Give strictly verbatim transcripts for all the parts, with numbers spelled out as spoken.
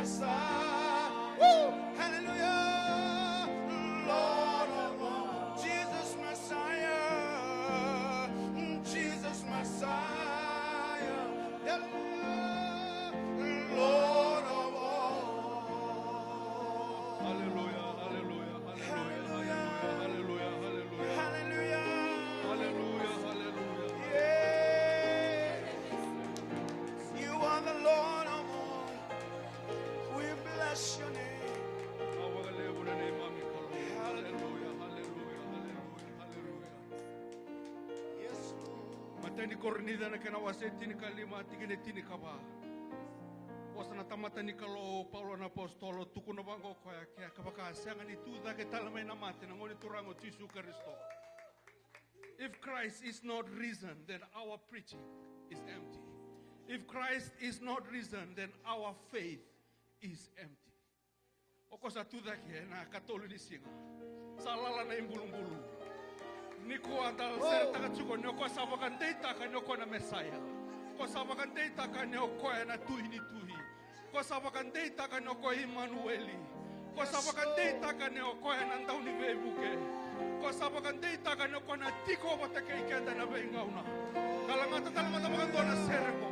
Messiah. Woo! Hallelujah. Lord of all. Jesus Messiah. Jesus Messiah. Hallelujah. Lord of all. Hallelujah, hallelujah, hallelujah, hallelujah, hallelujah. Hallelujah. Hallelujah, hallelujah. Yeah. You are the Lord of all. We bless your name. Au vakalevu na neimami Kalou. Hallelujah, hallelujah, hallelujah, hallelujah. Yes, Lord. Matai ni Korinica na kena wase tinikalima, tikina e tinikava. Vosa na tamata ni Kalou, Paula na apositolo, tukuna vaqo o koya, ke a ka vaka sega ni tu cake tale mai na mate na Gone Turaga o Jisu Karisito. If Christ is not risen, then our preaching is empty. If Christ is not risen, then our faith is empty. O koya sa tu cake ena ikatolu ni siga. Sa lala na ibulubulu. Nikua da seretaka tiko ni o koya sa vakadeitaka ni o koya na Mesaia. O koya sa vakadeitaka ni o koya na Tui ni tui. O koya sa vakadeitaka ni o koya Imanueli. O koya sa vakadeitaka ni o koya na Dauniveivuke. O koya sa vakadeitaka ni o koya na tiko vata kei keda ena veigauna. Ka lagata tale mada vakadua na sere qo.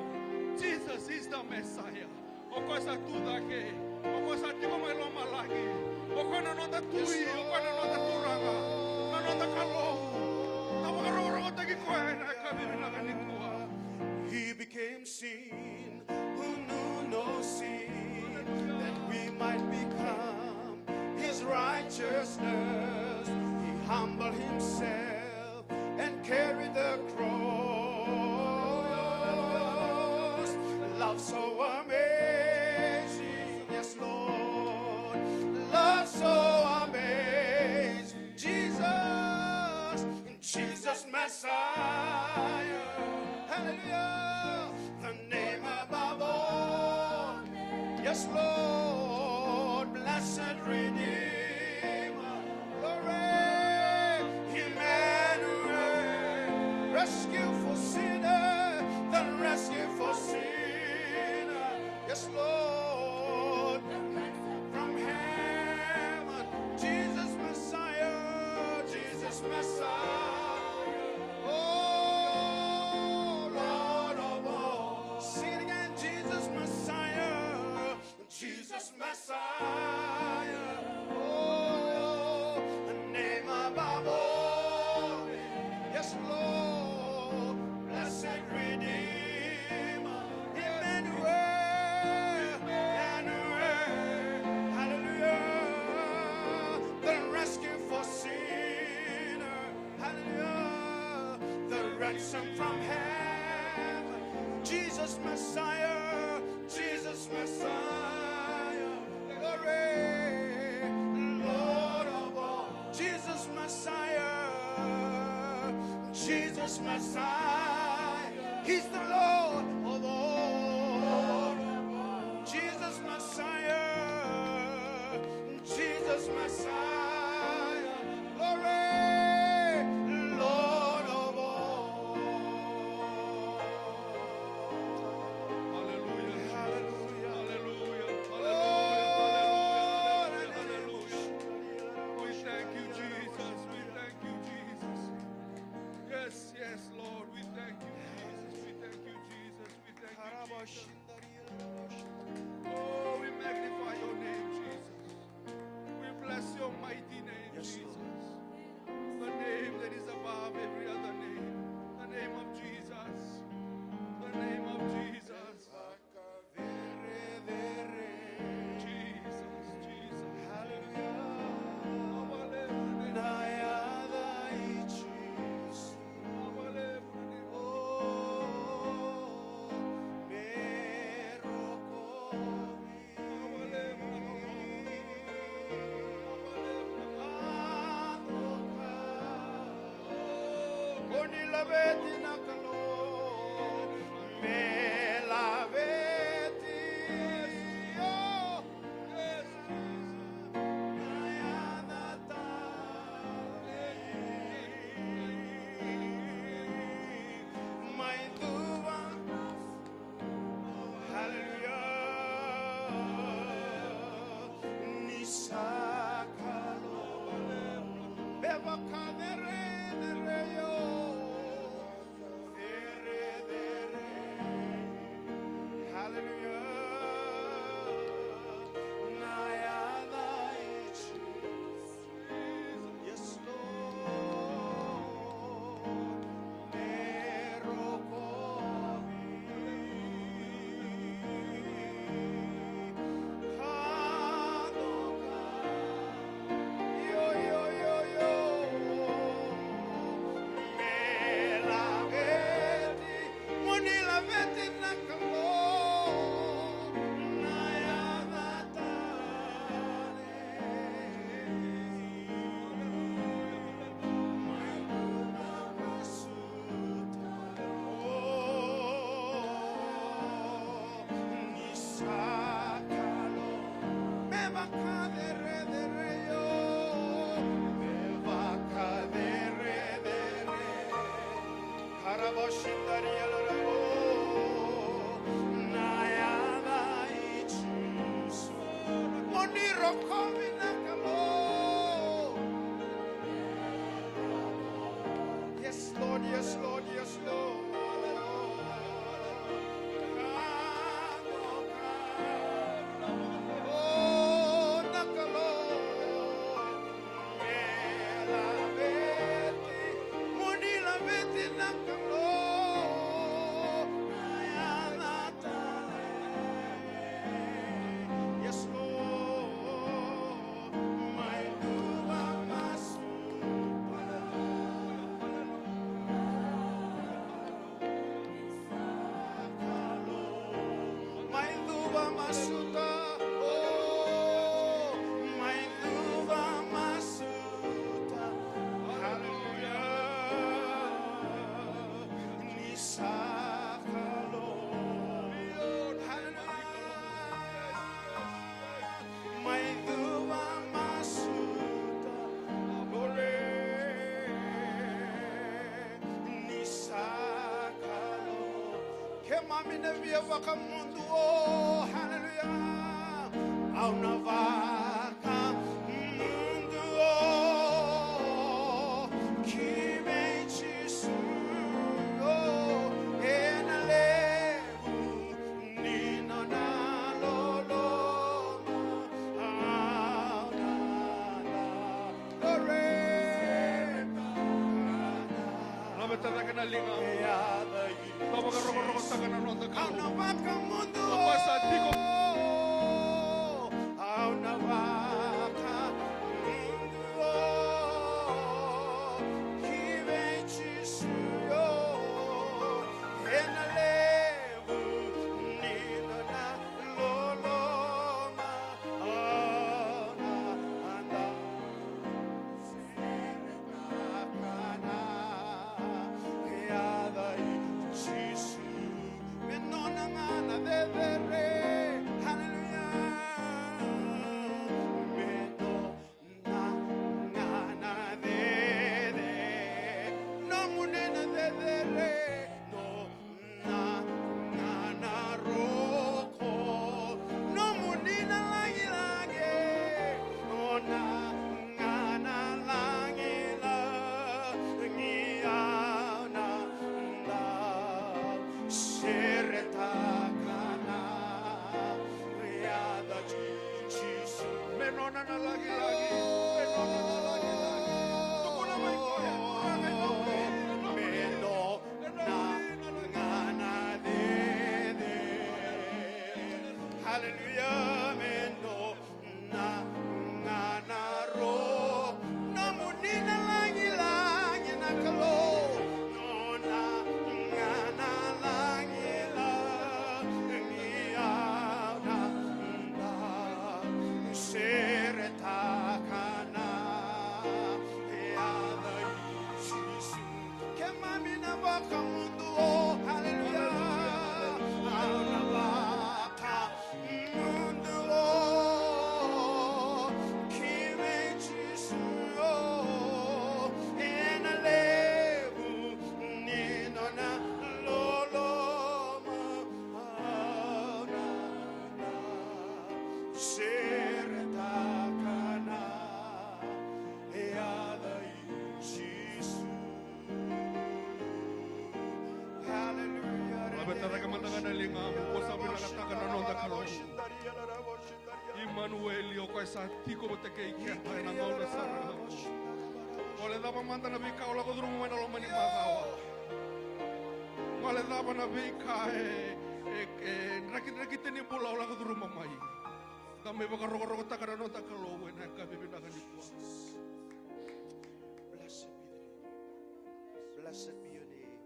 Jesus is the Messiah. O koya sa tu cake. O koya sa tiko mai lomalagi. O koya na noda Tui, o koya na noda Turaga, na noda Kalou. Da vakarokorokotaki koya ena yakavi vinaka nikua. He became sin who knew no sin, that we might become his righteousness. He humbled himself and carried the cross. Love so amazing, yes, Lord. Love so amazing, Jesus, Jesus Messiah. Hallelujah. The name above all. Yes, Lord, blessed Redeemer. Glory, Emmanuel. Rescue for sinner, the rescue for sinner. Yes, Lord, from heaven, Jesus Messiah, Jesus Messiah. Oh, Lord of all. Sing it again, Jesus Messiah, Jesus Messiah. Oh, the name above all names. Yes, Lord, blessed Redeemer, Emmanuel, Emmanuel. Hallelujah. The rescue for sinner. Hallelujah. The ransom from heaven. Jesus Messiah. Jesus Messiah. Glory. Lord of all. Jesus Messiah. Jesus Messiah. He's the Lord of all. Jesus Messiah. Jesus Messiah, glory, Lord of all. Hallelujah, hallelujah, hallelujah, hallelujah, hallelujah, hallelujah. We thank you, Jesus. We thank you, Jesus. Yes, yes, Lord. We thank you, Jesus. We thank you, Jesus. We thank you, Jesus. Oh, we magnify your name, Jesus. We bless your mighty name, Jesus. The name that is above every other name. The name of Jesus. The name of Jesus. Jesus, Jesus. Hallelujah. Na yaca i Jisu. Oh, me rokovi. Ko ni laveti na Kalou, me laveti, oh. Mai tuva. Hallelujah. Hallelujah. Na yaca i Jisu. Yes, Lord. Me rokovi. Ka doka. Io, io, io, io. Me laveti. Mo ni laveti na Kalou, na yaca tale. Mai luva masuta. O, ni sa Kalou. Me vakacerecerei o. Me vakacerecerei. Karaboshindaria larabo, na yaca i Jisu. Mo ni rokovi na Kalou. Yes, Lord, yes, Lord, yes, Lord. Oh, na Kalou. Me laveti, mo ni laveti na Kalou, na yaca tale. Yes, Lord, mai luva masuta. Mai cuva masuta, oh, mai cuva masuta. Hallelujah. Ni sa Kalou. Hallelujah. Mai cuva masuta, Lord, ni sa Kalou. Keimami na via vakamuduo, hallelujah. Au na vakamuduo ki vei Jisu, ena levu ni nona loloma, au na, na, na. Laveta cake na liga. Ka vakarokorokotaka na noda Kalou. Au na vakamuduo. Au na vakamuduo ki vei Jisu, ena levu ni nona loloma, au na, na. Yaca i Jisu, me nona ga na cecere. Hallelujah. Me nona ga na cecere. Nomuni na cecere. No na, na, na roko, nomuni na lagilagi, o na, na, na lagilagi, au na, na seretaka na yaca i Jisu. Me nona na lagilagi, me nona na lagilagi. Tukuna mai koya, tukuna mai koya. Me nona na, na, na cecere. Hallelujah, me nona na, na ro. Nomuni na lagilagi na Kalou. Nona na, na lagilagi au na, na seretaka na yaca i Jisu. Keimami na vakamuduo, hallelujah. Au na vakamuduo. Imanueli, o koya sa tiko vata kei keda ena gauna sara. Gole cava mada na veika o lako curuma mai na loma ni macawa. Gole cava na veika e, e, e, draki, draki tini bula o lako curuma mai. Da mai vakarokorokotaka na noda Kalou ena yakavi vinaka nikua. Blessed be the name. Blessed be your name.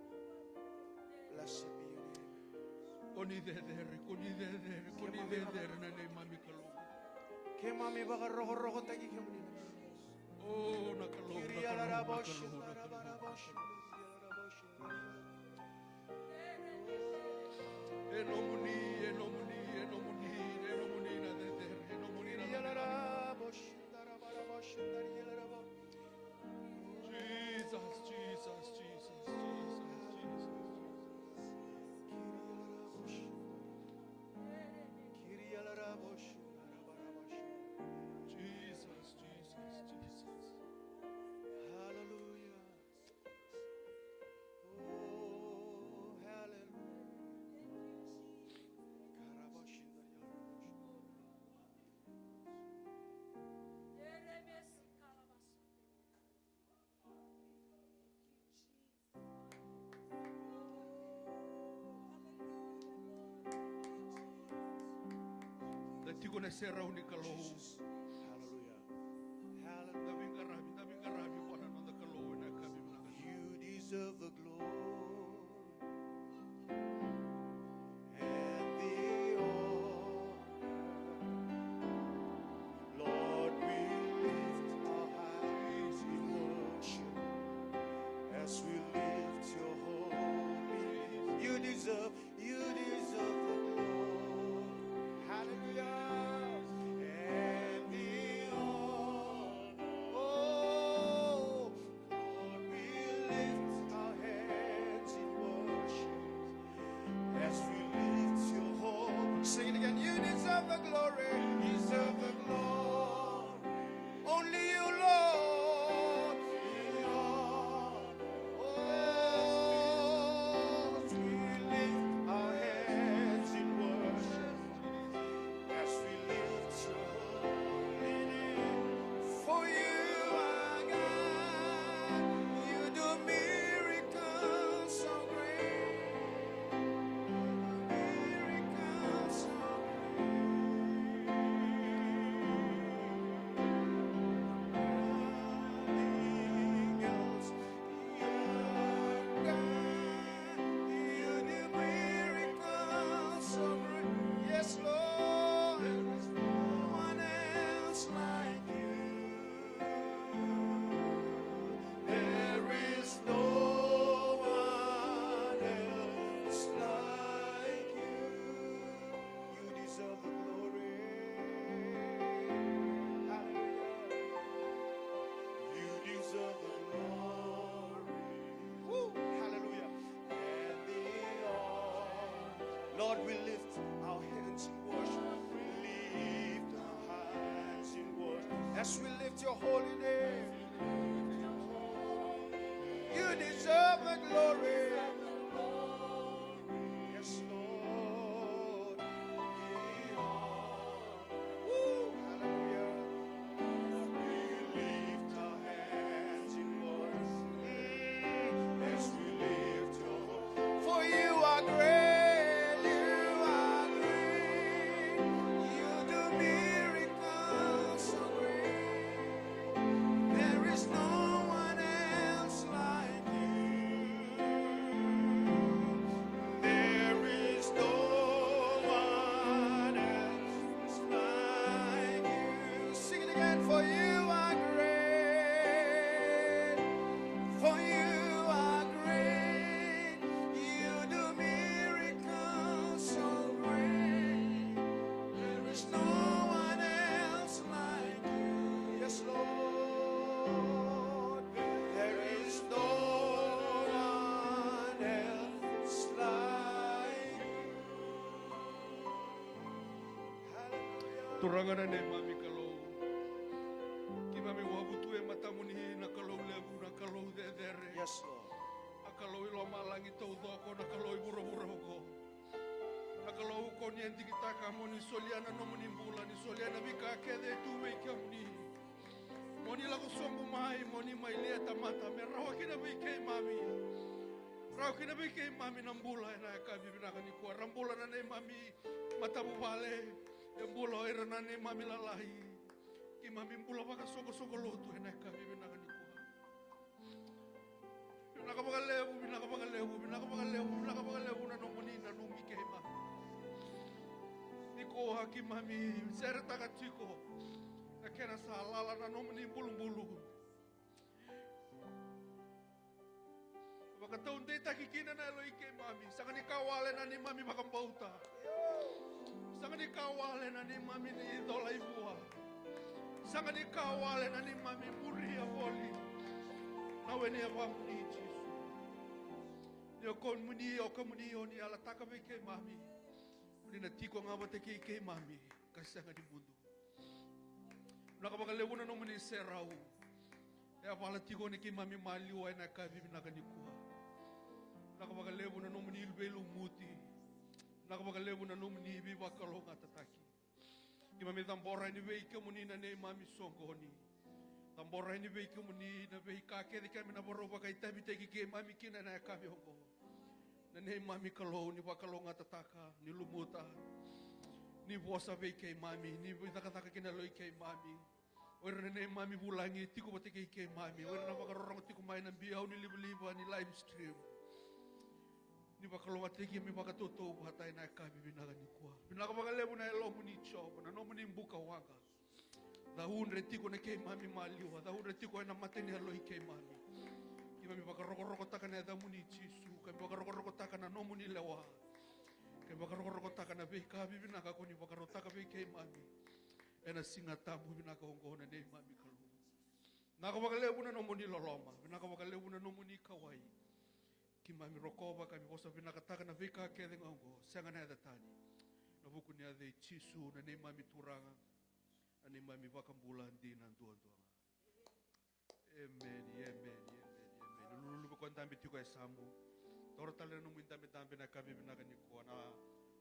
Blessed be your name. Ko ni cecere, ko ni cecere, ko ni cecere na neimami Kalou. Keimami vakarokorokotaki kemuni. O na Kalou, na Kalou, na Kalou, na Kalou. E nomuni, e nomuni, e nomuni, e nomuni na cecere, e nomuni na cecere. Jesus, Jesus, Jesus, Jesus, Jesus. Jesus, Jesus, Jesus. Hallelujah. Oh, hallelujah. Da tiko na serau ni Kalou. Hallelujah. Hallelujah. Da veiqaravi, da veiqaravi vua na noda Kalou ena yakavi vinaka. You deserve the glory and the honor. Lord, we lift our hands in worship as we lift your holy name. You deserve, you deserve the glory. Hallelujah. And the honor. Oh, Lord, we lift our hands in worship as we lift your holy. Sing it again. You deserve the glory. You deserve the glory. Only you, Lord. Oh, we lift our hands in worship as we lift your holy name. For you are God, you do miracles so great. Miracles so great. Nothing else. You are God, you do miracles so great. Yes, Lord, there is no one else like you. There is no one else like you. You deserve the glory. Hallelujah. You deserve the glory. Woo. Hallelujah. And the honor. Lord, we lift our hands in worship. We lift our hands in worship as we lift your holy name. You deserve the glory. Yes, Lord. Woo, hallelujah. We lift our hands in worship as we lift your, for you are great, you are great, you do miracles so great. There is no one else like you. There is no one else like you. Sing it again. For you are great. For you are great. You do miracles so great. There is no one else like you. Yes, Lord. There is no one else like you. Hallelujah. Turaga na neimami Kalou, keimami wavu tu e matamuni, na Kalou levu, na Kalou cecere. Yes, Lord. Na Kalou i lomalagi taucoko, na Kalou i vuravura oqo. Na Kalou Ko ni a digitaka mo ni solia na nomuni bula, ni solia na veika kece e tu vei kemuni. Mo ni lako sobu mai, mo ni mai lia tamata me rawa kina vei keimami. Rawa kina vei keimami na bula ena yakavi vinaka nikua. Ra bula na neimami matavuvale, e bula o ira na neimami lalai. Keimami bula vakasoqosoqo lotu ena yakavi vinaka nikua. Vinaka vakalevu, vinaka vakalevu, vinaka vakalevu, vinaka vakalevu na nomuni nanumi keimami. Nikua keimami seretaka tiko na kena sa lala na nomuni bulubulu. Vakataudeitaki kina na yaloi keimami. Sega ni ka wale na neimami vakabauta. Sega ni ka wale na neimami ni cola i vua. Sega ni ka wale na neimami muria voli na weni yavamuni Jisu. Ni o komuni, o komuni o ni yalataka vei keimami o ni na tiko ga vata kei keimami ka sega ni mudu. Vinaka vakalevu na nomuni serau. E a vala tiko ni keimami maliwa ena yakavi vinaka nikua. Vinaka vakalevu na nomuni veilumuti. Vinaka vakalevu na nomuni veivakalougatataki. Keimami cabora yani vei kemuni na neimami soqoni. Cabora yani vei kemuni na veika kece keimami na varau vakaitavitaki keimami kina ena yakavi oqo. Na neimami Kalou, ni vakalougatataka, ni lumuta, ni vosa vei keimami, ni veicakacaka kina yaloi keimami. O ira na neimami vulagi tiko vata kei keimami, o ira na vakarorogo tiko mai na biau ni livaliva ni live stream. Ni vakalougatataki keimami vakatautauvata ena yakavi vinaka nikua. Vinaka vakalevu na yalomuni Jiova, na nomuni buka waqa. Caudre tiko na keimami maliwa, caudre tiko ena mata ni yaloi keimami. Keimami vakarokorokotaka na yacamuni Jisu, keimami vakarokorokotaka na nomuni lewa, keimami vakarokorokotaka na veika vivinaka ko ni vakarautaka vei keimami ena Siga Tabu vinaka oqo na neimami Kalou. Vinaka vakalevu na nomuni loloma, vinaka vakalevu na nomuni kauwai. Keimami rokova ka keimami vosa vinakataka na veika kece ga oqo, sega na yaca tani. Na vuku ni yaca i Jisu na neimami Turaga, na neimami Vakabula dina duadua ga. Emeni, emeni, emeni, emeni. Lululu vei koya dabe tiko e yasamu. Taura tale na nomu idabedabe na yakavi vinaka nikua. Na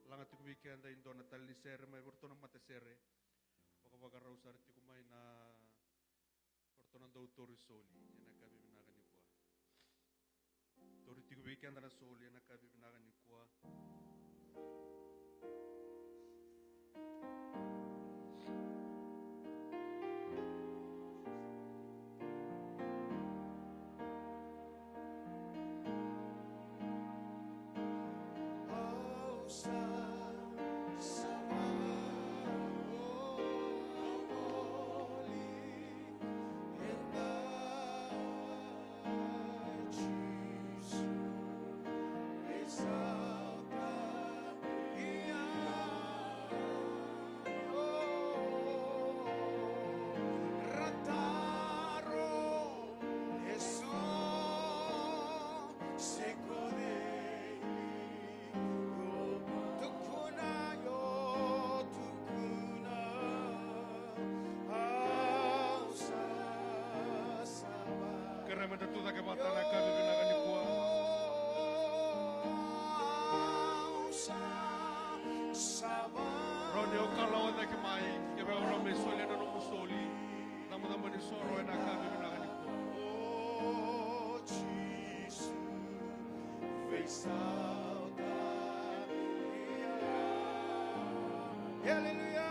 laga tiko vei keda e dua na tale ni sere mai vei ratou na matasere. Vakavakarau sara tiko mai na o ratou na dau tauri soli ena yakavi vinaka nikua. Tauri tiko vei keda na soli ena yakavi vinaka nikua. Kerea meda tucake vata na yakavi vinaka nikua. Rawa ni o kalawa cake mai, ke vei au rawa me solia na nomu soli. Cabocabo ni soro ena yakavi vinaka nikua. Aleluya.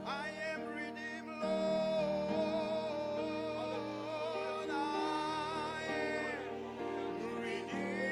I am redeemed, Lord. I am redeemed.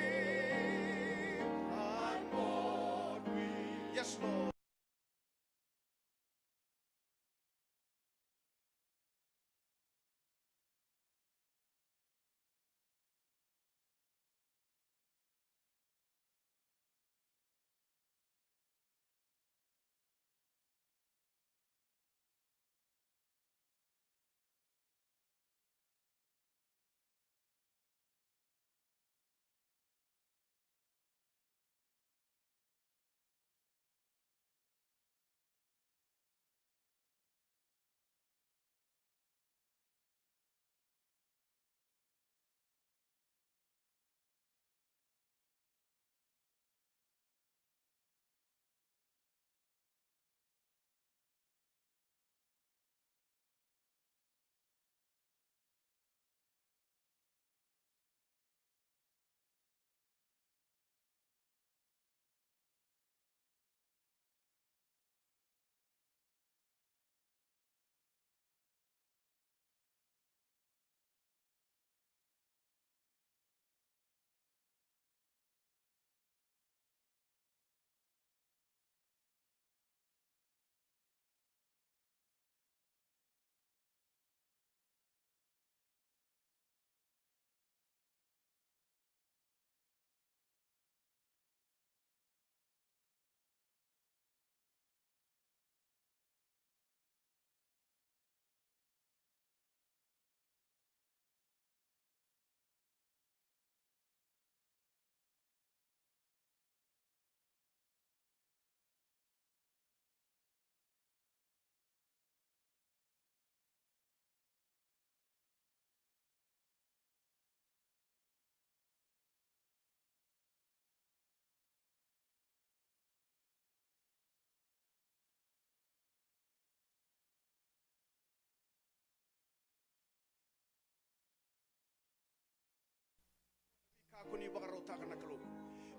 Saka na Kalou.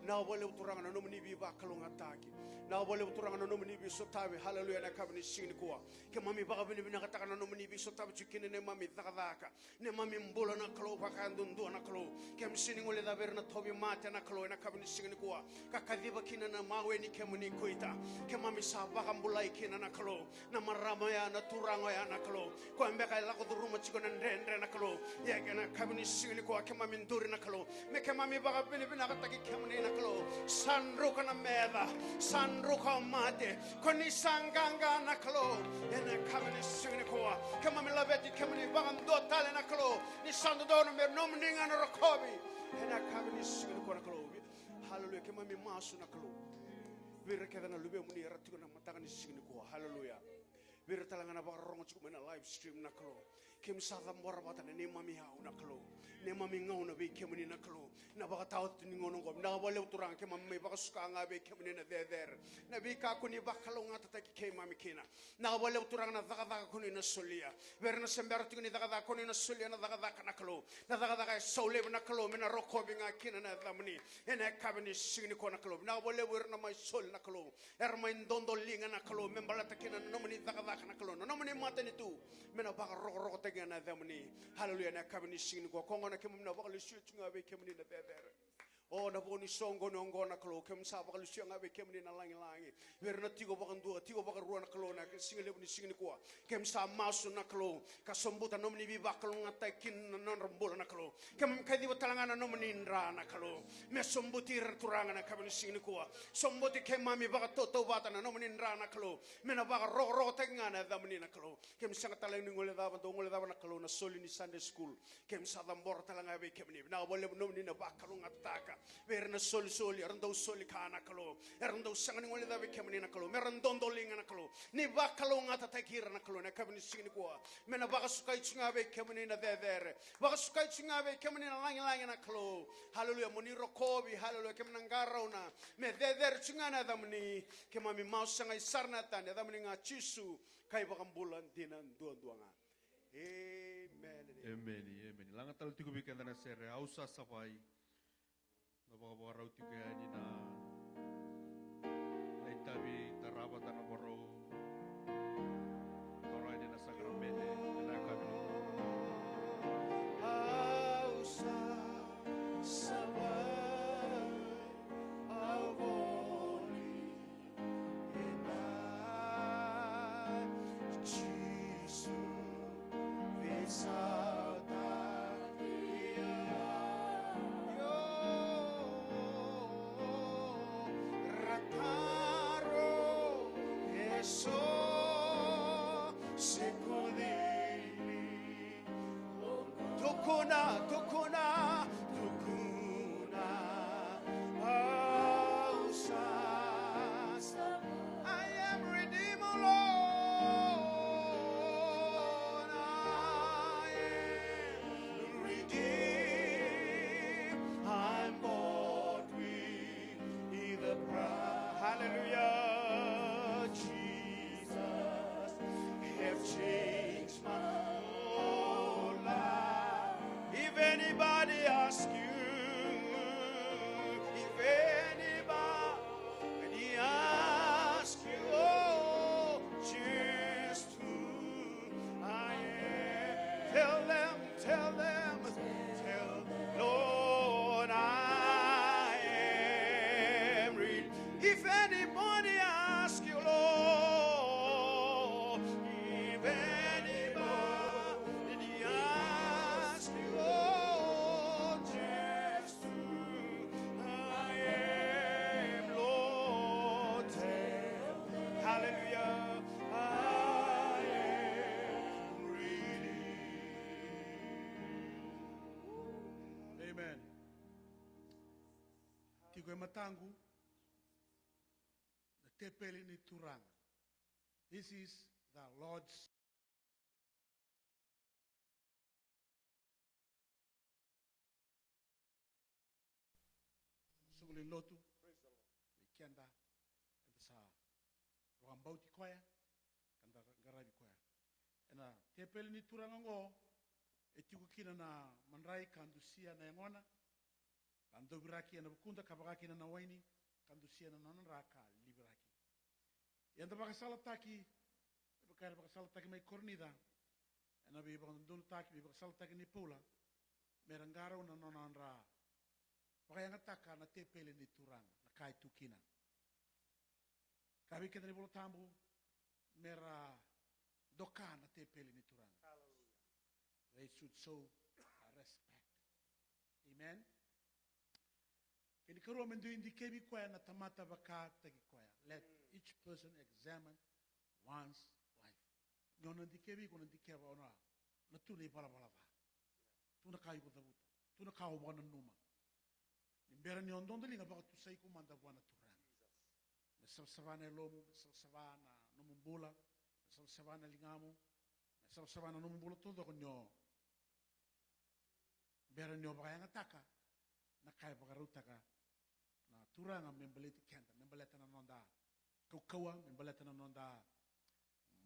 Vinaka vakalevu Turaga na nomuni veivakalougatataki. Vinaka vakalevu Turaga na nomuni veisotavi. Haleluya, ena yakavi ni siga nikua. Keimami vakavinavinakataka na nomuni veisotavi tiko kina neimami cakacaka. Neimami bula na Kalou, vakaduadua na Kalou. Keimami sega ni guilecava vei ira na tauvimate na Kalou, ena yakavi ni siga nikua. Ka kaciva kina na mawe ni kemuni kuita. Keimami sa vakabulai kina na Kalou. Na marama oya, na turaga oya na Kalou. Koya beka e lako curuma tiko na dredre na Kalou. Ia ena yakavi ni siga nikua keimami duri na Kalou. Me keimami vakavinavinakataki kemuni na Kalou. Sa druka na meca, sa druka o mate. Ko ni sa qaqa na Kalou. Ena yakavi ni siga nikua. Keimami laveti kemuni vakadua tale na Kalou. Ni sa dodonu me nomuni ga na rokovi. Ena yakavi ni siga nikua na Kalou. Haleluya, keimami masu na Kalou. Vei ira kece na luvemuni era tiko na mataka ni siga nikua. Haleluya. Vei ira tale ga na vakarorogo tiko mai na live stream na Kalou. Keimami sa cabora vata na neimami yau na Kalou. Neimami gauna vei kemuni na Kalou. Na vakataotioti ni gauna oqo. Vinaka vakalevu Turaga keimami mai vakasuka ga vei kemuni na cecere. Na veika ko ni vakalougatataki keimami kina. Vinaka vakalevu Turaga na cakacaka ko ni na solia. Vei ira na se bera tiko ni cakacaka ko ni na solia na cakacaka na Kalou. Na cakacaka e sau laivi na Kalou me na rokovi ga kina na yacamuni. Ena yakavi ni siga nikua na Kalou. Vinaka vakalevu ira na mai soli na Kalou. Era mai dodoliga na Kalou me baleta kina na nomuni cakacaka na Kalou, na nomuni matanitu me na vakarokorokotaki ga na yacamuni. Haleluya, na yakavi ni siga nikua ko gona keimami na vakalesuya tu ga vei kemuni na cecere. O na vo ni soqoni oqo na Kalou, keimami sa vakalesuya ga vei kemuni na lagilagi. Vei ira na tiko vakadua, tiko vakarua na Kalou, na siga levu ni siga nikua. Keimami sa masu na Kalou, ka sobuta nomuni veivakalougatataki kina na nodra bula na Kalou. Keimami kaciva tale ga na nomuni dra na Kalou. Me sobuti ira Turaga na yakavi ni siga nikua. Sobuti keimami vakatautauvata na nomuni dra na Kalou. Me na vakarokorokotaki ga na yacamuni na Kalou. Keimami sega tale ni guilecava, dou guilecava na Kalou na soli ni Sunday school. Keimami sa cabora tale ga vei kemuni. Vinaka vakalevu nomuni na vakalougatataka. Vei ira na solisoli, era dau soli ka na Kalou. Era dau sega ni guilecava vei kemuni na Kalou. Me ra dodoliga na Kalou. Ni vakalougatataki ira na Kalou. Na yakavi ni siga nikua. Me na vakasukai tu ga vei kemuni na cecere. Vakasukai tu ga vei kemuni na lagilagi na Kalou. Haleluya, mo ni rokovi, haleluya, keimami na qarauna. Me cecere tu ga na yacamuni. Keimami masu sagai sara na yacamuni ga Jisu. Ka iVakabula dina duadua ga. Amen. Emeni, emeni. Laga tale tiko vei keda na sere, Au sa savai. Na vakavakarau tiko yani na, na itavi tarava tana varau. Toro yani na sakaramede ena yakavi. Au sa savai, au voli. Jisu, veisautaki au. Ra taro eso se ko cei li. Tukuna, tukuna, tukuna. Au sa, I am redeemed, Lord. I am redeemed. I'm bought with the price. Hallelujah. Jesus have changed my whole life. If anybody asks you, if anybody asks you, oh, just who I am, tell them, tell them, tell them, Lord, I am redeemed. If anybody asks you, Lord, if anybody asks you, Lord, just who I am, Lord, tell them. Hallelujah. I am redeemed. Amen. Tiko e mataqu na tepeli ni Turaga. This is the Lord's. Soqo lewe ni lotu vei keda, eda sa vakabauti koya, ka da qaravi koya. Ena tepeli ni Turaga oqo, e tiko kina na madrai ka dusia na yagona, Ka doviraki ena vukuda ka vaka kina na waini, ka dusia na nona dra ka liviraki. Ia da vakasalataki, me vaka era vakasalataki mai Korinica, ena veivakadodonutaki, veivakasalataki ni Paula, mera qarauna na nona dra, vakayagataka na tepeli ni Turaga, na ka e tu kina. Ka vei keda na iVola Tabu, mera doka na tepeli ni Turaga. Hallelujah. They should show a respect. Amen. Kena ikarua, me dui dikevi koya na tamata vakataki koya. Let each person examine one's wife. Ni o na dikevi iko, na dikeva o na, na tu na ivalavala ca. Tu na ka iko cavuta. Tu na ka o vakananuma. Ni bera ni o dodoliga, vakatusai iko mada vua na Turaga. Me savasava na yalomu, me savasava na nomu bula, me savasava na ligamu, me savasava na nomu bula taucoko ni o bera ni o vakayagataka na ka e vakarautaka na Turaga me baleti keda, me baleta na noda kaukauwa, me baleta na noda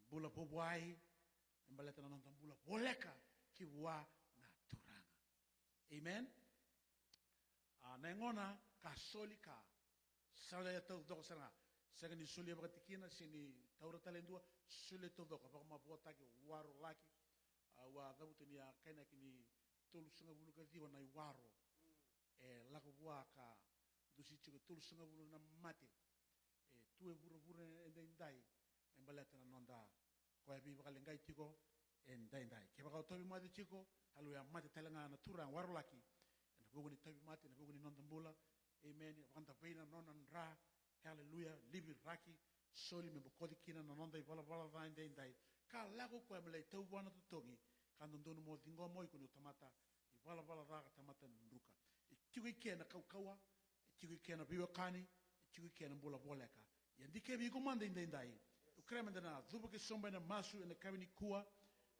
bula vovwai, me baleta na noda bula voleka ki vua na Turaga. Amen. A, na yagona ka soli ka sa levu taucoko sara ga. Sega ni solia vakatikina, se ni taura tale e dua, solia taucoko, vakamavoataki, waro laki. A, au a cavuta ni a kainaki ni tolusagavulu ka ciwa na iwaro e lako vua ka dusi tiko e tolusagavulu na mate e tu e vuravura edaidai, me baleta na noda koya veivakaleqai tiko edaidai. Kevaka o tauvimate tiko, haleluya, mate tale ga na Turaga, waro laki ena vuku ni tauvimate, ena vuku ni noda bula. Amen. Vakadavei na nona dra, haleluya, liviraki, soli me bokoci kina na noda ivalavala ca edaidai. Ka lako koya me lai tau vua na totogi, ka dodonu mo ciqoma o iko ni o tamata ivalavala ca ka tamata druka. E tiko i ke na kaukauwa, e tiko i ke na veiwekani, e tiko i ke na bula voleka. Ia dikevi iko mada edaidai. Au kerea meda na cuva ke sobu ena masu ena yakavi nikua,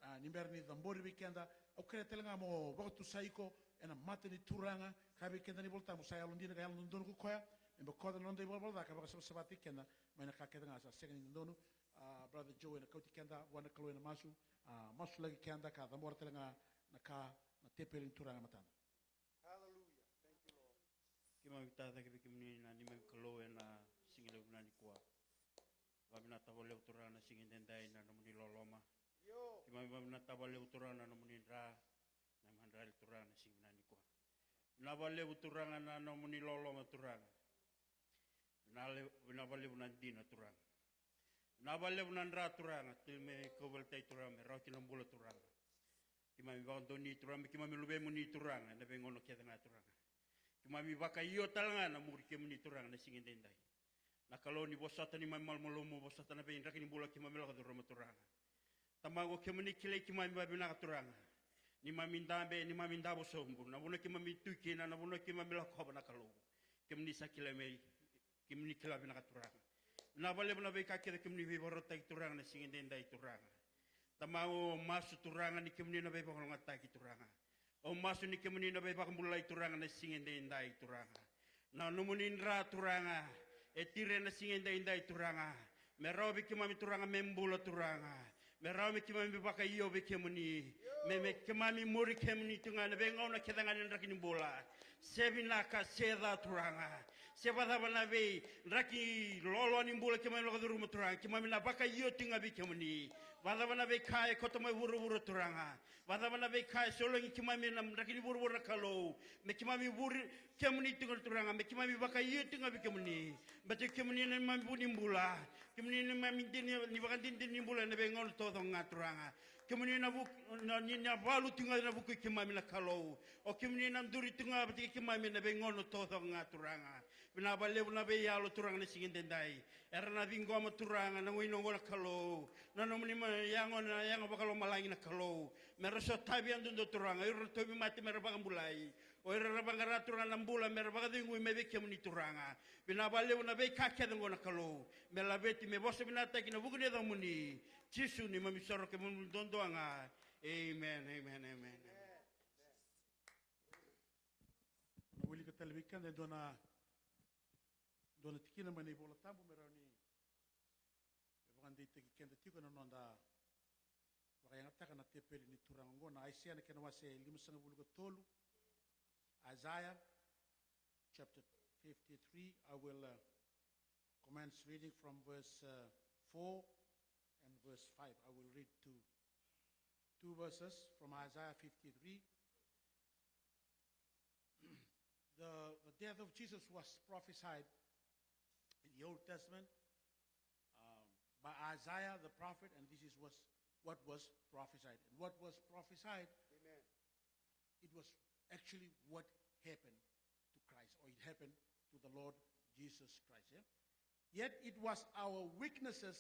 a, ni bera ni cabori vei keda. Au kerea tale ga mo vakatusai iko ena mata ni Turaga, ka vei keda na iVola Tabu sa yalodina ka yalododonu ko koya, me bokoca na noda ivalavala ca ka vakasavasavataki keda mai na ka kece ga sa sega ni dodonu. A, Brother Joe ena kauti keda vua na Kalou ena masu, a, masulaki keda ka cabora tale ga na ka, na tepeli ni Turaga e matada. Hallelujah. Thank you, Lord. Keimami tacake vei kemuni na neimami Kalou ena siga levu na nikua. Vakavinavinaka vakalevu Turaga na siga edaidai na nomuni loloma. Io. Keimami vakavinavinaka vakalevu Turaga na nomuni dra, na madrali Turaga na siga na nikua. Vinaka vakalevu Turaga na nomuni loloma Turaga. Vinaka le-, vinaka vakalevu na dina Turaga. Vinaka vakalevu na dra Turaga, tili me kauveilatai Turaga, me rawa kina na bula Turaga. Keimami vakadonui Turaga, me keimami luvemuni Turaga, ena veigauna kece ga Turaga. Keimami vakaio tale ga na muri kemuni Turaga na siga edaidai. Na Kalou ni vosota neimami malumalumu, vosota na veidraki ni bula keimami lako curuma Turaga. Tamaqu, kemuni kilai keimami vakavinaka Turaga. Neimami dabe, neimami davo sobu, na vanua keimami tu kina, na vanua keimami lakova na Kalou. Kemuni sa kilai mai, kemuni kila vinaka Turaga. Vinaka vakalevu na veika kece kemuni veivakarautaki Turaga na siga edaidai Turaga. Tamaqu, au masu Turaga ni kemuni na veivakalougatataki Turaga. Au masu ni kemuni na veivakabulai Turaga na siga edaidai Turaga. Na nomuni dra Turaga e tiri ena siga edaidai Turaga. Me rawa vei keimami Turaga me bula Turaga. Me rawa me keimami vakaio vei kemuni. Me, me keimami muri kemuni tu ga ena veigauna kece ga ni draki ni bula. Se vinaka se ca Turaga. Se vakacava na veidraki loaloa ni bula keimami lako curuma Turaga. Keimami na vakaio tu ga vei kemuni. Vakacava na veika e koto mai vuravura Turaga. Vakacava na veika e sologi keimami ena draki ni vuravura na Kalou. Me keimami vuri kemuni tu ga Turaga, me keimami vakaio tu ga vei kemuni. Baleta kemuni na neimami vu ni bula. Kemuni na neimami dina, ni vakadinadina ni bula ena veigauna taucoko ga Turaga. Kemuni na vu, na, ni na valu tu ga ena vuku i keimami na Kalou. O kemuni na duri tu ga vata kei keimami ena veigauna taucoko ga Turaga. Vinaka vakalevu na veiyalo Turaga na siga edaidai. Era na ciqoma Turaga na gauna oqo na Kalou. Na nomuni ma-, yago na yago vakalomalagi na Kalou. Mera sotavi yadudua Turaga. O ira na tauvimate mera vakabulai. O ira era vaqara Turaga na bula mera vakacegui mai vei kemuni Turaga. Vinaka vakalevu na veika kece oqo na Kalou. Me laveti, me vosa vinakataki ena vuku ni yacamuni. Jisu neimami soro keimami duadua ga. Amen, amen, amen, amen. Na wilika tale vei keda e dua na, dua na tikina mai na iVola Tabu me rawa ni vakadeitaki keda tiko ena noda vakayagataka na tepeli ni Turaga oqo, na Aisea na kena wase limasagavulu ka tolu. Isaiah chapter fifty-three. I will uh, commence reading from verse uh, four and verse five. I will read two, two verses from Isaiah fifty-three. The, the death of Jesus was prophesied in the Old Testament um, by Isaiah the prophet, and this is was, what was prophesied. And what was prophesied, Amen. It was actually what happened to Christ, or it happened to the Lord Jesus Christ. Yeah? Yet it was our weaknesses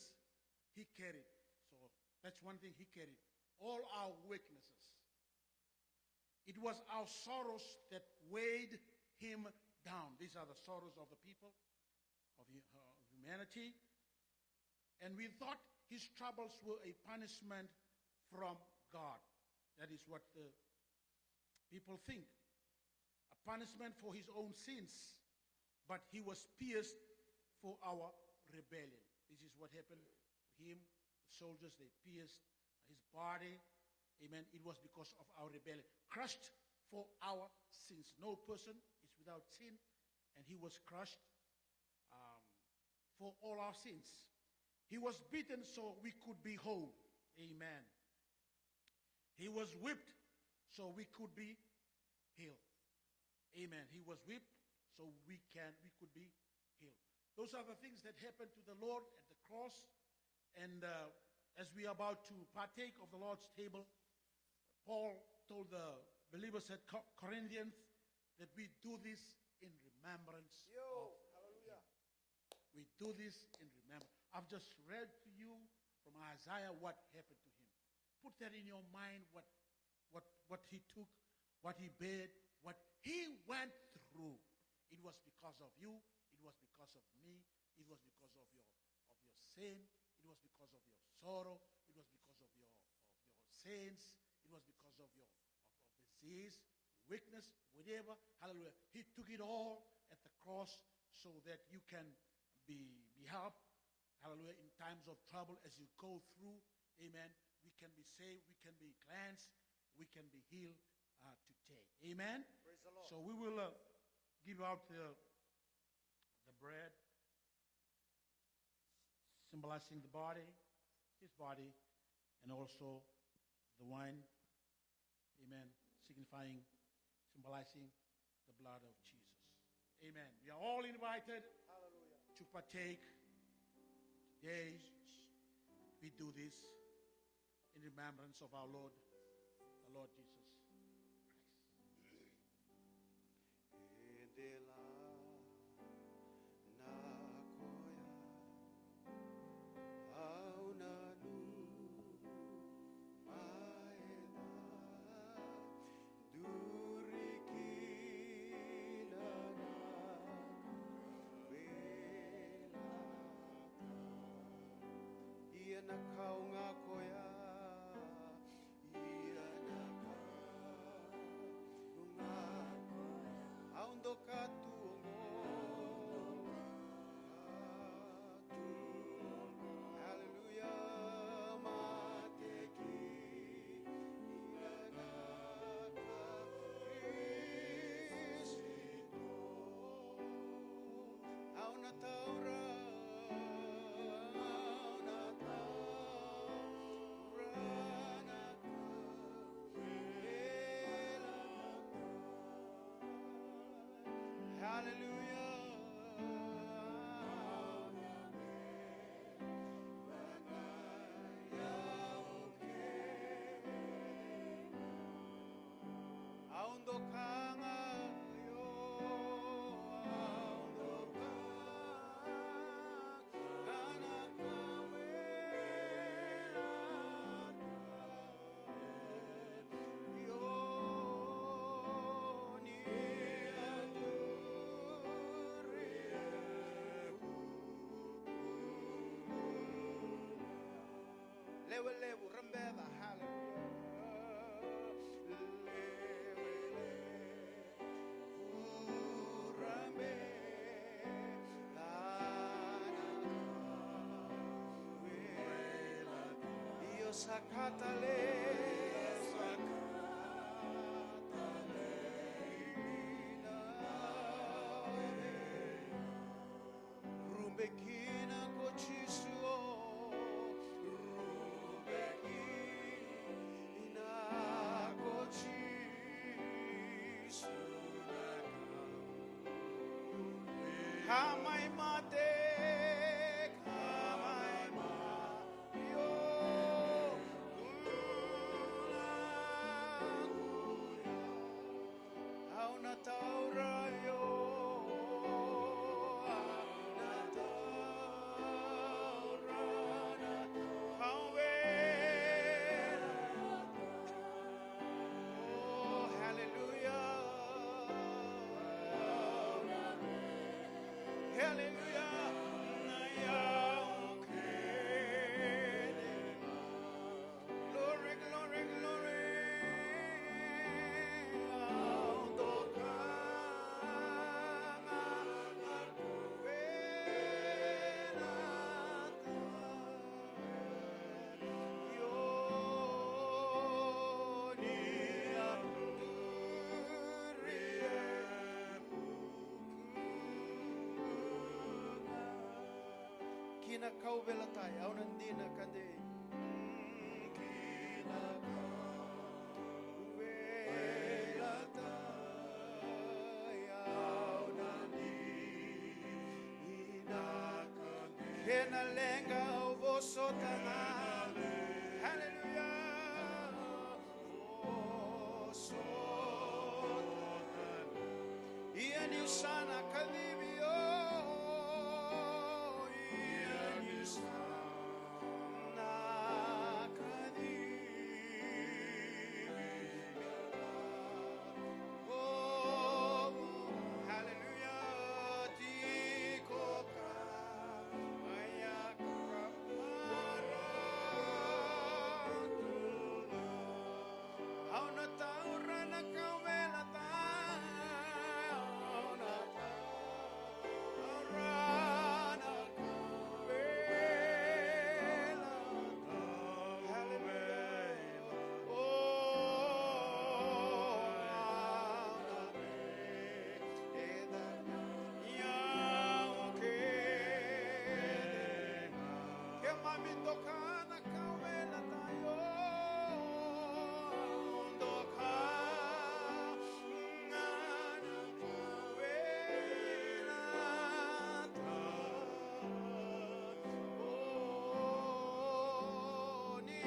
he carried. So that's one thing he carried. All our weaknesses. It was our sorrows that weighed him down. These are the sorrows of the people, of hu- uh, humanity. And we thought his troubles were a punishment from God. That is what the people think. A punishment for his own sins, but he was pierced for our rebellion. This is what happened to him. The soldiers, they pierced his body. Amen. It was because of our rebellion. Crushed for our sins. No person is without sin, and he was crushed um, for all our sins. He was beaten so we could be whole. Amen. He was whipped so we could be healed. Amen. He was whipped so we can we could be healed. Those are the things that happened to the Lord at the cross. And uh, as we are about to partake of the Lord's table, Paul told the believers at Co- Corinthians that we do this in remembrance Yo, of hallelujah. We do this in remember. I've just read to you from Isaiah what happened to him. Put that in your mind, what, what, what he took, what he bear, what he went through. It was because of you. It was because of me. It was because of your, of your sin. It was because of your sorrow. It was because of your, of your sins. It was because of your, of, of disease, weakness, whatever. Hallelujah. He took it all at the cross so that you can be, be helped. Hallelujah. In times of trouble, as you go through, amen, we can be saved, we can be cleansed, we can be healed uh, today. Amen. Praise the Lord. So we will uh, give out the, the bread, symbolizing the body, his body, and also the wine. Amen. Signifying, symbolizing the blood of Jesus. Amen. We are all invited Hallelujah. To partake today. We do this in remembrance of our Lord, the Lord Jesus Christ. Au nanuma e duri kina na kavelaka. Ia na kau ga koya. Au doka tu oqo. Hallelujah, mate ki na Karisito. Au na taura, au na taura na kavelavela. Hallelujah. Au doka ga, io, au doka ga na kavelaka. Io, ni a duri e vuku. Lewe levu, rabeca, hallelujah. Lewe levu, rabeca na kavelaka. Io, sa kata le, sa kata le, na Rube kina ko Jisu, rube kina ko Jisu. Ka mai mate, ka mai mate, io, au na taura, io, au na taura, na taura. Oh, hallelujah. Hallelujah. Glory, glory, glory. Ki na kauveilatai, au na dina ka dei. Ki na kauveilatai, au na dina ka dei. Kena leqa au vosota ga. Hallelujah. Ia niu sa na kacivi, o, ia niu sa na kacivi. O, haleluya, tiko ka, ia ka marau. Au na taura na kauveilatai, au na taura na kauveilatai. Hallelujah. Oh, au na vei, e da na, ia o kece. Keimami doka na kauveilatai, o, doka ga na kauveilatai, o, ni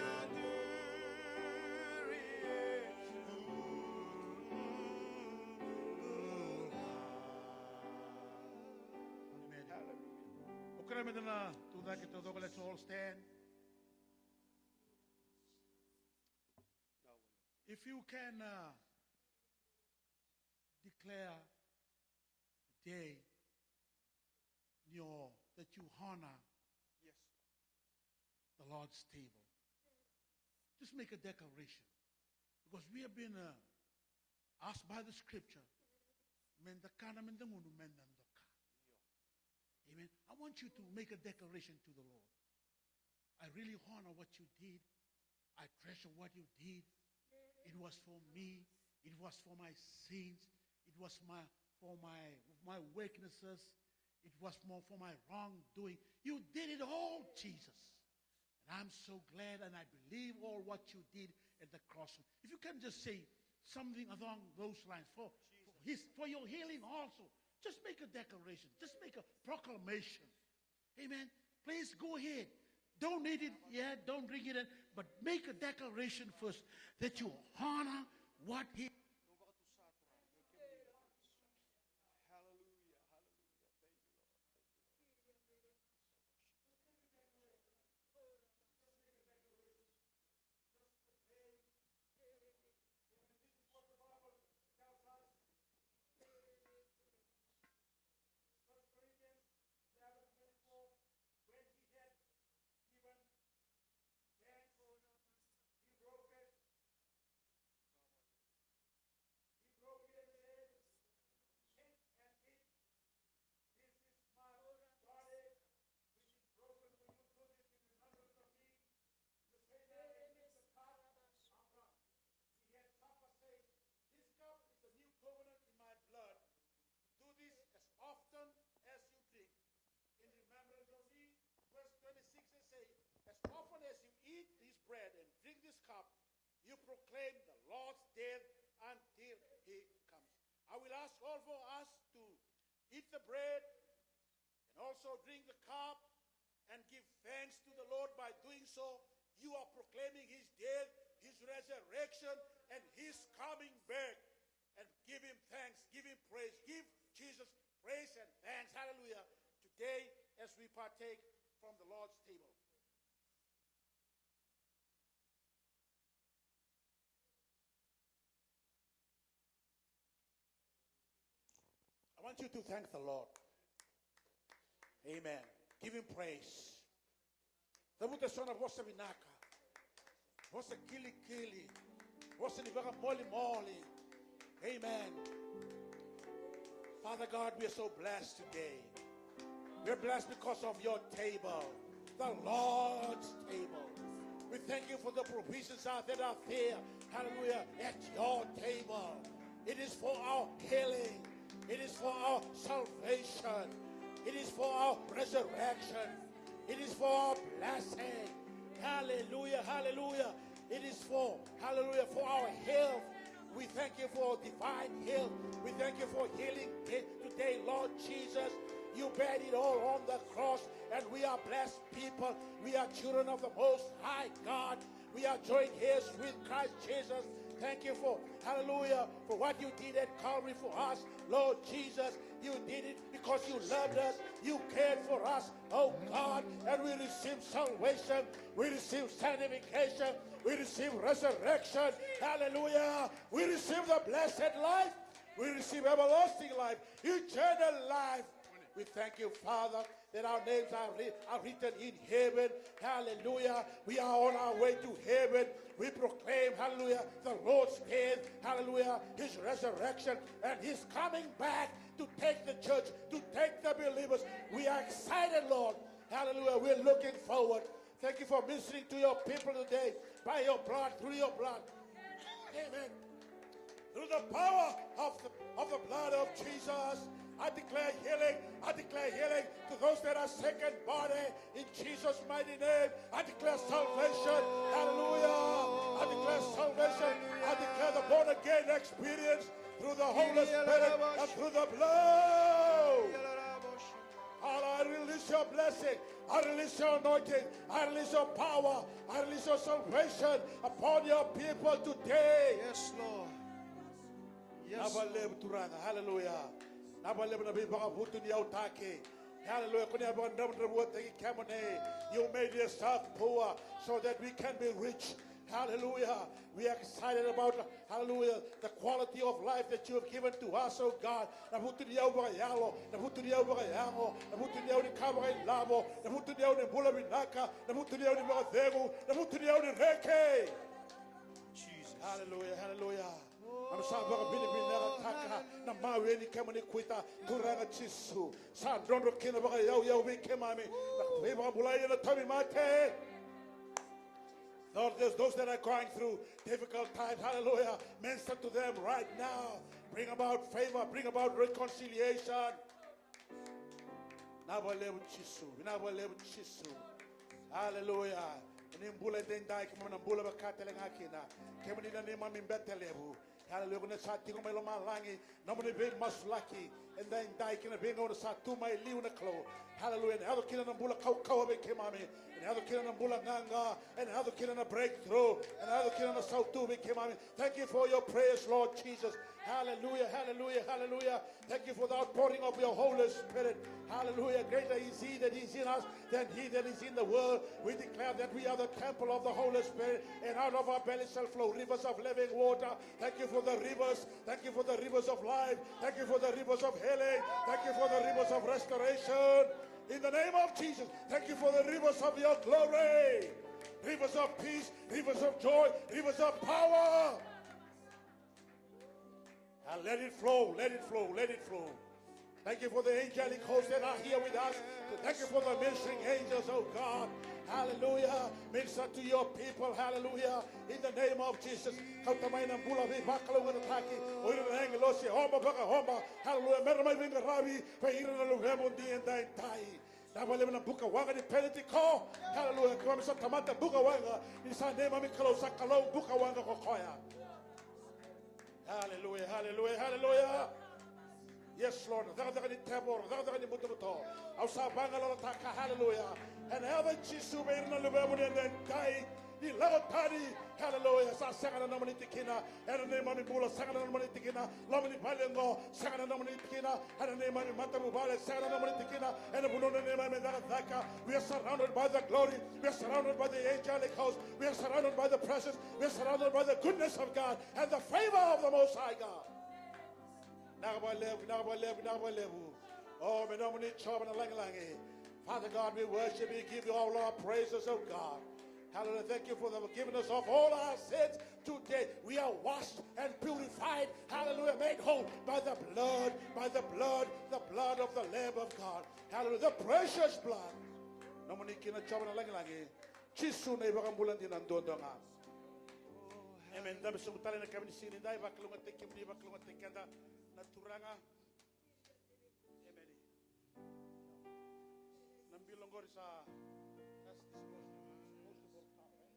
a duri e. Amen. Hallelujah. O kerea meda na tucake taucoko, let's all stand. If you can, uh, declare today your, that you honor, yes, the Lord's table. Just make a declaration. Because we have been, uh, asked by the scripture, meda kana, meda gunu, meda doka. Amen. I want you to make a declaration to the Lord. I really honor what you did. I treasure what you did. It was for me. It was for my sins. It was my, for my, my weaknesses. It was more for my wrongdoing. You did it all, Jesus. And I'm so glad, and I believe all what you did at the cross. If you can just say something along those lines for, for his, for your healing also. Just make a declaration. Just make a proclamation. Amen. Please go ahead. Don't need it yet. Don't bring it in. But make a declaration first that you honor what he bread and drink this cup, you proclaim the Lord's death until he comes. I will ask all for us to eat the bread and also drink the cup and give thanks to the Lord. By doing so, you are proclaiming his death, his resurrection, and his coming back. And give him thanks, give him praise, give Jesus praise and thanks. Hallelujah. Today, as we partake from the Lord's table. I want you to thank the Lord. Amen. Give him praise. Cavuta eso na vosa vinaka. Vosa kilikili. Vosa ni vakamolimoli. Amen. Father God, we are so blessed today. We are blessed because of your table, the Lord's table. We thank you for the provisions that are there. Hallelujah. At your table. It is for our healing. It is for our salvation. It is for our resurrection. It is for our blessing. Hallelujah, hallelujah. It is for, hallelujah, for our health. We thank you for divine health. We thank you for healing today, Lord Jesus. You paid it all on the cross, and we are blessed people. We are children of the Most High God. We are joint heirs with Christ Jesus. Thank you for, hallelujah, for what you did at Calvary for us. Lord Jesus, you did it because you loved us. You cared for us, oh God, and we receive salvation. We receive sanctification. We receive resurrection. Hallelujah. We receive the blessed life. We receive everlasting life, eternal life. We thank you, Father, that our names are, writ- are written in heaven. Hallelujah. We are on our way to heaven. We proclaim, hallelujah, the Lord's death, hallelujah, his resurrection, and his coming back to take the church, to take the believers. We are excited, Lord. Hallelujah. We're looking forward. Thank you for ministering to your people today by your blood, through your blood. Amen. Through the power of the, of the blood of Jesus, I declare healing. I declare healing to those that are sick in body. In Jesus' mighty name, I declare salvation. Hallelujah. I declare salvation. I declare the born again experience through the Holy Spirit and through the blood. Father, I release your blessing. I release your anointing. I release your power. I release your salvation upon your people today. Yes, Lord. Yes, Lord. Vinaka vakalevu Turaga. Hallelujah. Vinaka vakalevu na veivakavutuniyau taki. Hallelujah. Ko ni a vakadravudravutaki kemuni. You made yourself poor so that we can be rich. Hallelujah. We are excited about, hallelujah, the quality of life that you have given to us, oh God. Na vutuniyau vakayalo, na vutuniyau vakayago, na vutuniyau ni ka vakailavo, na vutuniyau ni bula vinaka, na vutuniyau ni vakacegu, na vutuniyau ni reki. Jesus. Hallelujah, hallelujah. Au sa vakavinavinakataka na mawe ni kemuni kuita, Turaga Jisu. Sa drodro kina vakayauyau vei keimami na veivakabulai ena tauvimate. Lord, there's those that are going through difficult times. Hallelujah. Minister to them right now. Bring about favor. Bring about reconciliation. Vinaka vakalevu Jisu. Vinaka vakalevu Jisu. Hallelujah. Ni bula edaidai, keimami na bula vaka tale ga kina. Kemuni na neimami bete levu. Hallelujah. Ko ni sa tiko mai lomalagi, nomuni veimasulaki edaidai kei na veigauna sa tu mai liu na Kalou. Hallelujah. Ena yaco kina na bula kaukauwa vei keimami. Ena yaco kina na bula gaga. Ena yaco kina na breakthrough. Ena yaco kina na sautu vei keimami. Thank you for your prayers, Lord Jesus. Hallelujah, hallelujah, hallelujah. Thank you for the outpouring of your Holy Spirit. Hallelujah. Greater is he that is in us than he that is in the world. We declare that we are the temple of the Holy Spirit, and out of our belly shall flow rivers of living water. Thank you for the rivers. Thank you for the rivers of life. Thank you for the rivers of healing. Thank you for the rivers of restoration. In the name of Jesus, thank you for the rivers of your glory. Rivers of peace, rivers of joy, rivers of power. And let it flow, let it flow, let it flow. Thank you for the angelic hosts that are here with us. Thank you for the ministering angels, oh God. Hallelujah. Minister to your people. Hallelujah. In the name of Jesus. Kauta mai na bula veivakalougatataki. O ira na agilosi e oba vakaoba. Hallelujah. Me ra mai veiqaravi vei ira na luvemu ni edaidai. Vinaka vakalevu na buka waqa ni Penitiko. Haleluya. Keimami sa tamata buka waqa, ni sa neimami Kalou, sa Kalou buka waqa ko koya. Haleluya, haleluya, haleluya. Yes, Lord. Cakacaka ni tevoro, cakacaka ni butobuto. Au sa vagalalataka, haleluya. Ena yaca i Jisu vei ira na luvemuni ena dai ni lako tani. Haleluya. Sa sega na nomuni tikina ena neimami bula, sega na nomuni tikina loma ni vale oqo, sega na nomuni tikina ena neimami matavuvale, sega na nomuni tikina ena vanua na neimami cakacaka. We are surrounded by the glory. We are surrounded by the angelic host. We are surrounded by the presence. We are surrounded by the goodness of God and the favor of the Most High God. Vinaka vakalevu, vinaka vakalevu, vinaka vakalevu. O, me nomuni Jiova na lagilagi. Father God, we worship you, give you all our praises, oh God. Hallelujah. Thank you for the forgiveness of all our sins today. We are washed and purified. Hallelujah. Made whole by the blood, by the blood, the blood of the Lamb of God. Hallelujah. The precious blood. Nomuni kina Jiova na lagilagi. Jisu na iVakabula dina duadua ga. Amen. Dabe sobu tale na yakavi ni siga nidai, vakalougatataki kemuni, vakalougatataki keda na Turaga. Amen. Na bilo qori sa, that's disposable, disposable cup, eh?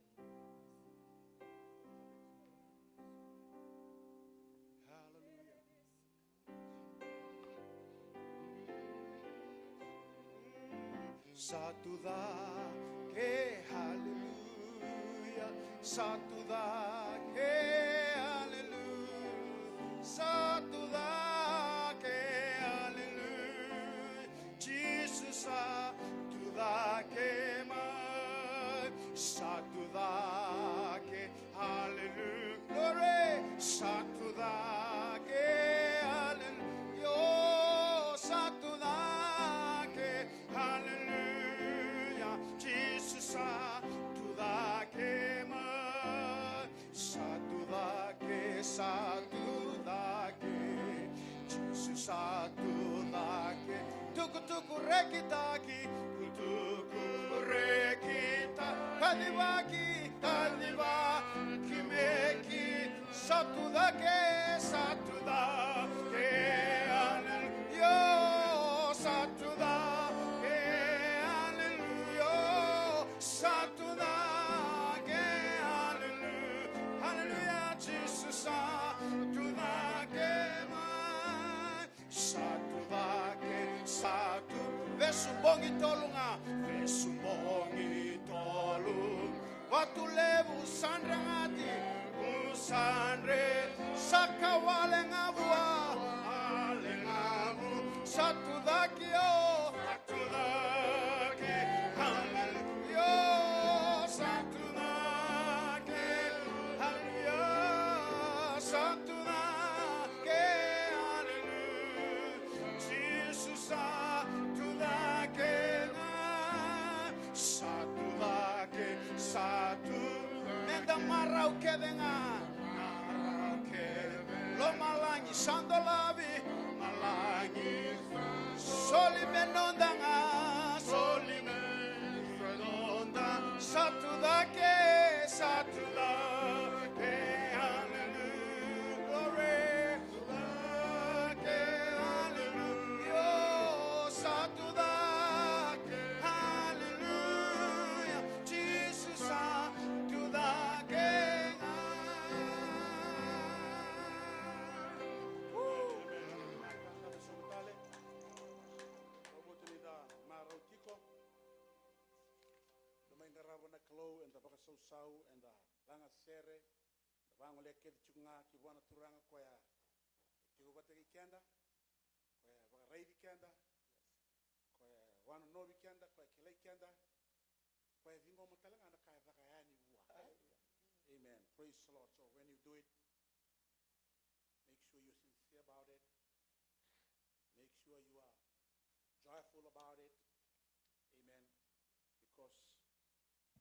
Hallelujah. Sa tu cake, haleluya. Sa tu cake, haleluya. Sa tu cake, haleluya. Jisu sa tu cake mai. Sa tu cake, haleluya. Glory. Sa tu cake, haleluya. Sa tu cake, haleluya. Jisu sa tu cake mai. Sa tu cake, sa tu cake. Jisu sa tu cake. Tukutuku rekitaki, tukutuku rekitaki, kacivaki, kacivaki, meki, sa tu cake, sa tu cake, aleluya, sa tu cake, aleluya, sa tu cake, aleluya, aleluya, Jisu sa tu cake mai. Sa tu cake, sa tu, vesu bogi tolu ga, vesu bogi tolu. Vatu levu sa dregati, u sa dre, sa ka wale ga vua, wale ga vua. Sa tu cake o, sa tu cake, aleluya, sa tu cake, aleluya, sa tu cake, aleluya. Jisu sa tu cake ga, sa tu cake, sa tu. Meda marau kece ga, marau kece. Lomalagi sa dolavi, lomalagi. Soli me noda ga, soli me noda. Sa tu cake, sa tu cake, aleluya, glory. Cake, aleluya, sa tu cake, aleluya, Jisu sa tu cake ga. Woo! Amen. Sa sobu tale. Au vakabauta ni da marau tiko. Da mai qarava na Kalou, eda vakasausau, eda laga sere, da vagolea kece tiko ga ki vua na Turaga, koya e tiko vata kei keda, koya e vakaraici keda, koya e wanonovi keda, koya e kilai keda, koya e ciqoma tale ga na ka e caka yani vua. Amen. Praise the Lord. So when you do it, make sure you're sincere about it. Make sure you are joyful about it. Amen. Because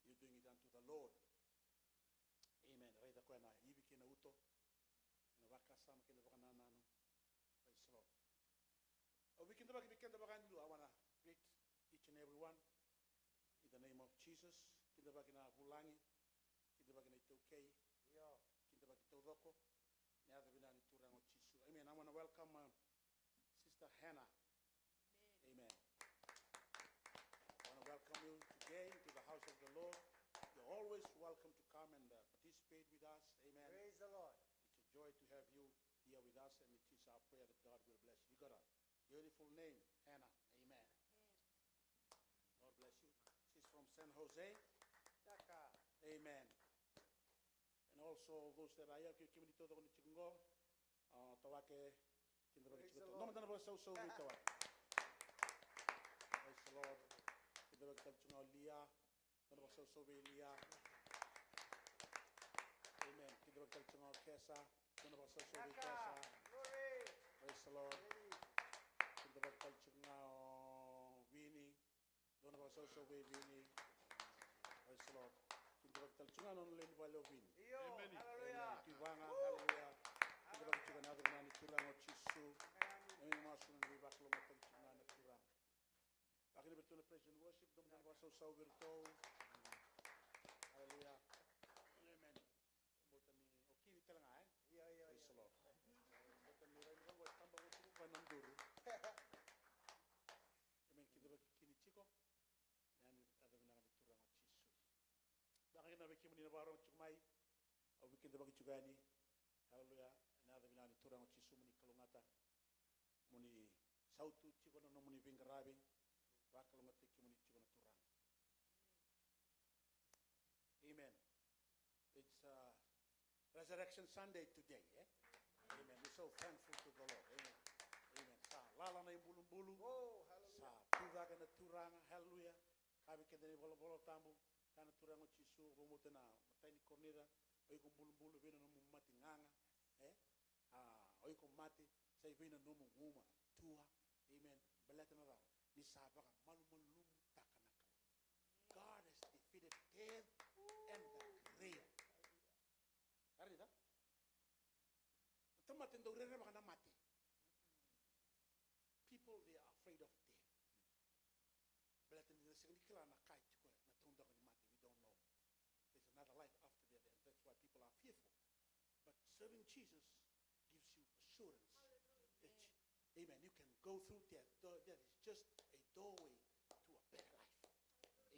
you're doing it unto the Lord. Amen. Raica koya na ivi kei na uto, na vakasama kei na vakanananu. Praise the Lord. Au veikidavaki vei keda vakayadua, I wanna greet each and every one in the name of Jesus. Kidavaki na vulagi, kidavaki na iTaukei, kidavaki taucoko, ena yaca vinaka ni Turaga o Jisu. Amen. I wanna welcome, uh, Sister Hannah. Amen. Amen. prayed with us. Amen. Praise the Lord. It's a joy to have you here with us, and it is our prayer that God will bless you. You got a beautiful name, Hannah. Amen. God bless you. She's from San Jose. Taka. Amen. And also those that are here, ke kemuni taucoko ni tiko qo, a, Tawake, kidavaki tiko. Praise the Lord. Dua mada na vakasausau vei Tawake. Praise the Lord. Kidavaki tale tiko ga o Lia. Dua na vakasausau vei Lia. Amen. Kidavaki tale tiko ga o Kesa. Dua na vakasausau vei Kesa. Glory. Praise the Lord. Kidavaki tale tiko ga o Vini. Dua na vakasausau vei Vini. Praise the Lord. Kidavaki tale tiko ga na nona lewe ni vale o Vini. Io, amen. Hallelujah. Amen. Tuivaga, hallelujah. Kidavaki tiko ga na yaca vinaka ni Turaga o Jisu. Amen. Ena masu na veivakalougatataki tiko ga na Turaga. Vakakina vei iratou na praise and worship, dua mada na vakasausau vei iratou. Hallelujah. Amen. Baleta ni o Kini tale ga, e? Io, io, io. Praise the Lord. Baleta ni rai ni vaqo e taba oti ko koya na duru. Amen. Kidavaki Kini tiko. Ena yaca vinaka ni Turaga o Jisu. Vakakina vei kemuni na vakarorogo tiko mai. Au veikidavaki tiko yani. Hallelujah. Ena yaca vinaka ni Turaga o Jisu, mo ni kalougata. Mo ni sautu tiko na nomuni veiqaravi. Vakalougatataki kemuni tiko na Turaga. Amen. It's, uh, Resurrection Sunday today, eh? Amen. We're so thankful to the Lord. Amen. Amen. Sa lala na ibulubulu. Oh, hallelujah. Sa tu cake na Turaga. Hallelujah. Kaya vei keda na iVolavola Tabu, kaya na Turaga o Jisu, vakabauta na imatai ni Korinica, o iko bulubulu, vei na nomu mate gaga, e? A, o iko mate, sa i vei na nomu guma, tua. Amen. Baleta na cava? Ni sa vakamalumalumutaka na Kalou. God has defeated death and the grave. Ka raica? Na tamata e dau rerevaka na mate. People, they are afraid of death. Baleta ni da sega ni kila na ka e tiko na taudaku ni mate. We don't know. There's another life after death, and that's why people are fearful. But serving Jesus gives you assurance that, amen, you can go through death. Though death is just a doorway to a better life.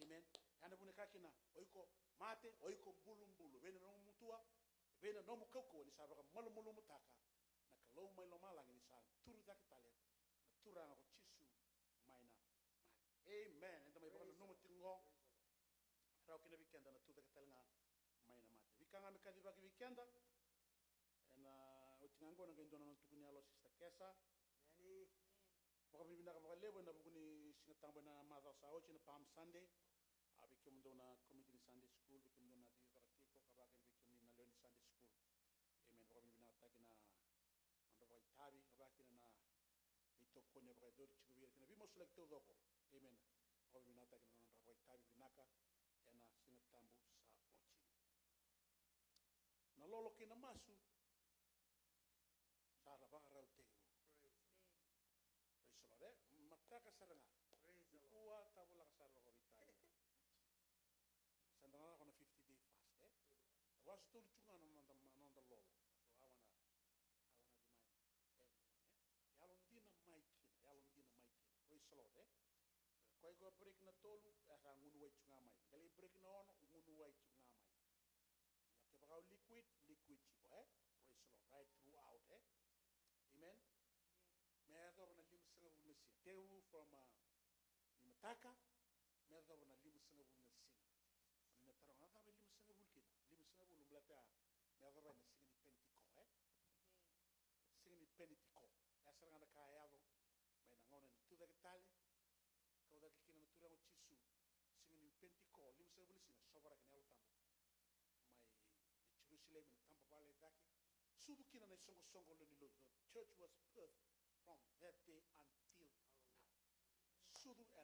Amen. Ya na vuna e kaya kina, o iko mate, o iko bulubulu, vei na nomu tua, vei na nomu kaukauwa, ni sa vakamalumalumutaka na Kalou mai lomalagi, ni sa turu cake tale na Turaga ko Jisu mai na mate. Amen. Eda mai vakananuma tiko qo. Rawa kina vei keda na tucake tale ga mai na mate. Veika ga me kacivaki vei keda. Ena oti ga qo na qai dua na nona tukuni yalo o Sister Kesa. Amen. Vakavinavinaka vakalevu ena vuku ni Siga Tabu ena macawa sa oti na Palm Sunday. A, vei kemudou na komiti ni Sunday school, vei kemudou na cicivaka tiko, ka vaka kina vei kemuni na lewe ni Sunday school. Amen. Vakavinavinakataki na nodra vakaitavi, ka vaka kina na veitokoni e vakayacori tiko vei ira kei na veimasulaki taucoko. Amen. Vakavinavinakataki na nodra vakaitavi vinaka ena Siga Tabu sa oti. Na lolo kei na masu sa ra vakarau tekivu. Praise the Lord, e? Mataka sara ga. Nikua tavulaka sara vakaveitalia. Sa da na lako na fifty day fast, e? Vasu tolu tu ga na noda, na noda lolo. So I wanna, I wanna remind everyone, e? Yalodina mai kina, yalodina mai kina. Praise the Lord, e? Koya iko break na tolu, e sa gunu wai tu ga mai. Qai lai break na ono, gunu wai tu ga mai. Ia kevaka o liquid, liquid tiko, e? Praise the Lord, right throughout, e? Amen. Me yacova na limasagavulu na siga. Tekivu from, uh, ni mataka, me yacova na limasagavulu na siga. Ni na taroga, na cava e limasagavulu kina? Limasagavulu baleta me yacova na siga ni Penitiko, e? Siga ni Penitiko. Ya sara ga na ka e yaco mai na gauna ni tucake tale, kau cake kina na Turaga o Jisu. Siga ni Penitiko, limasagavulu na siga, sovaraki na Yalo Tabu mai Jerusalemi, na taba vale e cake. Sucu kina na isoqosoqo lewe ni lotu. The church was birthed from that day until now. Sucu ena,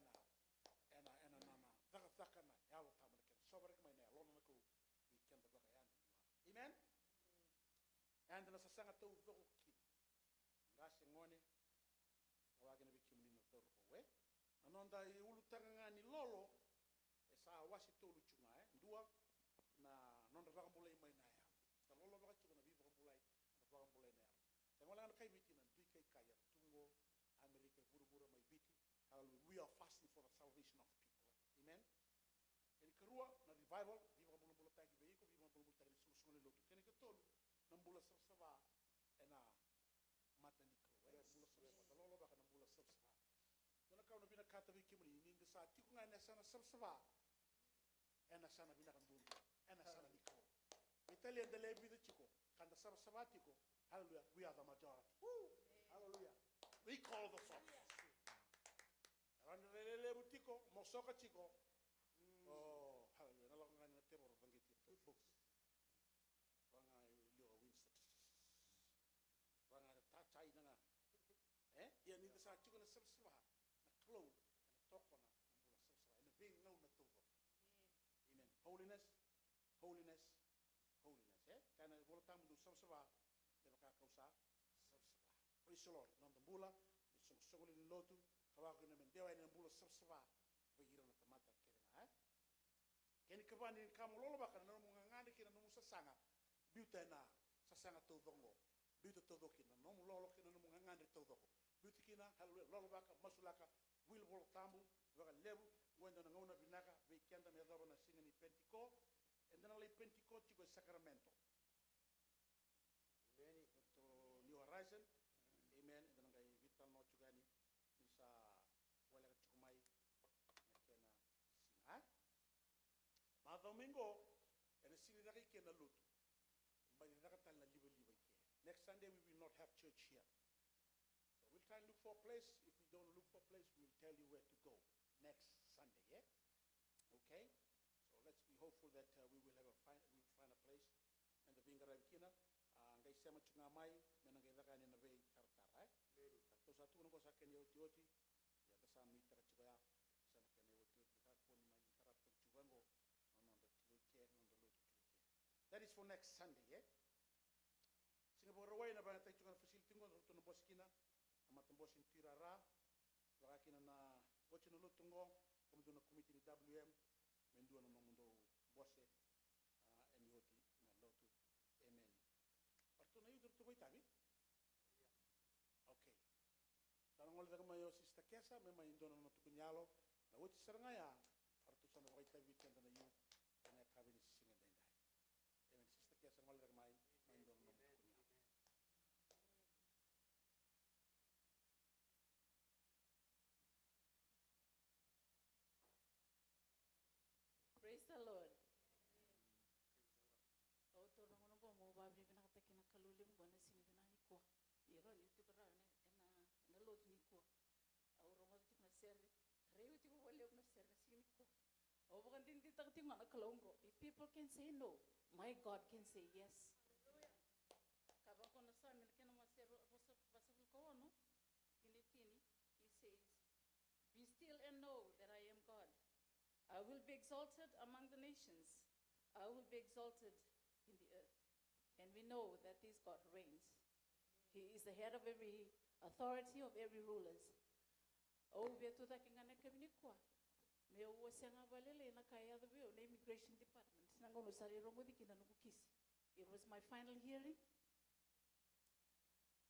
ena, ena, na, na cakacaka na Yalo Tabu, na kena sovaraki mai na Yalona na Kalou vei keda vakayadua. Amen? Eda na sasaga taucoko kina. Qase, gone, ka vaka kina vei kemuni na cauravou, e? Na noda iulutaga ga ni lolo, e sa wase tolu tu ga, e? Dua, na nodra vakabulai mai na yalo. Da lolovaka tiko na veivakabulai, na vakabulai na yalo. Sega walega na kai Viti, na dui kaikai era tu qo, Amerika, e vuravura mai Viti. Hallelujah. We are fasting for the salvation of people. Amen. Kena ikarua, na revival, veivakabulabulataki vei iko, veivakabulabulataki na isoqosoqo lewe ni na bula savasava ena mata ni Kalou. E, na bula savasava, da lolovaka na bula savasava. Dua na ka au na vinakata vei kemuni, ni da sa tiko ga ena yasana savasava, ena yasana vinaka duadua, ena yasana ni Kalou. Veitalia da lewe vica tiko, ka da savasava tiko. Hallelujah. We are the majority. Woo! Hallelujah. We call the shots. Era na lelevu tiko, mo soka tiko. Oh, hallelujah. Na lako ga ni na tevoro vageti. Raga e liwa Winston. Raga e tatai na ga. E? Ia ni da sa tiko na savasava, na Kalou ena tokona na bula savasava ena veigauna taucoko. Amen. Holiness, holiness, holiness. E? Kaya na iVola Tabu, dou savasava me vaka kau sa savasava. Praise the Lord. Na noda bula, na isoqosoqo lewe ni lotu, ka lako kina me dewa yani na bula savasava vei ira na tamata kece ga. E? Kena ikava ni ka mo lolovaka na nomu gagadre kei na nomu sasaga, biuta ena sasaga taucoko. Biuta taucoko kina na nomu lolo kei na nomu gagadre taucoko. Biuta kina, hallelujah, lolovaka, masulaka, wili Vola Tabu vakalevu. Oqo e dua na gauna vinaka vei keda me yacova na siga ni Penitiko. Eda na lai Penitiko tiko e Sacramento. Amen. Ito New Horizon. Amen. Eda na qai veitalanoa tiko yani ni sa voleka tiko mai na kena siga. Macawa mai qo ena sega ni caka i ke na lotu. Ba ni caka tale na livaliva i ke. Next Sunday we will not have church here. So we'll try and look for a place. If we don't look for a place, we'll tell you where to go next Sunday, yeah? Okay? So let's be hopeful that uh, we will have a find, we will find a place. Me da veiqaravi kina, a qai sema tiko ga mai, me na qai caka yani na veitaratara, e? Ratou sa tukuna qo sa kena iotioti, ia da sa nuitaka tiko ya, sa na kena iotioti, kakua ni mai interrupt tiko vaqo na noda tiko i ke, na noda lotu tiko i ke. That is for next Sunday, e? Siga Vakarauwai na vakayagataki tiko na facility qo, na ratou na bose kina na matabose ni Tui Rara, vaka kina na oti na lotu qo, kemudou na komiti ni W M, me dua na nomudou bose, a, ena oti na lotu. Amen. O ratou na youth ratou vakaitavi? Okay. Sa na gole cake mai o Sister Kesa me mai dua na nona tukuni yalo. Na oti sara ga ya, o ratou sa na vakaitavi vei keda na youth ena yakavi ni siga edaidai. Amen. Sister Kesa, gole cake mai, mai dua na nona tukuni yalo. Praise the Lord. Au taura na gauna oqo meu vakavinavinakataki na Kalou levu oqo ena siga vinaka nikua. Ni rawa niu tiko rawa ena, ena, ena lotu nikua. Au rogoca tiko na sere, raica tiko vakalevu na sere na siga nikua. Au vakadinadinataka tiko ga na Kalou oqo. If people can say no, my God can say yes. Ka vaqo na Same na kena wase rua, vosa, vasagavulu ka ono, tikina e tini, he says, "Be still and know that I am God. I will be exalted among the nations. I will be exalted in the earth." And we know that this God reigns. He is the head of every authority, of every rulers. Au via tucake ga na yakavi nikua meu wasea ga vakalailai na ka e yaco vei au na immigration department na gauna au sa lai rogoci kina na noqu kisi. It was my final hearing.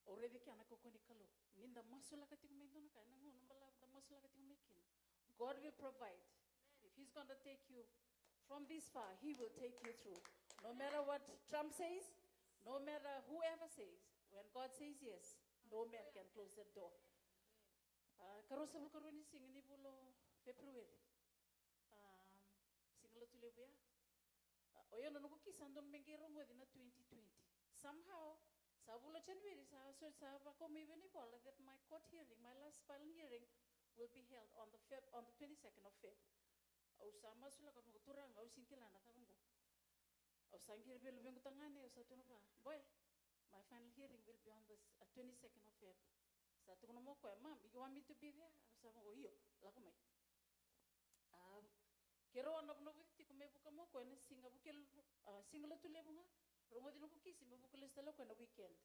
Au raica kina na kaukaua ni Kalou. Ni da masulaka tiko mai dua na ka, ena gauna balavu da masulaka tiko mai kina, God will provide. If he's gonna take you from this far, he will take you through. No matter what Trump says, no matter whoever says, when God says yes, no man can close that door. A, ka ruasagavulu ka rua ni siga ni vula o February. A, siga Lotulevu ya. A, o yau na noqu kisi sa dodonu me qai rogoci na twenty twenty. Somehow, sa vula January, sa, so, sa vakau mai vei au na ivola that my court hearing, my last final hearing, will be held on the Feb, on the twenty-second of Feb. Au sa masulaka, au vaqo, Turaga, au sega ni kila na cava oqo. Au sa qiri vei luvequ tagane, au sa tukuna vua, boy, my final hearing will be on the s-, uh, twenty-second of Feb. Sa tukuna mai o koya, Mom, you want me to be there? Au sa vaqo, io, lako mai. A, keirau a novunovuci tiko me vuka mai o koya na siga Vuke, a, siga Lotulevu ga, rogoci noqu kisi me vuka lesu tale o koya na weekend.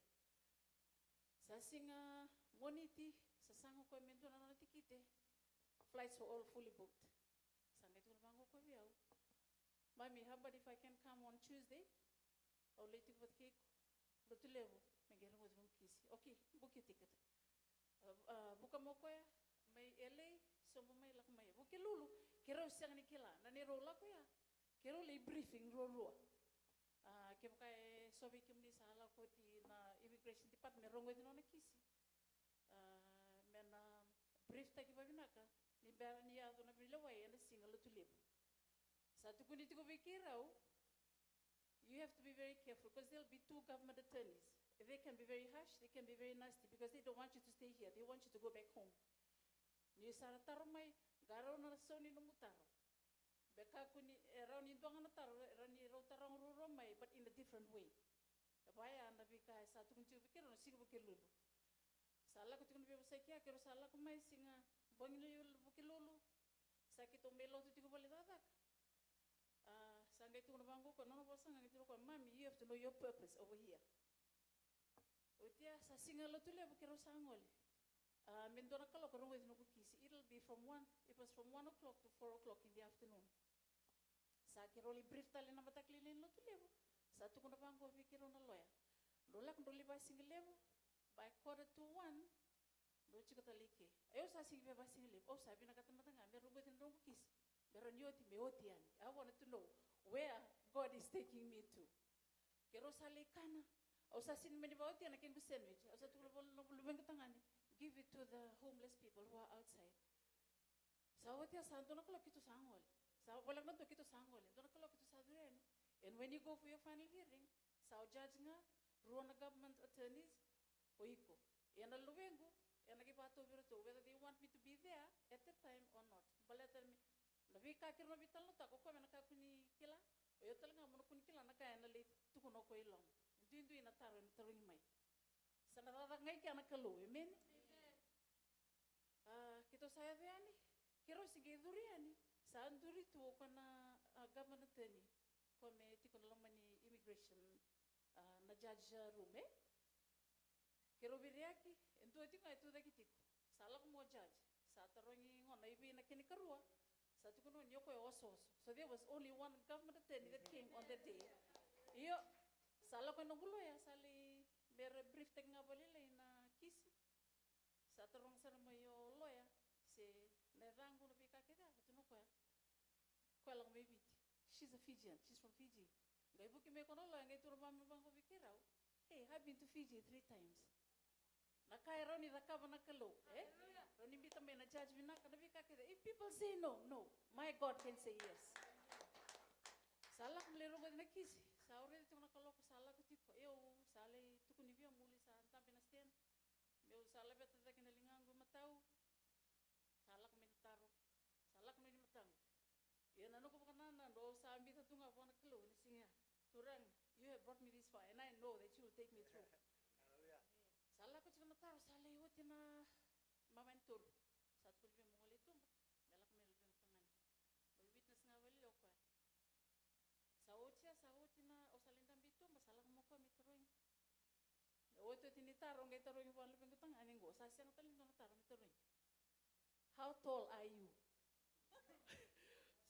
Sa siga Moniti, sa saga o koya me dua na nona tikite. Flights were all fully booked. Sa qai tukuna vaqo o koya vei au, Mami, how about if I can come on Tuesday? Au lai tiko vata kei iko Lotulevu me qai rogoci noqu kisi. Okay, book your ticket. A, a, vuka mai o koya mai L A, sobu mai, lako mai. Vukelulu, keirau sega ni kila na neirau lako ya. Keirau lai briefing ruarua. A, Kevaka e so vei kemuni sa lako oti na immigration department me rogoci nona kisi, ah, me na brief taki vavinaka ni bera ni yaco na veilewai ena siga Lotulevu. Sa tukuni tiko vei keirau, you have to be very careful because there'll be two government attorneys. They can be very harsh, they can be very nasty because they don't want you to stay here. They want you to go back home. Ni sa ra taro mai, qai rau na sau ni nomu taro. Be kakua ni, e rawa ni dua ga na taro, e rawa ni rau taroga ruarua mai, but in a different way. E vaya na veika e sa tukuni tiko vei keirau na siga Vukelulu. Sa lako tiko na veivosaki ya, keirau sa lako mai siga bogi ni Vukelulu. Sa keitou mai lotu tiko vale cakacaka. Ah, sa qai tukuna vaqo koya, nona vosa ga qai tukuna koya, "Mommy, you have to know your purpose over here." Oti ya sa siga Lotulevu keirau sa gole. Ah, me dua na kaloko rogoci noqu kisi. It'll be from one, it was from one o'clock to four o'clock in the afternoon. Sa keirau lai brief tale na mataka lailai ni Lotulevu. Sa tukuna vaqo vei keirau na loya, "Drau lako drau lai vasigalevu, by quarter to one, drau tiko tale i ke." Au sa sigi via vasigalevu, au sa vinakata mada ga me rogoci na noqu kisi. Me rawa ni oti, me oti yani. I wanted to know where God is taking me to. Keirau sa lai kana. Au sa sega ni mani vakaotia na kequ sandwich. Au sa tukuna vua na luvequ tagane, "Give it to the homeless people who are outside." Sa oti ya sa dua na kaloko keitou sa gole. Sa voleka na dua keitou sa gole. Dua na kaloko keitou sa curu yani. And when you go for your final hearing, sa o judge ga, rua na government attorneys, o iko. Ia na luvequ, ena qai vakatauvi iratou whether they want me to be there at that time or not. Baleta me, na veika keirau na veitalanoataka, o koya me na kakua ni kila, o yau tale ga mo na kua ni kila na ka ena lai tukuna o koya i loma. Duidui na taro ena tarogi mai. Sa na cakacaka ga i kea na Kalou, emeni? Ah, keitou sa yaco yani, keirau se qai curu yani, sa duri tu o koya na, ah, government attorney, koya me tiko na loma ni immigration, ah, na judge, ah, room, e? Keirau veireyaki, e dua tiko ga e tu cake tiko. Sa lako mai o judge, sa tarogi gona i vei na kena ikarua, sa tukuna ni o koya e osooso. So there was only one government attorney that came on that day. Io, sa lako na noqu loya, sa lai me ra brief taki ga vakalailai na kisi. Sa taroga sara mai o loya se na yacaqu, na veika kece, a tukuna o koya, koya lako mai Viti. She's a Fijian, she's from Fiji. Qai vuki mai ko na loya, qai tukuna vaqo vei keirau, "Hey, I've been to Fiji three times." Na ka e rawa ni cakava na Kalou, e? Rawa ni biuta mai na judge vinaka, na veika kece. If people say no, no. My God can say yes. Sa lako mai lai rogoci na kisi. Sa au raica tiko na kaloko sa lako tiko. Au sa lai tukuni vei au meu lai sa dabe na stand. Meu sa laveta cake na ligaqu i matau. Sa lako mai na taro. Sa lako mai na mataqu. Ia na noqu vakanananu, au sa biuta tu ga vua na Kalou ena siga ya. Turaga, you have brought me this far and I know that you will take me through. Sa lako tiko na taro, sa lai oti na mamae ni tolu. Sa tukuni vei au meu gole i tuba, me lako mai na luvequ tagane. Meu witness ga vakalailai o koya. Sa oti ya, sa oti na, au sa lai dabe i tuba, sa lako mai o koya me tarogi. Otioti ni taro, qai tarogi vua na luvequ tagane qo, sa sega tale ni dua na taro me tarogi. "How tall are you?"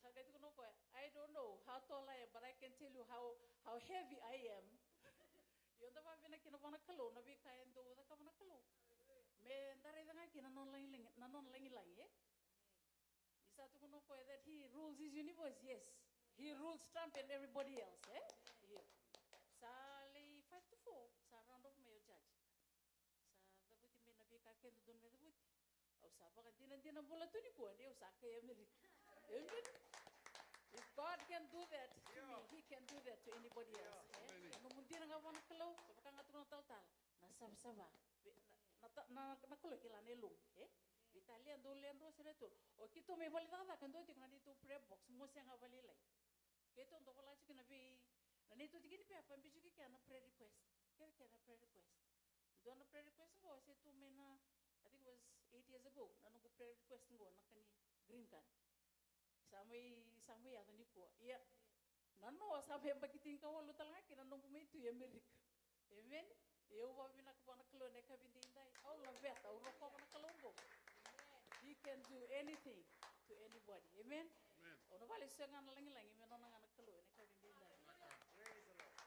Sa qai tukuna o koya, "I don't know how tall I am, but I can tell you how, how heavy I am." Io, da vakavinavinaka kina vua na Kalou na veika e dau cakava na Kalou. Me da raica ga kina na nona lagilagi, na nona lagilagi, e? Ni sa tukuna o koya that he rules his universe, yes. He rules Trump and everybody else, e? Io. Sa lai five to four, sa round off mai o judge. Sa cavuti mai na veika kece e dodonu me cavuti. Au sa vakadinadina bula tu nikua ni au sa kai Amerika. Amen. If God can do that to me, he can do that to anybody else. E? Na nomu dina ga vua na Kalou, sa vaka ga tukuna na talatala, na savasava. Ve-, na, na ta-, na, na Kalou e kila na yalomu, e? Veitalia dou lewe rua se lewe tolu. O keitou mai vale cakacaka, dua tiko na neitou prayer box, mo sega vakalailai. Keitou dau vola tiko kina vei, na neitou tiki ni pepa, biu tiko kina na prayer request. Kece kece na prayer request. Dua na prayer request qo se tu mai na, I think it was eight years ago, na noqu prayer request qo, na ka ni green card. Sa mai, sa mai yaco nikua. Ia, na noa sa mai yabaki tinikawalu tale ga kina noqu mai tu i Amerika. Amen. Ia au vakavinavinaka vua na Kalou ena yakavi edaidai. Au laveta, au rokova na Kalou qo. He can do anything to anybody. Amen. Amen. Au na vakalesuya ga na lagilagi me nona ga na Kalou ena yakavi edaidai. Praise the Lord.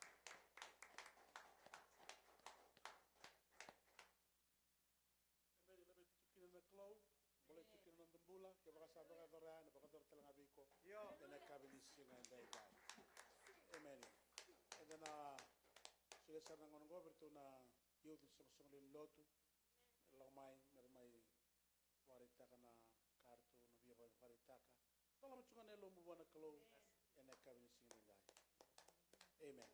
Emeni, laveti tiko kina na Kalou, bolei tiko kina na noda bula, kevaka sa vakayacora ya, ena vakayacora tale ga vei iko. Io. Ena yakavi ni siga edaidai. Emeni. Eda na Sara na gauna oqo vei iratou na youth ni soqosoqo lewe ni lotu. Lako mai, me ra mai vakaraitaka na ka ratou na via vakaraitaka. Dolava tiko ga na yalomu vua na Kalou ena yakavi ni siga nikua. Amen.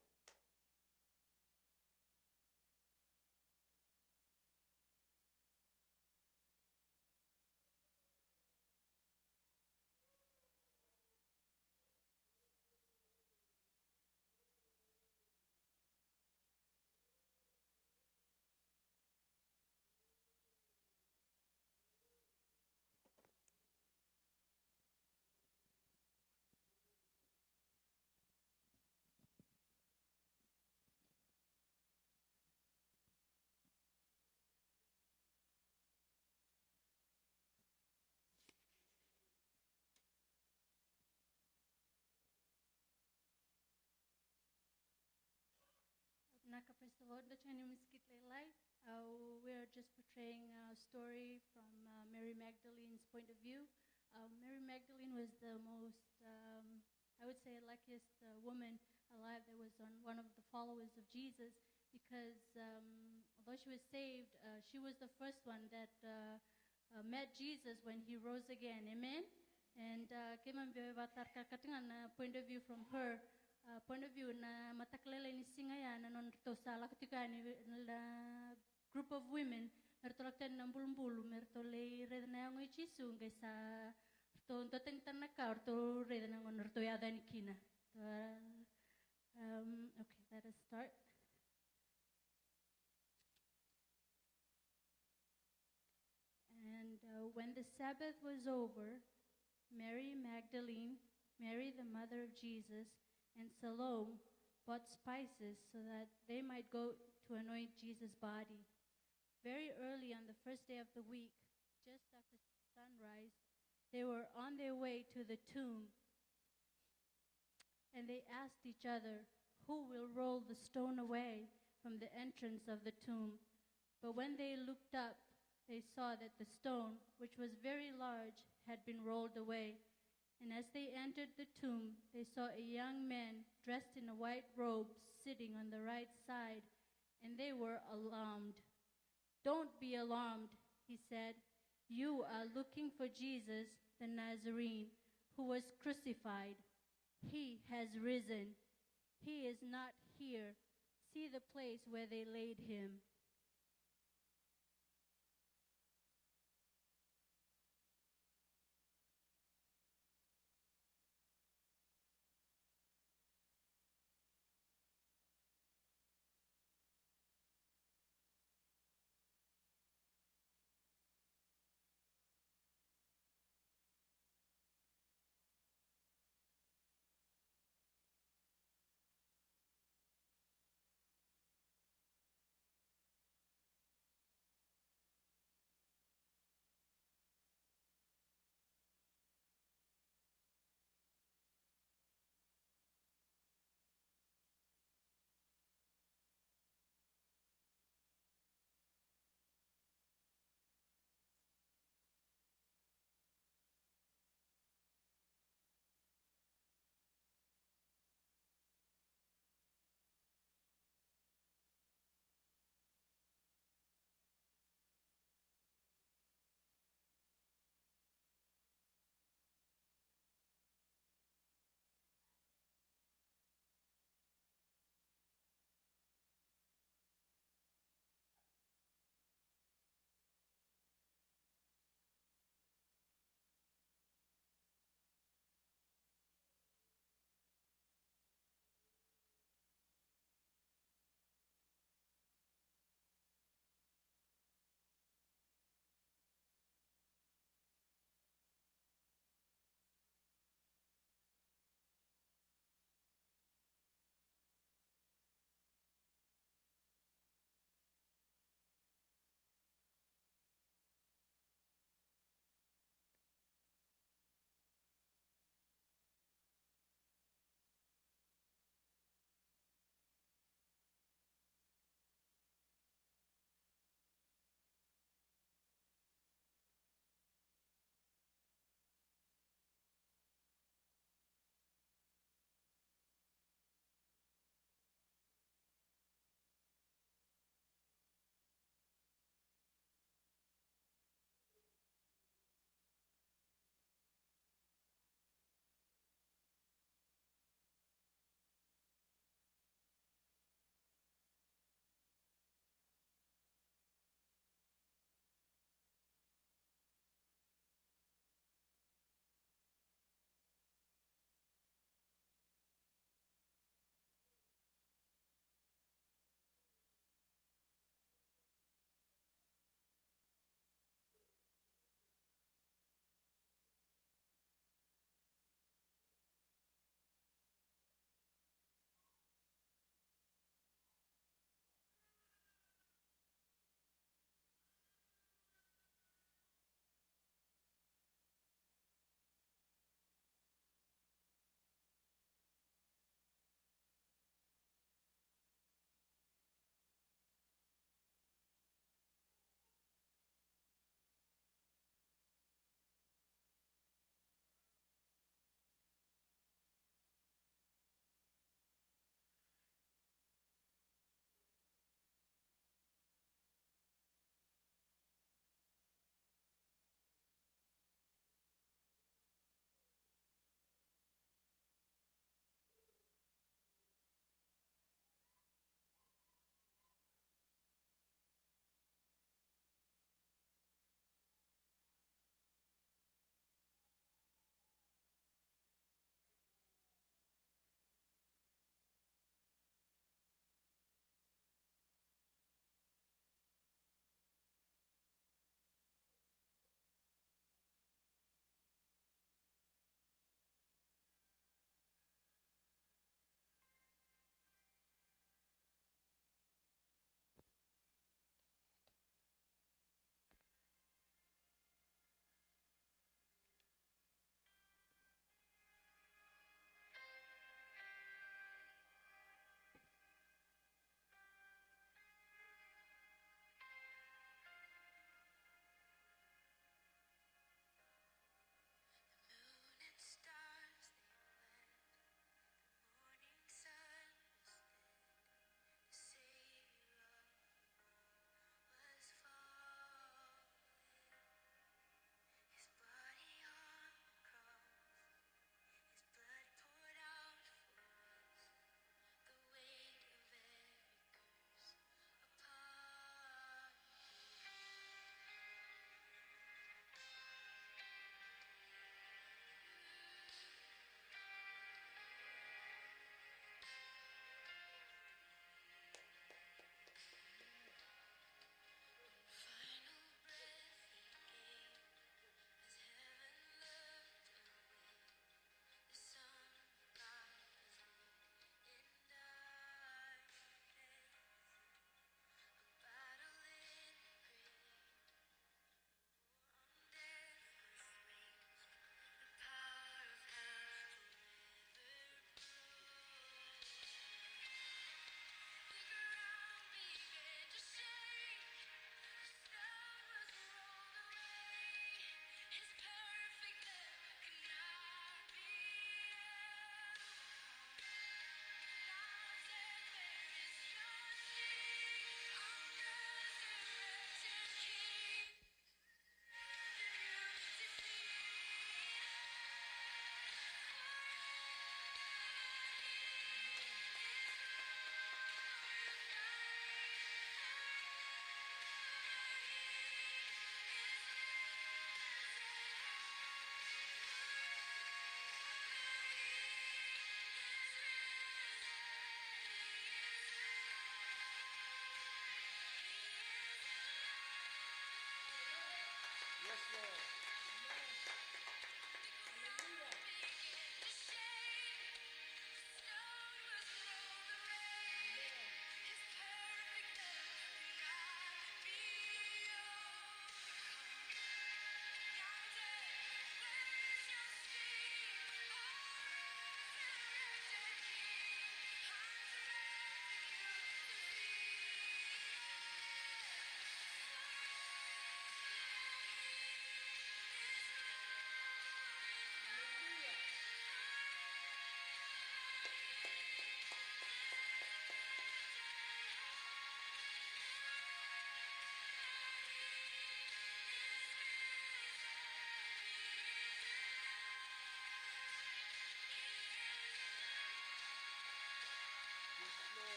Vinaka, praise the Lord. Dou tiko ni masikit lailai. Uh, we are just portraying a story from uh, Mary Magdalene's point of view. Uh, Mary Magdalene was the most, um, I would say, luckiest uh, woman alive that was on one of the followers of Jesus, because um, although she was saved, uh, she was the first one that uh, uh, met Jesus when he rose again. Amen? And uh, keimami via vakataraka tiko ga na point of view from her uh, point of view, na mataka lailai ni siga ya na nodratou sa lako tiko yani na group of women, me ratou lako tani na bulubulu me ratou lai raica na yago i Jisu, qai sa ratou duatani tale na ka o ratou raica na gauna ratou yaco yani kina. Uh, um, okay, let us start. And uh, when the Sabbath was over, Mary Magdalene, Mary the mother of Jesus, and Salome bought spices so that they might go to anoint Jesus' body. Very early on the first day of the week, just after sunrise, they were on their way to the tomb. And they asked each other, "Who will roll the stone away from the entrance of the tomb?" But when they looked up, they saw that the stone, which was very large, had been rolled away. And as they entered the tomb, they saw a young man dressed in a white robe sitting on the right side, and they were alarmed. "Don't be alarmed," he said. "You are looking for Jesus, the Nazarene, who was crucified. He has risen. He is not here. See the place where they laid him."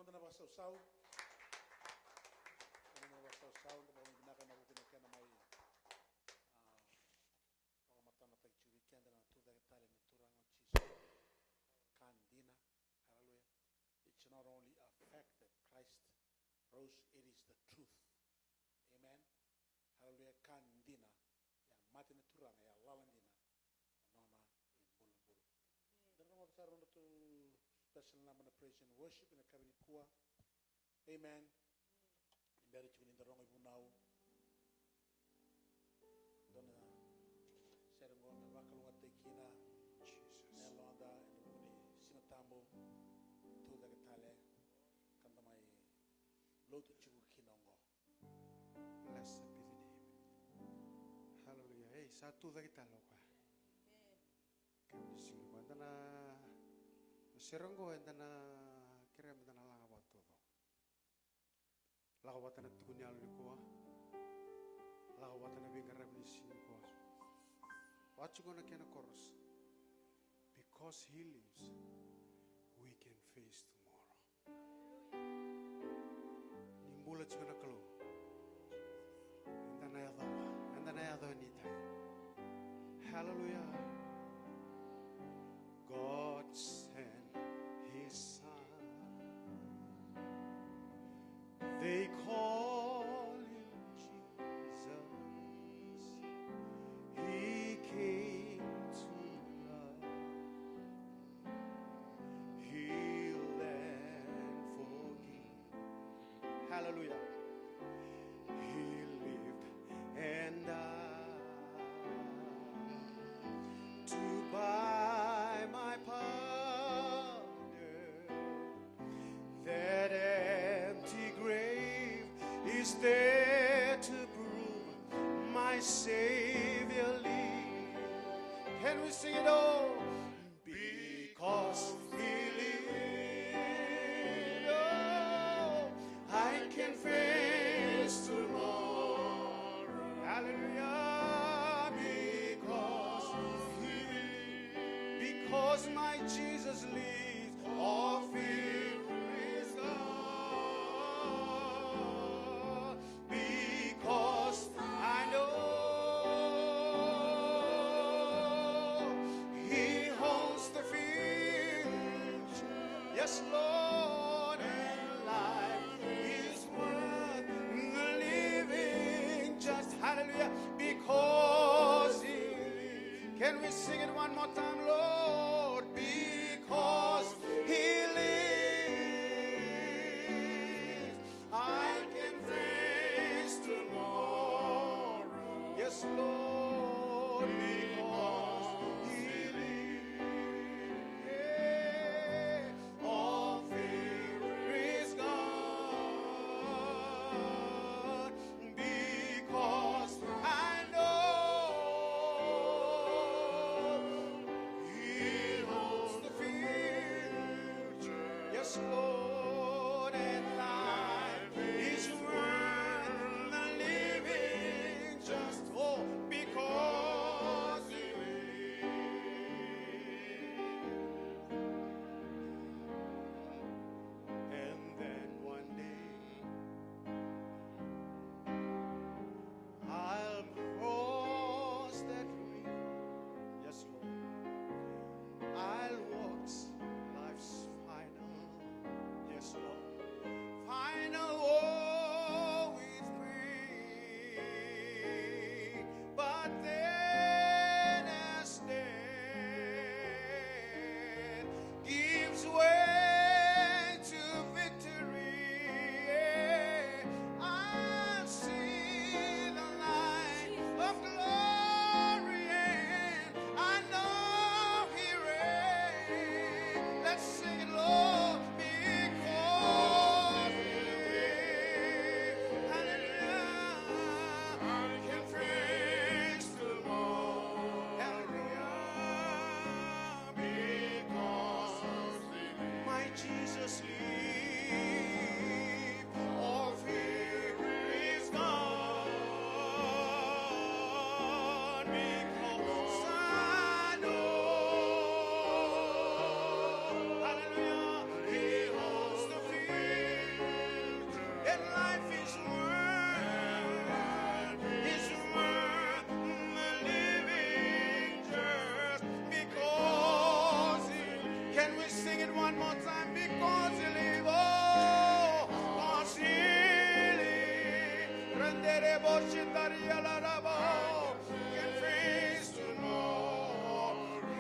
Dua na vakasausau. Dua na vakasausau, da vakavinavinaka ena vuku ni kena mai, ah, vakamatanataki tiko vei keda na Tucake Tale ni Turaga o Jisu. Ka dina. Hallelujah. It's not only a fact that Christ rose, it is the truth. Amen. Hallelujah. Ka dina, e a mate na Turaga, e a lala dina na nona ibulubulu. Da na rogoca sara nodratou special number na praise and worship ena yakavi nikua. Amen. Ni bera tiko ni da rogo ivunau, dua na sere qo me vakalougatataki kina na yaloda ena vuku ni Siga Tabu, Tucake Tale, ka da mai lotu tiko kina oqo. Blessed be the name. Hallelujah. Ei, sa tucake tale o koya. Kemuni sega ni koya. Eda na, na sere oqo eda na kerea meda na laga vakataucoko. Lako vata na tukuni yalo nikua. Lako vata na veiqaravi ni siga nikua. Watch qo na kena chorus. Because he lives, we can face tomorrow. Ni bula tiko na Kalou, eda na yacova, eda na yaco anytime. Hallelujah. God sent his son. They call him Jesus. He came to love, heal and forgive. Hallelujah. He lived and died to buy my pardon. That empty grave is there to prove my Savior lives. Can we sing it all? Because he lives, oh, I can face tomorrow. Hallelujah. Because he lives, because my Jesus lives, all fear is gone. Because I know he holds the future. Yes, Lord, and life is worth the living just. Hallelujah. Because he lives. Can we sing it one more time, Lord? Because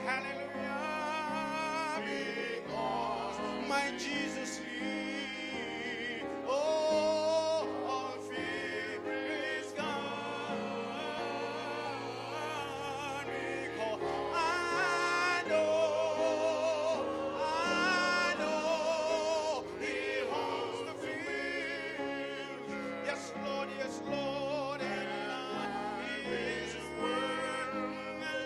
Hallelujah, because my Jesus lives. Oh, all fear is gone. Because I know, I know He holds the field. Yes, Lord, yes, Lord, and life is worth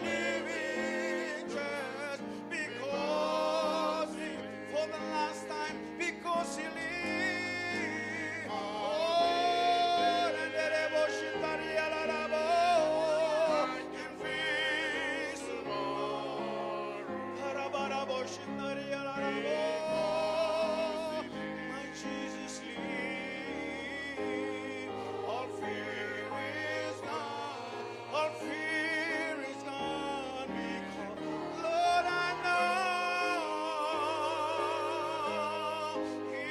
living just because He, for the last time, because He lives. Oh, and the devotion that He allowed. My Jesus lives. All fear is gone. All fear is gone because, Lord, I know He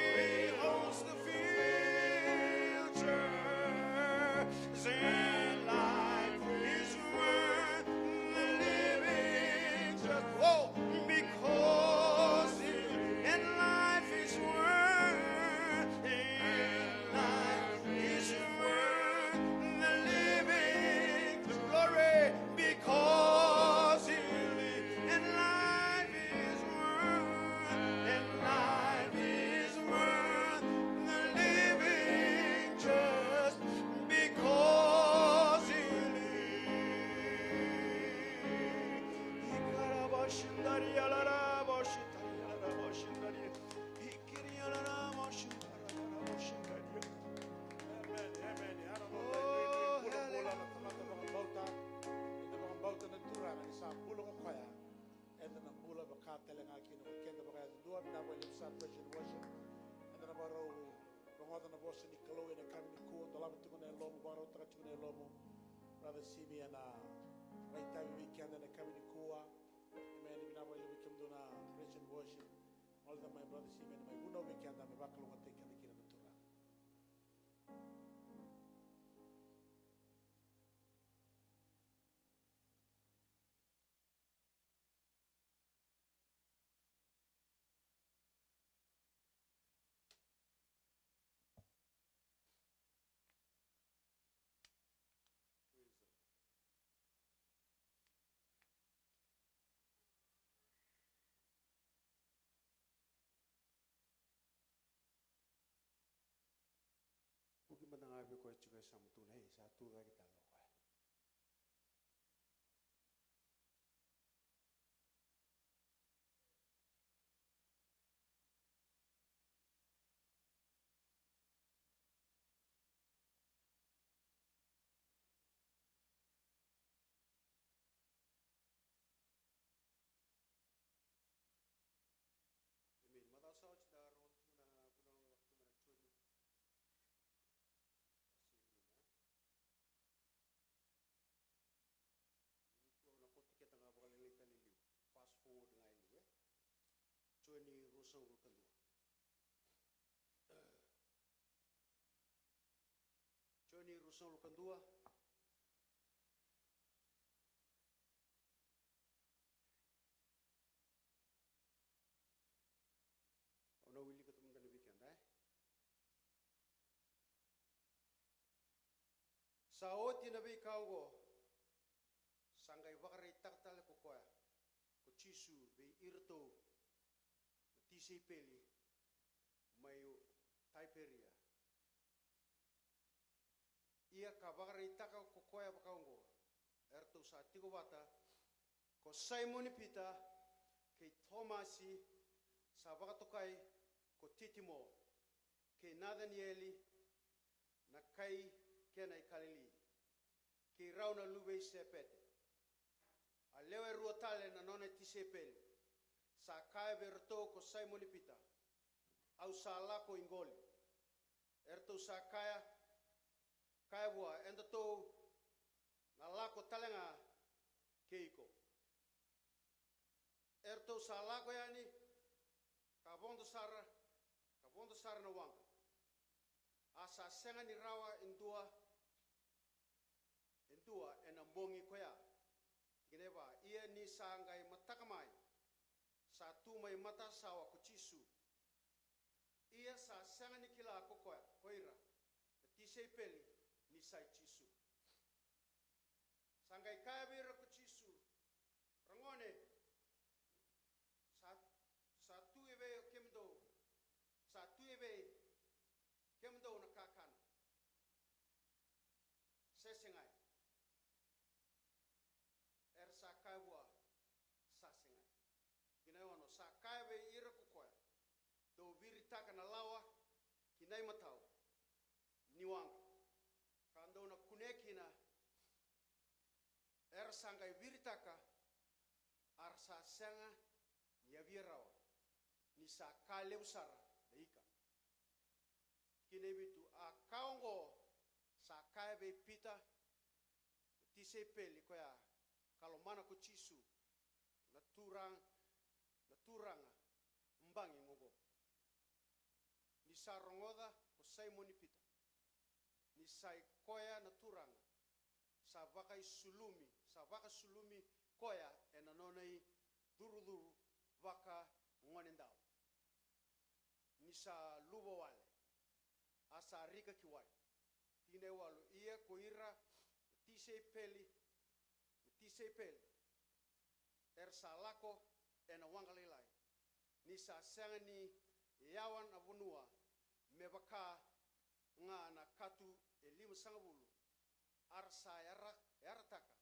holds the future. And life is worth the living just, oh, because it, and life is worth, and life is worth the living. Glory, because it, and life is worth, and life is worth the living just because He lives. Ikarabashandari alarabashandari alarabashandari. Ikiri alarabashandari alarabashandari. Amen, amen. Aleluya. Bula, bula na tamata vakabauta. Eda vakabauta na Turaga ni sa bula ko koya. Eda na bula vaka tale ga kina ko keda vakayadudua. Vinaka vakalevu sa praise and worship. Eda na vakarau rogoca na vosa ni Kalou ena yakavi nikua, dolava tiko na yalomu, vakarautaka tiko na yalomu. Brother Simi ena vakaitavi vei keda ena yakavi nikua. Amen. Vinaka vakalevu vei kemudou na praise and worship. Gole mai brother Simi ena mai vunau vei keda, me vakalougatataki keda kina na Turaga. Vuki mada ga vei koya tiko e yasamu tu na, ei, sa tu cake tale o koya. Amen. Macawa sa oti da rogoca tiko na vunau e lako tu mai na Joni wase lima. Nikua au na kauta keda ga vakalailai tale e liu. Fast forward ga e liu, e. Joni ruasagavulu ka dua. Joni ruasagavulu ka dua. Au na wilika tu mada na vei keda, e? Sa oti na veika oqo, sa qai vakaraitaka tale ko koya ko Jisu vei iratou na tisaipeli mai Taiperia. Ia ka vakaraitaka ko koya vakaoqo, eratou sa tiko vata ko Saimoni Pita, kei Tomasi sa vakatokai ko Titimo, kei Nacanieli na kai Kena i Kalili, kei rau na luve i Sepete. A lewe rua tale na nona tisaipeli, sa kaya vei iratou ko Saimoni Pita, au sa lako i qoli. Eratou sa kaya, kaya vua, edatou na lako tale ga kei iko. Eratou sa lako yani, ka vodo sara, ka vodo sara na waqa. A sa sega ni rawa e dua dua ena bogi koya. Tikina e va, ia ni sa qai mataka mai, sa tu mai matasawa ko Jisu. Ia sa sega ni kila ko koya, ko ira na tisaipeli, ni sa i Jisu. Sa qai kaya vei ira ko Jisu, ragone, sa, sa tu e vei kemudou, sa tu e vei kemudou na kakana? Se segai. Era sa kaya vua, sa segai. Tikina e ono, sa kaya vei ira ko koya, dou viritaka na lawa ki na imatau ni waqa, ka dou na kunea kina. Era sa qai viritaka, a ra sa sega ni yavia rawa, ni sa ka levu sara na ika. Tikina e vitu, a ka oqo sa kaya vei Pita, na tisaipeli koya ka lomana ko Jisu, na Turaga, na Turaga, bagi oqo. Ni sa rogoca ko Saimoni Pita ni sa i koya na Turaga, sa vakaisulumi, sa vakasulumi koya ena nona icurucuru vakagonedawa, ni sa luva wale, a sa rika ki wai. Tikina e walu, ia ko ira na tisaipeli, na tisaipeli era sa lako ena waqa lailai, ni sa sega ni yawa na vanua, me vaka ga na katu e limasagavulu, a ra sa yara, yarataka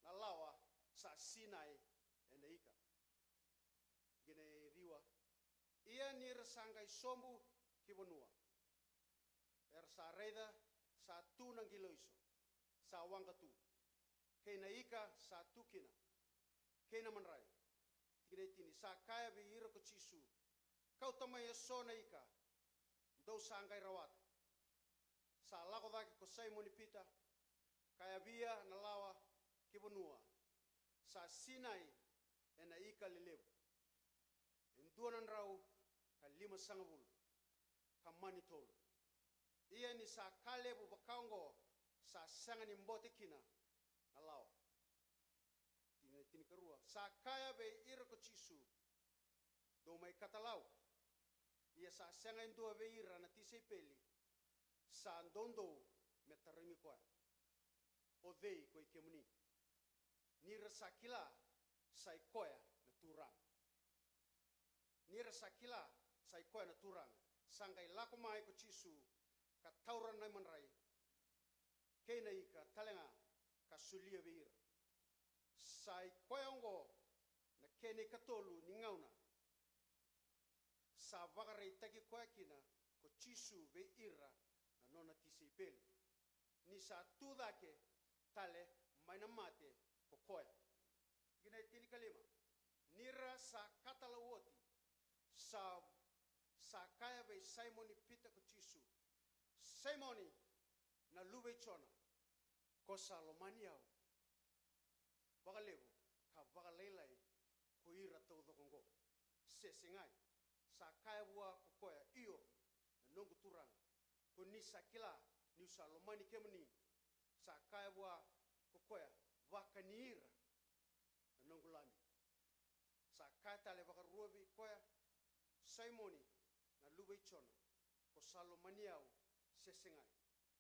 na lawa sa sinai ena ika. Tikina e ciwa, ia ni ra sa qai sobu ki vanua, era sa raica sa tu na qiloiso, sa waqa tu, kei na ika sa tu kina, kei na madrai. Tikina e tini, sa kaya vei ira ko Jisu, kauta mai eso na ika dou sa qai rawata. Sa lako cake ko Saimoni Pita, ka yavia na lawa ki vanua, sa sinai ena ika lelevu, e dua na drau ka limasagavulu ka mani tolu. Ia ni sa ka levu vaka oqo, sa sega ni bote kina na lawa. Tikina e tinikarua, sa kaya vei ira ko Jisu, dou mai katalau. Ia sa sega e dua vei ira na tisaipeli sa doudou me tarogi koya, o cei ko i kemuni? Ni ra sa kila sa i koya na Turaga. Ni ra sa kila sa i koya na Turaga, sa qai lako mai ko Jisu, ka taura na madrai kei na ika talega, ka solia vei ira. Sa i koya oqo na kena ikatolu ni gauna sa vakaraitaki koya kina ko Jisu vei ira na nona tisaipeli, ni sa tu cake tale mai na mate ko koya. Tikina e tinikalima, ni ra sa katalau oti, sa, sa kaya vei Saimoni Pita ko Jisu, Saimoni, na luve i Jona, ko sa lomani au vakalevu ka vakalailai ko ira taucoko oqo, se segai? Sa kaya vua ko koya, io, na noqu Turaga, ko ni sa kila niu sa lomani kemuni. Sa kaya vua ko koya, vakani ira na noqu lami. Sa kaya tale vakarua vei koya, Saimoni, na luve i Jona, ko sa lomani au se segai?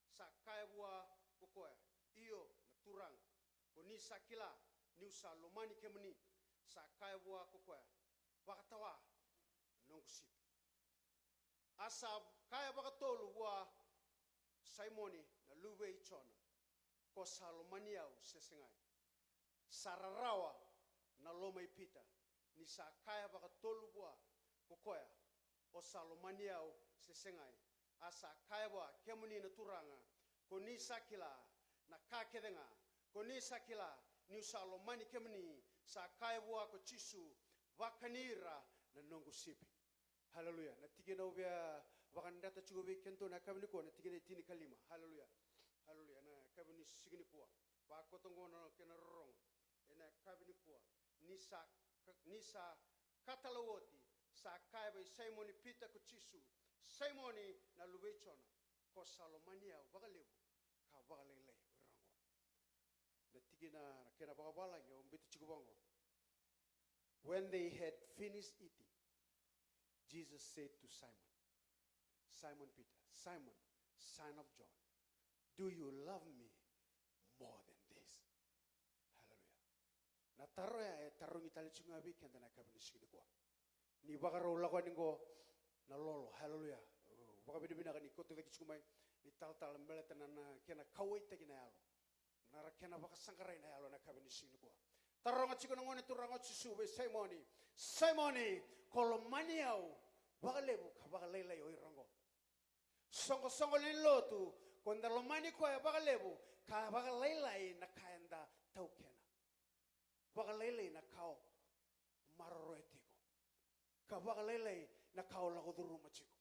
Sa kaya vua ko koya, io, na Turaga, ko ni sa kila niu sa lomani kemuni. Sa kaya vua ko koya, vakatawa na noqu sipi. A sa kaya vakatolu vua, Saimoni, na luve i Jona, ko sa lomani au se segai? Sa rarawa na loma i Pita ni sa kaya vakatolu vua ko koya, o sa lomani au se segai? A sa kaya vua, kemuni na Turaga, ko ni sa kila na ka kece ga, ko ni sa kila niu sa lomani kemuni. Sa kaya vua ko Jisu, vakani ira na noqu sipi. Haleluya. Na tikina au via vakadreta tiko vei kemudou na yakavi nikua, na tikina e tinikalima. Haleluya. Haleluya. Na yakavi ni siga nikua, vakoto oqo na kena rorogo ena yakavi nikua. Ni sa, ni sa katalau oti, sa kaya vei Saimoni Pita ko Jisu, Saimoni, na luve i Jona, ko sa lomani au vakalevu ka vakalailai? Ira oqo. Kina na kena vakavalagi au bita tiko vaqo. When they had finished eating, Jesus said to Simon, Simon Peter, Simon, son of John, do you love me more than this? Hallelujah. Na taro ya e tarogi tale tiko ga vei keda na yakavi ni siga nikua. Ni vakarau lako yani qo na lolo, haleluya. Vakavinavinaka ni kauta cake tiko mai ni talatala baleta na, na kena kauwaitaki na yalo. Na ra kena vakasaqarai na yalo na yakavi ni siga nikua. Taroga tiko na gone turaga o Jisu vei Saimoni, Saimoni, ko lomani au vakalevu ka vakalailai o ira qo? Soqosoqo lewe ni lotu, ko da lomani koya vakalevu ka vakalailai na ka eda taukena. Vakalailai na ka o maroroya tiko, ka vakalailai na ka o lako curuma tiko.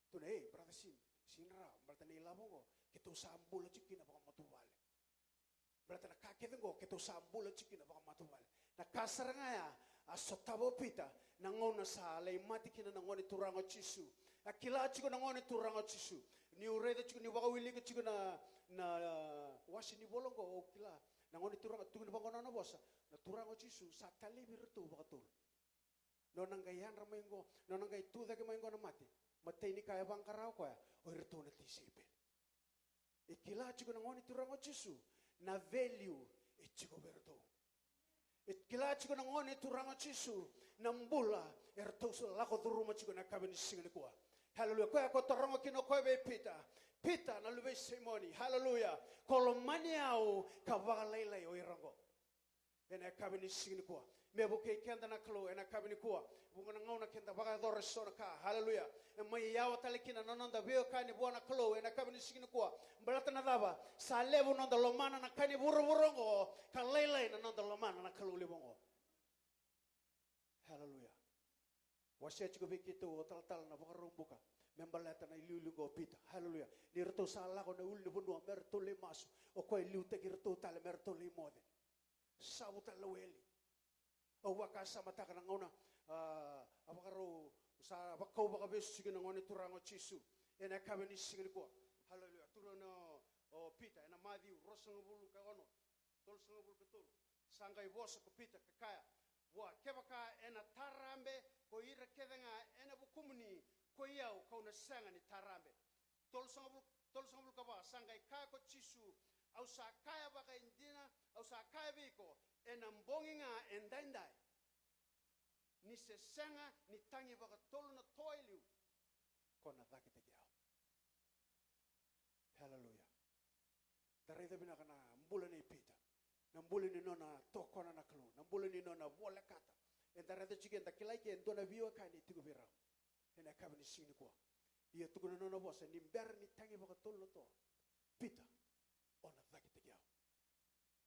Tukuna, ei, brother Sim, sega ni rawa, baleta na ilavo oqo keitou sa bula tiko kina vakamatavuvale. Baleta na ka kece oqo keitou sa bula tiko kina vakamatavuvale. Na ka sara ga ya a sotava o Pita na gauna sa lai mate kina na gone turaga o Jisu. A kila tiko na gone turaga o Jisu. Niu raica tiko, niu vakawilika tiko na, na wase ni vola oqo, au kila na gone turaga, tukuni vaqo na nona vosa, na turaga o Jisu sa talevi iratou vakatolu. Nona qai yadra mai qo, nona qai tucake mai qo na mate, matai ni ka e vaqara o koya, o iratou na tisaipeli. E kila tiko na gone turaga o Jisu na value e tiko vei iratou. E kila tiko na gone turaga o Jisu na bula eratou sa lako curuma tiko na yakavi ni siga nikua. Haleluya. Koya ko taroga kina o koya vei Pita, Pita na luve i Saimoni, haleluya, ko lomani au ka vakalailai o ira qo? Ena yakavi ni siga nikua, me vukei keda na Kalou ena yakavi nikua. Vuqa na gauna keda vakayacora eso na ka, haleluya, e mai yawa tale kina na noda veiwekani vua na Kalou ena yakavi ni siga nikua. Baleta na cava? Sa levu noda lomana na ka ni vuravura oqo ka lailai na noda lomana na Kalou levu oqo. Haleluya. Wasea tiko vei keitou o talatala na Vakaraubuka me baleta na iliuliu qo o Pita. Haleluya. Ni ratou sa lako na ulunivanua me ratou lai masu, o koya e liutaki iratou tale me ratou lai moce. Savu tale na weli. Au vakasamataka na gauna, a, a vakarau, sa vakau vakavesu tiko na gone turaga o Jisu ena yakavi ni siga nikua. Haleluya. Tukuna o Pita ena Maciu ruasagavulu ka ono, tolusagavulu ka tolu. Sa qai vosa ko Pita ka kaya vua, kevaka ena tarabe ko ira kece ga ena vukumuni, ko i au kau na sega ni tarabe. Tolusagavulu, tolusagavulu ka va, sa qai kaya ko Jisu, au sa kaya vakaidina, au sa kaya vei iko, ena bogi ga edaidai, ni se sega ni tagi vakatolu na toa e liu, ko na cakitaki au. Haleluya. Da raica vinaka na bula nei Pita, na bula ni nona tokona na Kalou, na bula ni nona volekata. Eda raica tiko, eda kila ke e dua na veiwekani e tiko vei rau ena yakavi ni siga nikua. Ia tukuna na nona vosa, ni bera ni tagi vakatolu na toa, Pita, o na cakitaki au.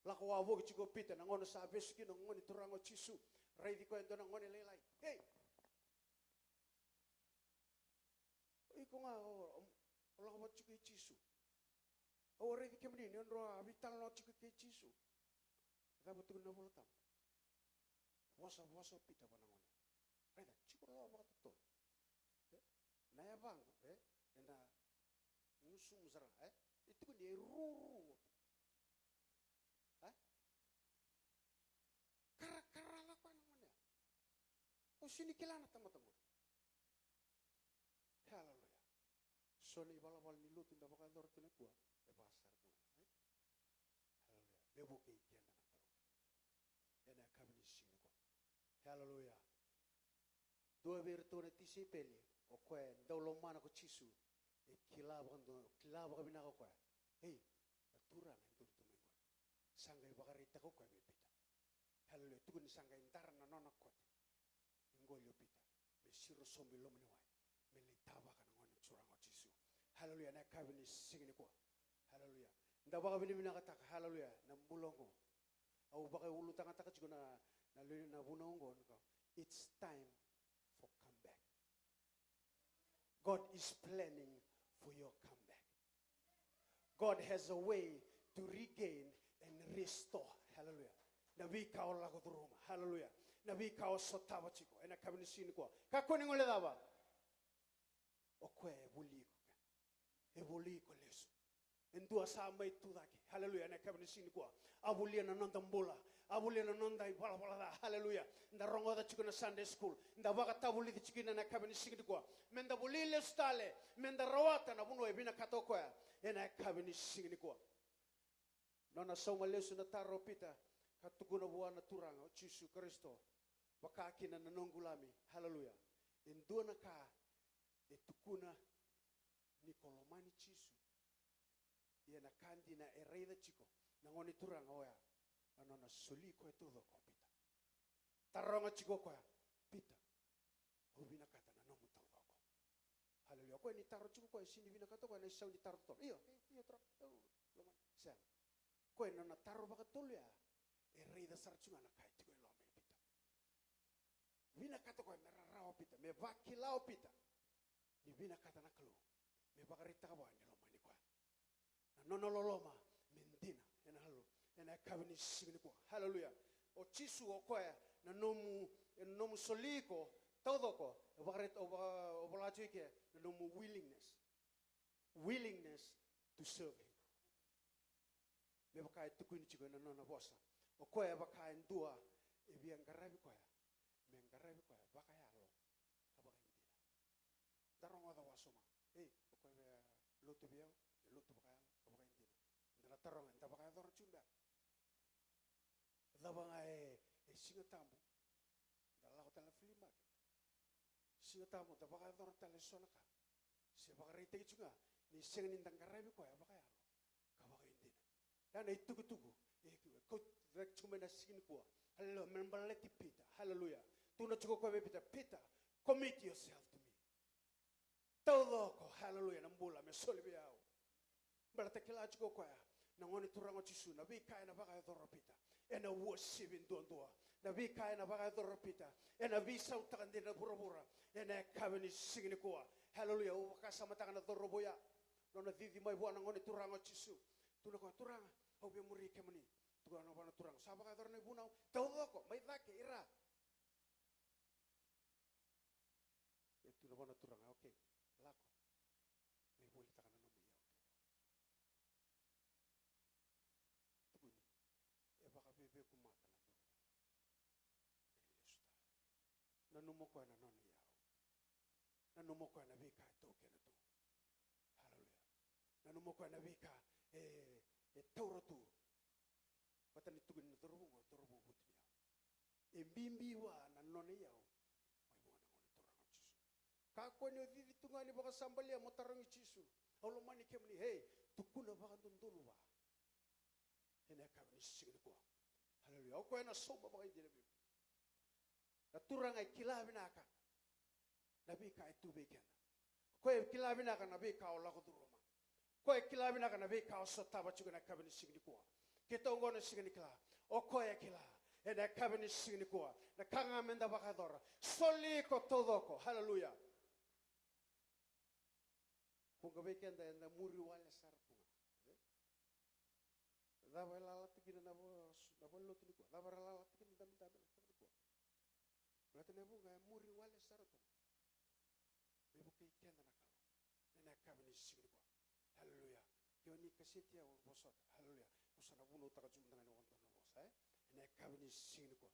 Lako wavoki tiko o Pita na gauna sa vesu kina o gone turaga o Jisu. Raici koya e dua na gone lailai. Ei, o iko ga o, o, o lako vata tiko i Jisu. Au a raici kemuni ni o drau a veitalanoa tiko kei Jisu. Cava tukuna na iVolatabu? Vosa, vosa o Pita vua na gone. Raica, tiko lo vakatotolo. E? Na yavaqu, e? Eda gusumu sara, e? E tukuni e ruru o Pita. E? Karakaraca koya na gone ya. O sega ni kila na tamata qori. Haleluya. So na ivalavala ni lotu da vakayacora tu nikua e vakasara tu ga, e? Haleluya. Me vukei keda na Kalou ena yakavi ni siga nikua. Haleluya. Dua vei iratou na tisaipeli, o koya e dau lomana ko Jisu, e kila vakadua, kila vakavinaka o koya. Ei, na Turaga e duri tu mai qori. Sa qai vakaraitaka o koya vei Pita. Haleluya. Tukuni sa qai dara na nona kote. Ni qoli o Pita me siro sobu i loma ni wai me lai tavaka na gone turaga o Jisu. Haleluya. Na yakavi ni siga nikua. Haleluya. Da vakavinavinakataka, haleluya, na bula oqo. Au vakaulutagataka tiko na, na, na vunau oqo, na ka, it's time for comeback. God is planning for your comeback. God has a way to regain and restore. Hallelujah. Na veika o lako curuma. Hallelujah. Na veika o sotava tiko ena yakavi ni siga nikua. Kakua ni guilecava. O koya e voli iko. E voli iko lesu. E dua sa mai tu cake. Haleluya. Ena yakavi ni siga nikua. A volia na noda bula. A volia na noda ivalavala ca. Haleluya. Da rogoca tiko na Sunday school. Da vakatavulici tiko kina ena yakavi ni siga nikua. Me da voli lesu tale. Me da rawata na vanua e vinakata o koya. Ena yakavi ni siga nikua. Nona sauma lesu na taro o Pita, ka tukuna vua na Turaga o Jisu Karisito, vaka kina na noqu Lami. Haleluya. E dua na ka e tukuna ni ko lomani Jisu. Ia na ka dina e raica tiko na Gone Turaga oya, na nona soli koya taucoko o Pita. Taroga tiko o koya, Pita, au vinakata na nomu taucoko. Haleluya. O koya ni taro tiko o koya, e sini vinakata o koya na isau ni taro totolo. Io, e, io, taro, au lomani. Sega. O koya na nona taro vakatolu ya, e raica sara tiko ga na ka e tiko e loma i Pita. Vinakata o koya me rarawa o Pita, me vakila o Pita ni vinakata na Kalou, me vakaraitaka vua ni lomani koya. Na nona loloma me dina ena Kalou ena yakavi ni siga nikua. Haleluya. O Jisu o koya na nomu, na nomu soli iko taucoko, e vakaraita, o va-, o vola tiko i ke na nomu willingness. Willingness to serve him. Me vaka e tukuni tiko ena nona vosa. O koya e vaka e dua e via qaravi koya, me qaravi koya vakayalo ka vakaidina. Da rogoca wasoma. Ei, o koya via lotu vei au, me lotu vakayalo ka vakaidina. Da na taroga, da vakayacora tiko beka. Cava ga e, e Siga Tabu, da lako tale na flea market. Siga Tabu, da vakayacora tale eso na ka. Se vakaraitaki tiko ga ni sega ni da qaravi koya vakayalo ka vakaidina. Ya na itukutuku e, e kauta cake tiko mai na siga nikua. Haleluya, me baleti Pita. Haleluya. Tukuna tiko o koya vei Pita, Pita, commit yourself to me. Taucoko, haleluya, na bula me soli vei au. Baleta kila tiko o koya na Gone Turaga o Jisu, na veika ena vakayacora o Pita ena uasivi duadua. Na veika ena vakayacora o Pita ena veisautaka dina na vuravura. Ena yakavi ni siga nikua, haleluya, au vakasamataka na cauravou ya, nona cici mai vua na Gone Turaga o Jisu. Tukuna o koya, Turaga, au via muri kemuni. Tukuna vua na Turaga, sa vakayacora na ivunau taucoko mai cake, ira. E tukuna vua na Turaga, okay, lako. Me volitaka na nomu iyau taucoko. Tukuni, e vakaveveku mata na cauravou. Me lesu tale. Nanuma o koya na nona iyau. Nanuma o koya na veika e taukena tu. Haleluya. Nanuma o koya na veika e, e taura tu. Vata ni tukuni na cauravou qo, cauravou vutuniyau. E bibi vua na nona iyau mai vua na Gone Turaga o Jisu. Kakua ni o cici tu ga ni vakasabalia mo tarogi Jisu. Au lomani kemuni, ei, tukuna vakadodonu vua. Ena yakavi ni siga nikua. Haleluya. O koya ena sauma vakaidina vei iko. Na Turaga e kila vinaka na veika e tu vei keda. O koya e kila vinaka na veika o lako curuma. O koya e kila vinaka na veika o sotava tiko ena yakavi ni siga nikua. Keitou oqo na siga ni kila. O koya e kila. Ena yakavi ni siga nikua. Na ka ga meda vakayacora. Soli iko taucoko. Haleluya. Vuqa vei keda eda muri wale sara tu ga. E? Cava e lalata kina na vo-, na valenilotu nikua? Cava era lalata kina na dabedabe na kena nikua? Baleta na vuqa e muri wale sara tu ga. Me vukei keda na Kalou ena yakavi ni siga nikua. Haleluya. Ke o ni kaseti au vosota. Haleluya. Au sa na vunautaka tiko mada ga ni oqo na vosa, e? Ena yakavi ni siga nikua.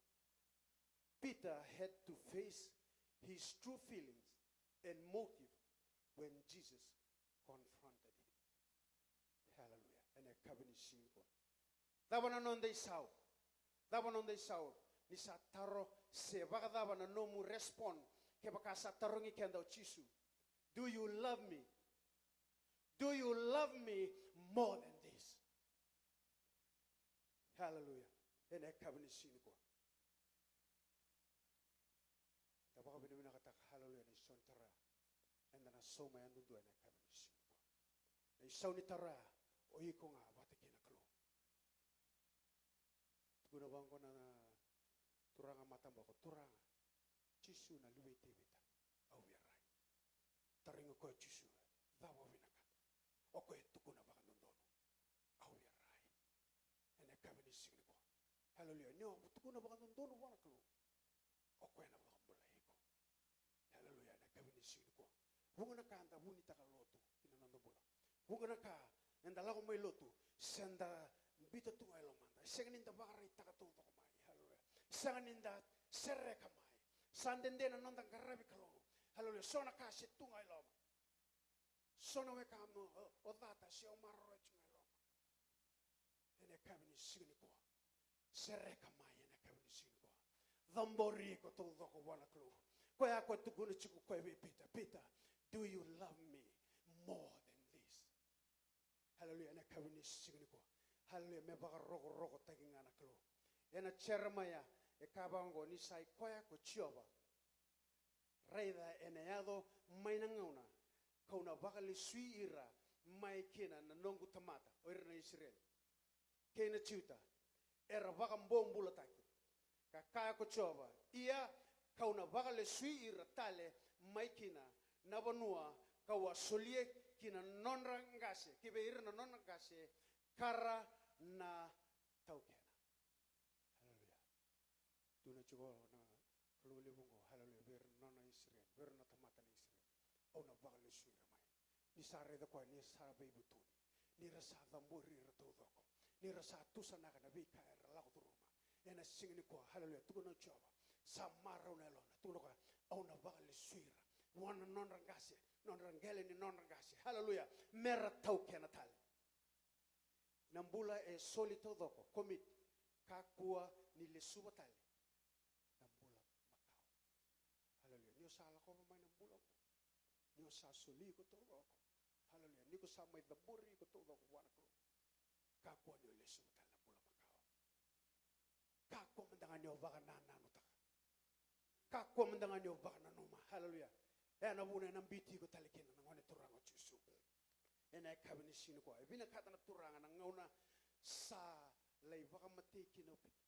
Peter had to face his true feelings and motive when Jesus confronted him. Hallelujah. Ena yakavi ni siga nikua. Cava na noda isau? Cava na noda isau? Ni sa taro se vakacava na nomu respond kevaka sa tarogi keda o Jisu. Do you love me? Do you love me more than this? Hallelujah. Ena yakavi ni siga nikua. Da vakavinavinakataka, haleluya, na isau ni taro ya. Eda na sauma yadudua ena yakavi ni siga nikua. Na isau ni taro ya, o iko ga vata kei na Kalou. Tukuna vaqo na turaga mataboko, Turaga, Jisu na luve i Tevita, au via rai. Tarogi koya o Jisu, cava o vinakata? O koya e tukuna vakadodonu, au via rai. Ena yakavi ni siga nikua. Haleluya. Ni o tukuna vakadodonu vua na Kalou, o koya na vakabulai iko. Haleluya. Ena yakavi ni siga nikua. Vuqa na ka da vunitaka lotu ki na noda bula. Vuqa na ka Eda lako mai lotu, se da biuta tu ga e lomada. E sega ni da vakaraitaka taucoko mai. Haleluya. Sega ni da sereka mai. Sa dede na noda qaravi Kalou. Haleluya. So na ka se tu ga e loma. So na weka mo, o, o cata se o maroroya tu ga e loma. Ena yakavi ni siga nikua. Sereka mai ena yakavi ni siga nikua. Cabori iko taucoko vua na Kalou. Koya ko tukuna tiko koya vei Pita, Pita, do you love me more than this? Haleluya, ena yakavi ni siga nikua. Haleluya, me vakarokorokotaki ga na Kalou. Ena Jeremaia, e kaya vaqo, ni sa i koya ko Jiova. Raica ena yaco mai na gauna, kau na vakalesui ira mai kina na noqu tamata, o ira na Isireli kei na Juta, era vakabobulataki. Ka kaya ko Jiova, ia kau na vakalesui ira tale mai kina na vanua kau a solia ki na nodra qase, ki vei ira na nodra qase, ka ra na taukena. Haleluya. Tukuna tiko na Kalou levu oqo, haleluya, vei ira na nona Isireli, vei ira na tamata na Isireli. Au na vakalesui ira mai. Ni sa raica koya, ni sa veivutuni. Ni ra sa cabori ira taucoko. Ni ra sa tusanaka na veika era lako curuma. Ena siga nikua, haleluya, tukuna o Jiova. Sa marau na yalona, tukuna o koya, au na vakalesui ira. Vua na nodra qase, nodra qele ni nodra qase. Haleluya, me ra taukena tale. Na bula e soli taucoko, commit, kakua ni lesuva tale na bula makawa. Haleluya. Ni o sa lakova mai na bula oqo, ni o sa soli iko taucoko, haleluya, ni ko sa mai cabori iko taucoko vua na Kalou, kakua ni o lesuva tale na bula makawa. Kakua mada ga ni o vakanananutaka. Kakua mada ga ni o vakananuma. Haleluya. E na vuna ena biuti iko tale kina na Gone Turaga o Jisu. Ena yakavi ni siga nikua. E vinakata na Turaga na gauna sa lai vakamatei kina o Pita.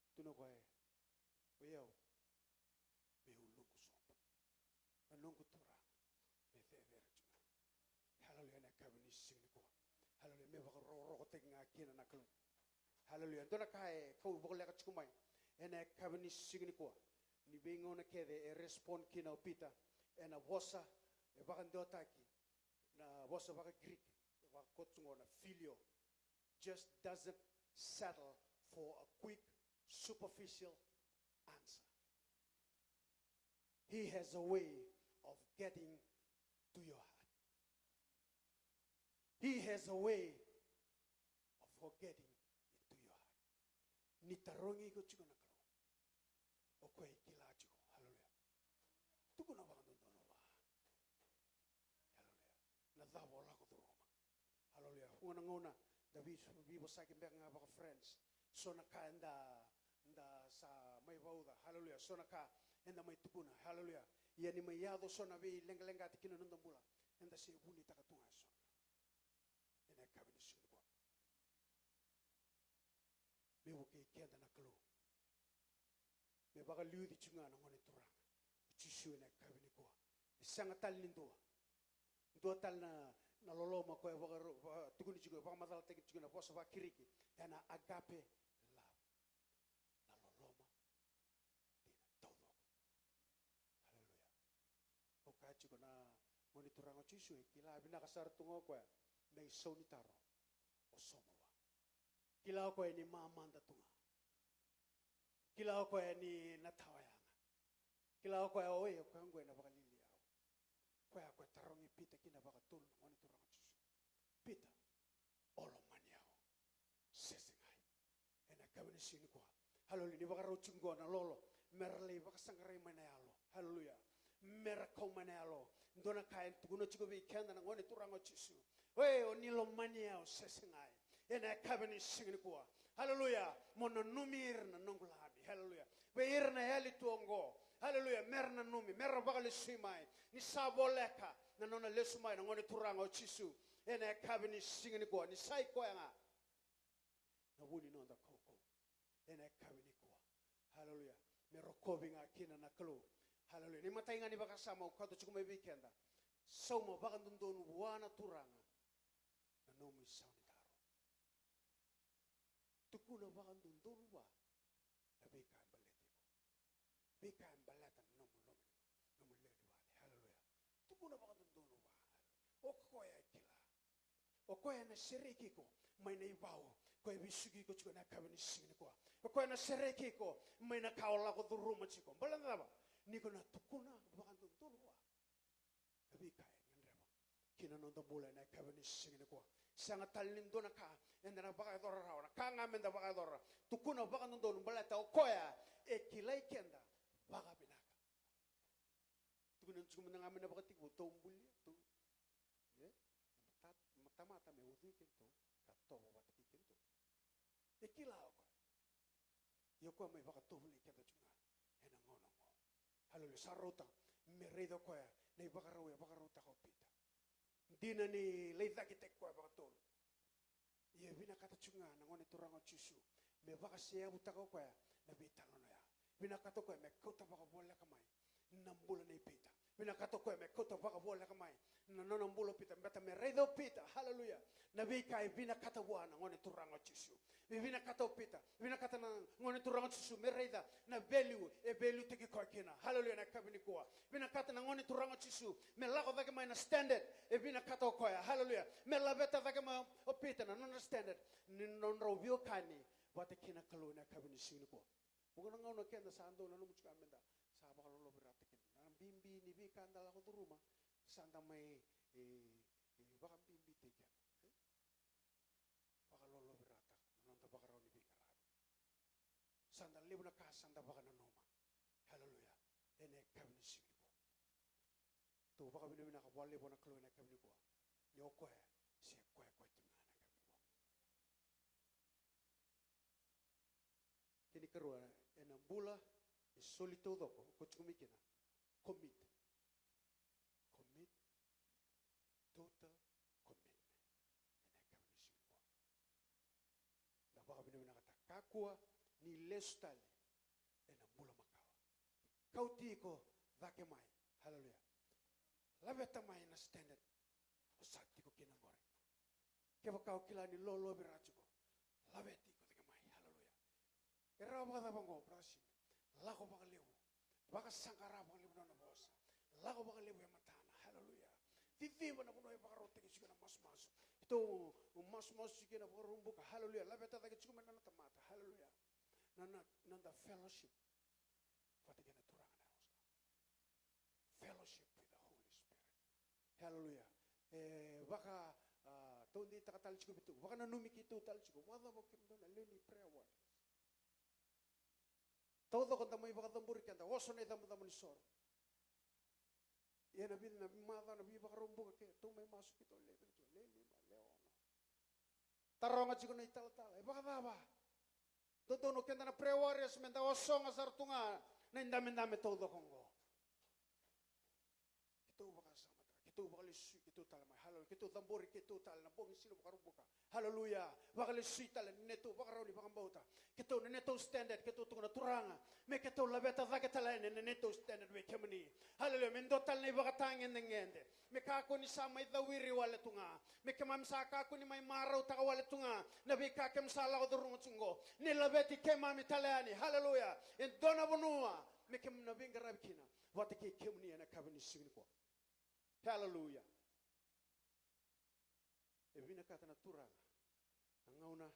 Tukuna o koya, o yau, meu luqu sobu. Na noqu Turaga me cecere tu ga. Haleluya, ena yakavi ni siga nikua. Haleluya, me vakarokorokotaki ga kina na Kalou. Haleluya, dua na ka e kau voleka tiko mai ena yakavi ni siga nikua. Ni veigauna kece e respond kina o Pita ena vosa e vakadewataki, na vosa vakaGiriki e vakakoto tiko na filio. Just doesn't settle for a quick, superficial answer. He has a way of getting to your heart. He has a way of getting into your heart. Ni tarogi iko tiko na Kalou, o koya e kila tiko. Haleluya. Tukuna vakadodonu vua. Haleluya. Na cava o lako curuma. Haleluya. Vuqa na gauna da vei, veivosaki beka ga vaka friends. So na ka eda, da sa mai vauca. Haleluya. So na ka eda mai tukuna. Haleluya. Ia ni mai yaco so na veileqaleqati kina noda bula, eda se vunitaka tu ga e so na ka. Ena yakavi ni siga nikua. Me vukei keda na Kalou. Me vakaliuci tu ga na Gone Turaga o Jisu ena yakavi nikua. E sega tale ni dua. Dua tale na, na loloma koya e vaka, vaka, tukuni tiko, vakamacalataki tiko na vosa vakaKiriki. Ena agape love. Na loloma dina taucoko. Haleluya. Au kaya tiko na Gone Turaga o Jisu e kila vinaka sara tu ga o koya na isau ni taro o sauma vua. Kila o koya ni mamada tu ga. Kila o koya ni na tawayaga. Kila o koya, oi, o koya oqo ena vakalialia au. Koya, koya tarogi Pita kina vakatolu na Gone Turaga o Jisu. Pita, o lomani au se segai? Ena yakavi ni siga nikua. Haleluya. Ni vakarau tiko qo na lolo, me ra lai vakasaqarai mai na yalo. Haleluya. Me ra kau mai na yalo. Dua na ka e tukuna tiko vei keda na Gone Turaga o Jisu. Oi, o ni lomani au se segai? Ena yakavi ni siga nikua. Haleluya. Mo nanumi ira na noqu lami. Haleluya. Vei ira na yali tu oqo. Haleluya. Me ra nanumi, me ra vakalesui mai. Ni sa voleka na nona lesu mai na Gone Turaga o Jisu. Ena yakavi ni siga nikua, ni sa i koya ga na vu ni noda kaukaua. Ena yakavi nikua. Haleluya. Me rokovi ga kina na Kalou. Haleluya. Ni matai ga ni vakasama au kauta tiko mai vei keda. Sauma vakadodonu vua na Turaga na nomu isau ni taro. Tukuna vakadodonu vua na veika e baleti iko. Veika e baleta na nomu loma ni, nomu lewe ni vale. Haleluya. Tukuna vakadodonu vua. O koya e kila. O koya ena sereki iko mai na ivau ko e vesuki iko tiko ena yakavi ni siga nikua. O koya ena sereki iko mai na ka o lako curuma tiko. Baleta na cava? Ni ko na tukuna vakadodonu vua na veika e gadreva ki na noda bula ena yakavi ni siga nikua. Sega tale ni dua na ka eda na vakayacora rawa, na ka ga meda vakayacora, tukuna vakadodonu, baleta o koya e kilai keda vakavinaka. Tukuna tiko mada ga mai na Vakatekivu, tou bulia, tou, e? Mata-, tamata me ucui kedatou ka tovo vata kei kedatou. E kila o koya. Ia o koya mai vakatovolei keda tiko ga ena gauna oqo. Haleluya. Sa rauta me raica o koya na ivakarau e vakarautaka o Pita. Dina ni lai cakitaki koya vakatolu. Ia e vinakata tiko ga na Gone Turaga o Jisu me vakaseyavutaka o koya na veitalanoa ya. Vinakata o koya me kauta vakavoleka mai na bula nei Pita. Vinakata o koya me kauta vakavoleka mai na nona bula o Pita, baleta me raica o Pita. Haleluya. Na veika e vinakata vua na Gone Turaga o Jisu. E vinakata o Pita, vinakata na Gone Turaga o Jisu me raica na value e valuetaki koya kina. Haleluya, na yakavi nikua. Vinakata na Gone Turaga o Jisu me lako cake mai na standard e vinakata o koya. Haleluya. Me laveta cake mai o Pita na nona standard ni nodrau veiwekani vata kei na Kalou ena yakavi ni siga nikua. Vuqa na gauna keda sa dau nanuma tiko ga meda sa vakalolovirataka kina. Na bibi ni veika da lako curuma, sa da mai, e, e, vakabibitaki keda. E? Vakalolovirataka na noda vakarau ni veiqaravi. Sa da levu na ka sa da vakananuma. Haleluya. Ena yakavi ni siga nikua. Tou vakavinavinaka vakalevu vua na Kalou ena yakavi nikua. Ni o koya, se koya, koya tiko ga ena yakavi nikua. Kena ikarua, ena bula e soli taucoko, ko tiko mai kina, commit. Commit, total commitment. Ena yakavi ni siga nikua. Da vakavinavinakataka, kakua ni lesu tale ena bula makawa. Kauti iko cake mai. Haleluya. Laveta mai na standard o sa tiko kina qori. Kevaka o kila ni lolovira tiko, laveti iko cake mai. Haleluya. E rawa vakacava oqo, brother Simi? Lako vakalevu. Vakasaqara vakalevu na nona vosa. Lako vakalevu e matana. Haleluya. Ciciva na vanua e vakarautaki tiko na masumasu. Keitou masumasu tiko ena Vakaraubuka. Haleluya. Laveta cake tiko mai na nona tamata. Haleluya. Na, na, na noda fellowship vata kei na Turaga na Yalo Sa. Fellowship with the Holy Spirit. Haleluya. E vaka, a, tou deitaka tale tiko vei tou. Vakananumi keitou tale tiko. Vakacava o kemudou na lewe ni prayer warriors? Taucoko da mai vakacabori keda, oso na icabocabo ni soro. Ia na vica na macawa na Vakaraubuka ke tou mai masu keitou lewe tiko, lewe lima, lewe ono. Taroga tiko na italatala, e vakacava? Dodonu o keda na prayer warriors meda osoga sara tu ga na idabedabe taucoko oqo. Keitou vakasamataka, keitou vakalesui keitou tale mai. Haleluya. Keitou cabori keitou tale na bogi ni siga ni Vakaraubuka. Haleluya. Vakalesui tale na neitou vakarau ni vakabauta. Keitou na neitou standard, keitou tukuna, Turaga, me keitou laveta cake tale yani na neitou standard vei kemuni. Haleluya. Me dua tale na ivakatagedegede. Me kakua ni sa mai cawiri wale tu ga. Me keimami sa kakua ni mai marautaka wale tu ga na veika keimami sa lako curuma tu qo. Ni laveti keimami tale yani. Haleluya. E dua na vanua me keimami na veiqaravi kina vata kei kemuni ena yakavi ni siga nikua. Haleluya. E vinakata na Turaga na gauna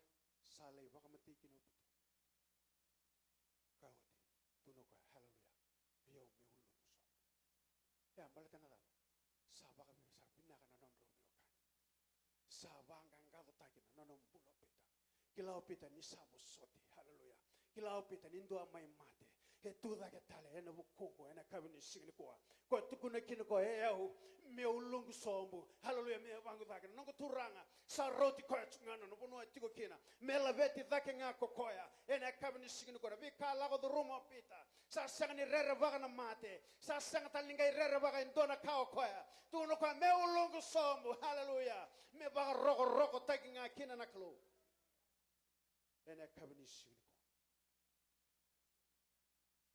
sa lai vakamatei kina o Pita. Kaya oti, tukuna o koya, haleluya. Vei au meu luvu sobu. Ia, baleta na cava? Sa vaka, sa vinaka na nodrau veiwekani. Sa vaqaqacotaki na nona bula o Pita. Kila o Pita ni sa vosoti. Haleluya. Kila o Pita ni dua mai mate e tu cake tale ena vukuqu ena yakavi ni siga nikua. Koya tukuna kina o koya, e au meu luqu sobu. Haleluya. Me vaqu cake na noqu Turaga. Sa rauti koya tu ga na vanua e tiko kina. Me laveti cake ga ko koya ena yakavi ni siga nikua. Na veika lako curuma o Pita, sa sega ni rerevaka na mate. Sa sega tale ni qai rerevaka e dua na ka o koya. Tukuna o koya, meu luqu sobu. Haleluya. Me vakarokorokotaki ga kina na Kalou ena yakavi ni siga nikua.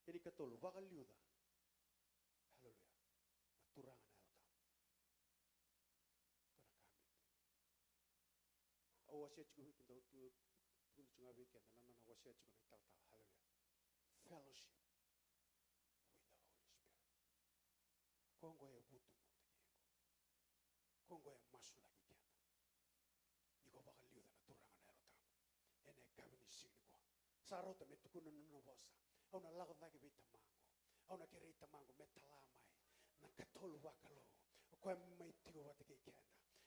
Kena ikatolu, vakaliuca, haleluya, na Turaga na Yalo Tabu. Dua na ka bibi. Au wasea tiko vei keda, au tu, tukuna tiko ga vei keda na nona wasea tiko na italatala. Haleluya. Fellowship with the Holy Spirit. Ko qo e vutugutugi iko. Ko qo e masulaki keda. siga nikua. Sa rauta me tukuna na nona vosa. Au na lako cake vei tamaqu. Au na kerei tamaqu me tala mai na katolu vakalou. O koya me mai tiko vata kei keda.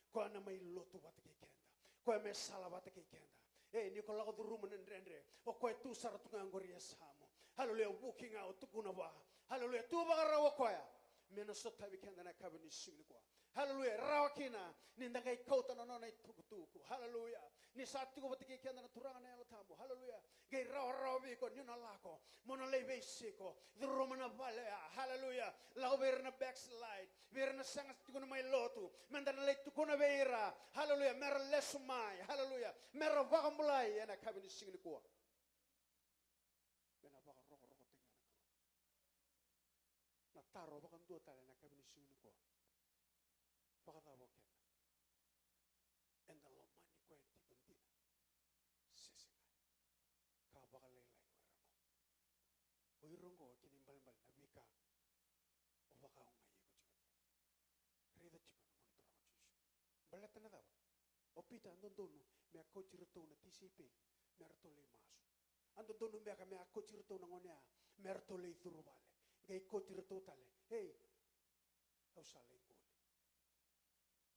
O koya na mai lotu vata kei keda. O koya me sala vata kei keda. E, ni ko lako curuma na dredre, o koya tu sara tu ga qori e yasamu. Haleluya, vuki ga o tukuna vua. Haleluya, tu vakarau o koya me na sotavi keda na yakavi ni siga nikua. Haleluya, rawa kina ni da qai kauta na nona itukutuku. Haleluya, ni sa tiko vata kei keda na Turaga na Yalo Tabu. Haleluya, qai rawarawa vei iko ni o na lako, mo na lai veisiko, curuma na vale oya. Haleluya, lako vei ira na backslide, vei ira na sega tiko ni mai lotu, me da na lai tukuna vei ira. Haleluya, me ra lesu mai. Haleluya, me ra vakabulai ena yakavi ni siga nikua. Me na vakarokorokotaki ga na Kalou. Na taro vakadua tale na yakavi ni siga nikua. Vakacava o keda? Eda lomani koya tiko dina se sega? Ka vakalailai o ira oqo. O ira oqo kena ibalebale na veika o vakaogai iko tiko kina. Raica tiko na Gone Turaga o Jisu. Baleta na cava? O Pita a dodonu me a kauti iratou na tisaipeli me ratou lai masu. A dodonu beka me a kauti iratou na gone ya me ratou lai curu vale. Qai kauti iratou tale. Ei, au sa lai qoli.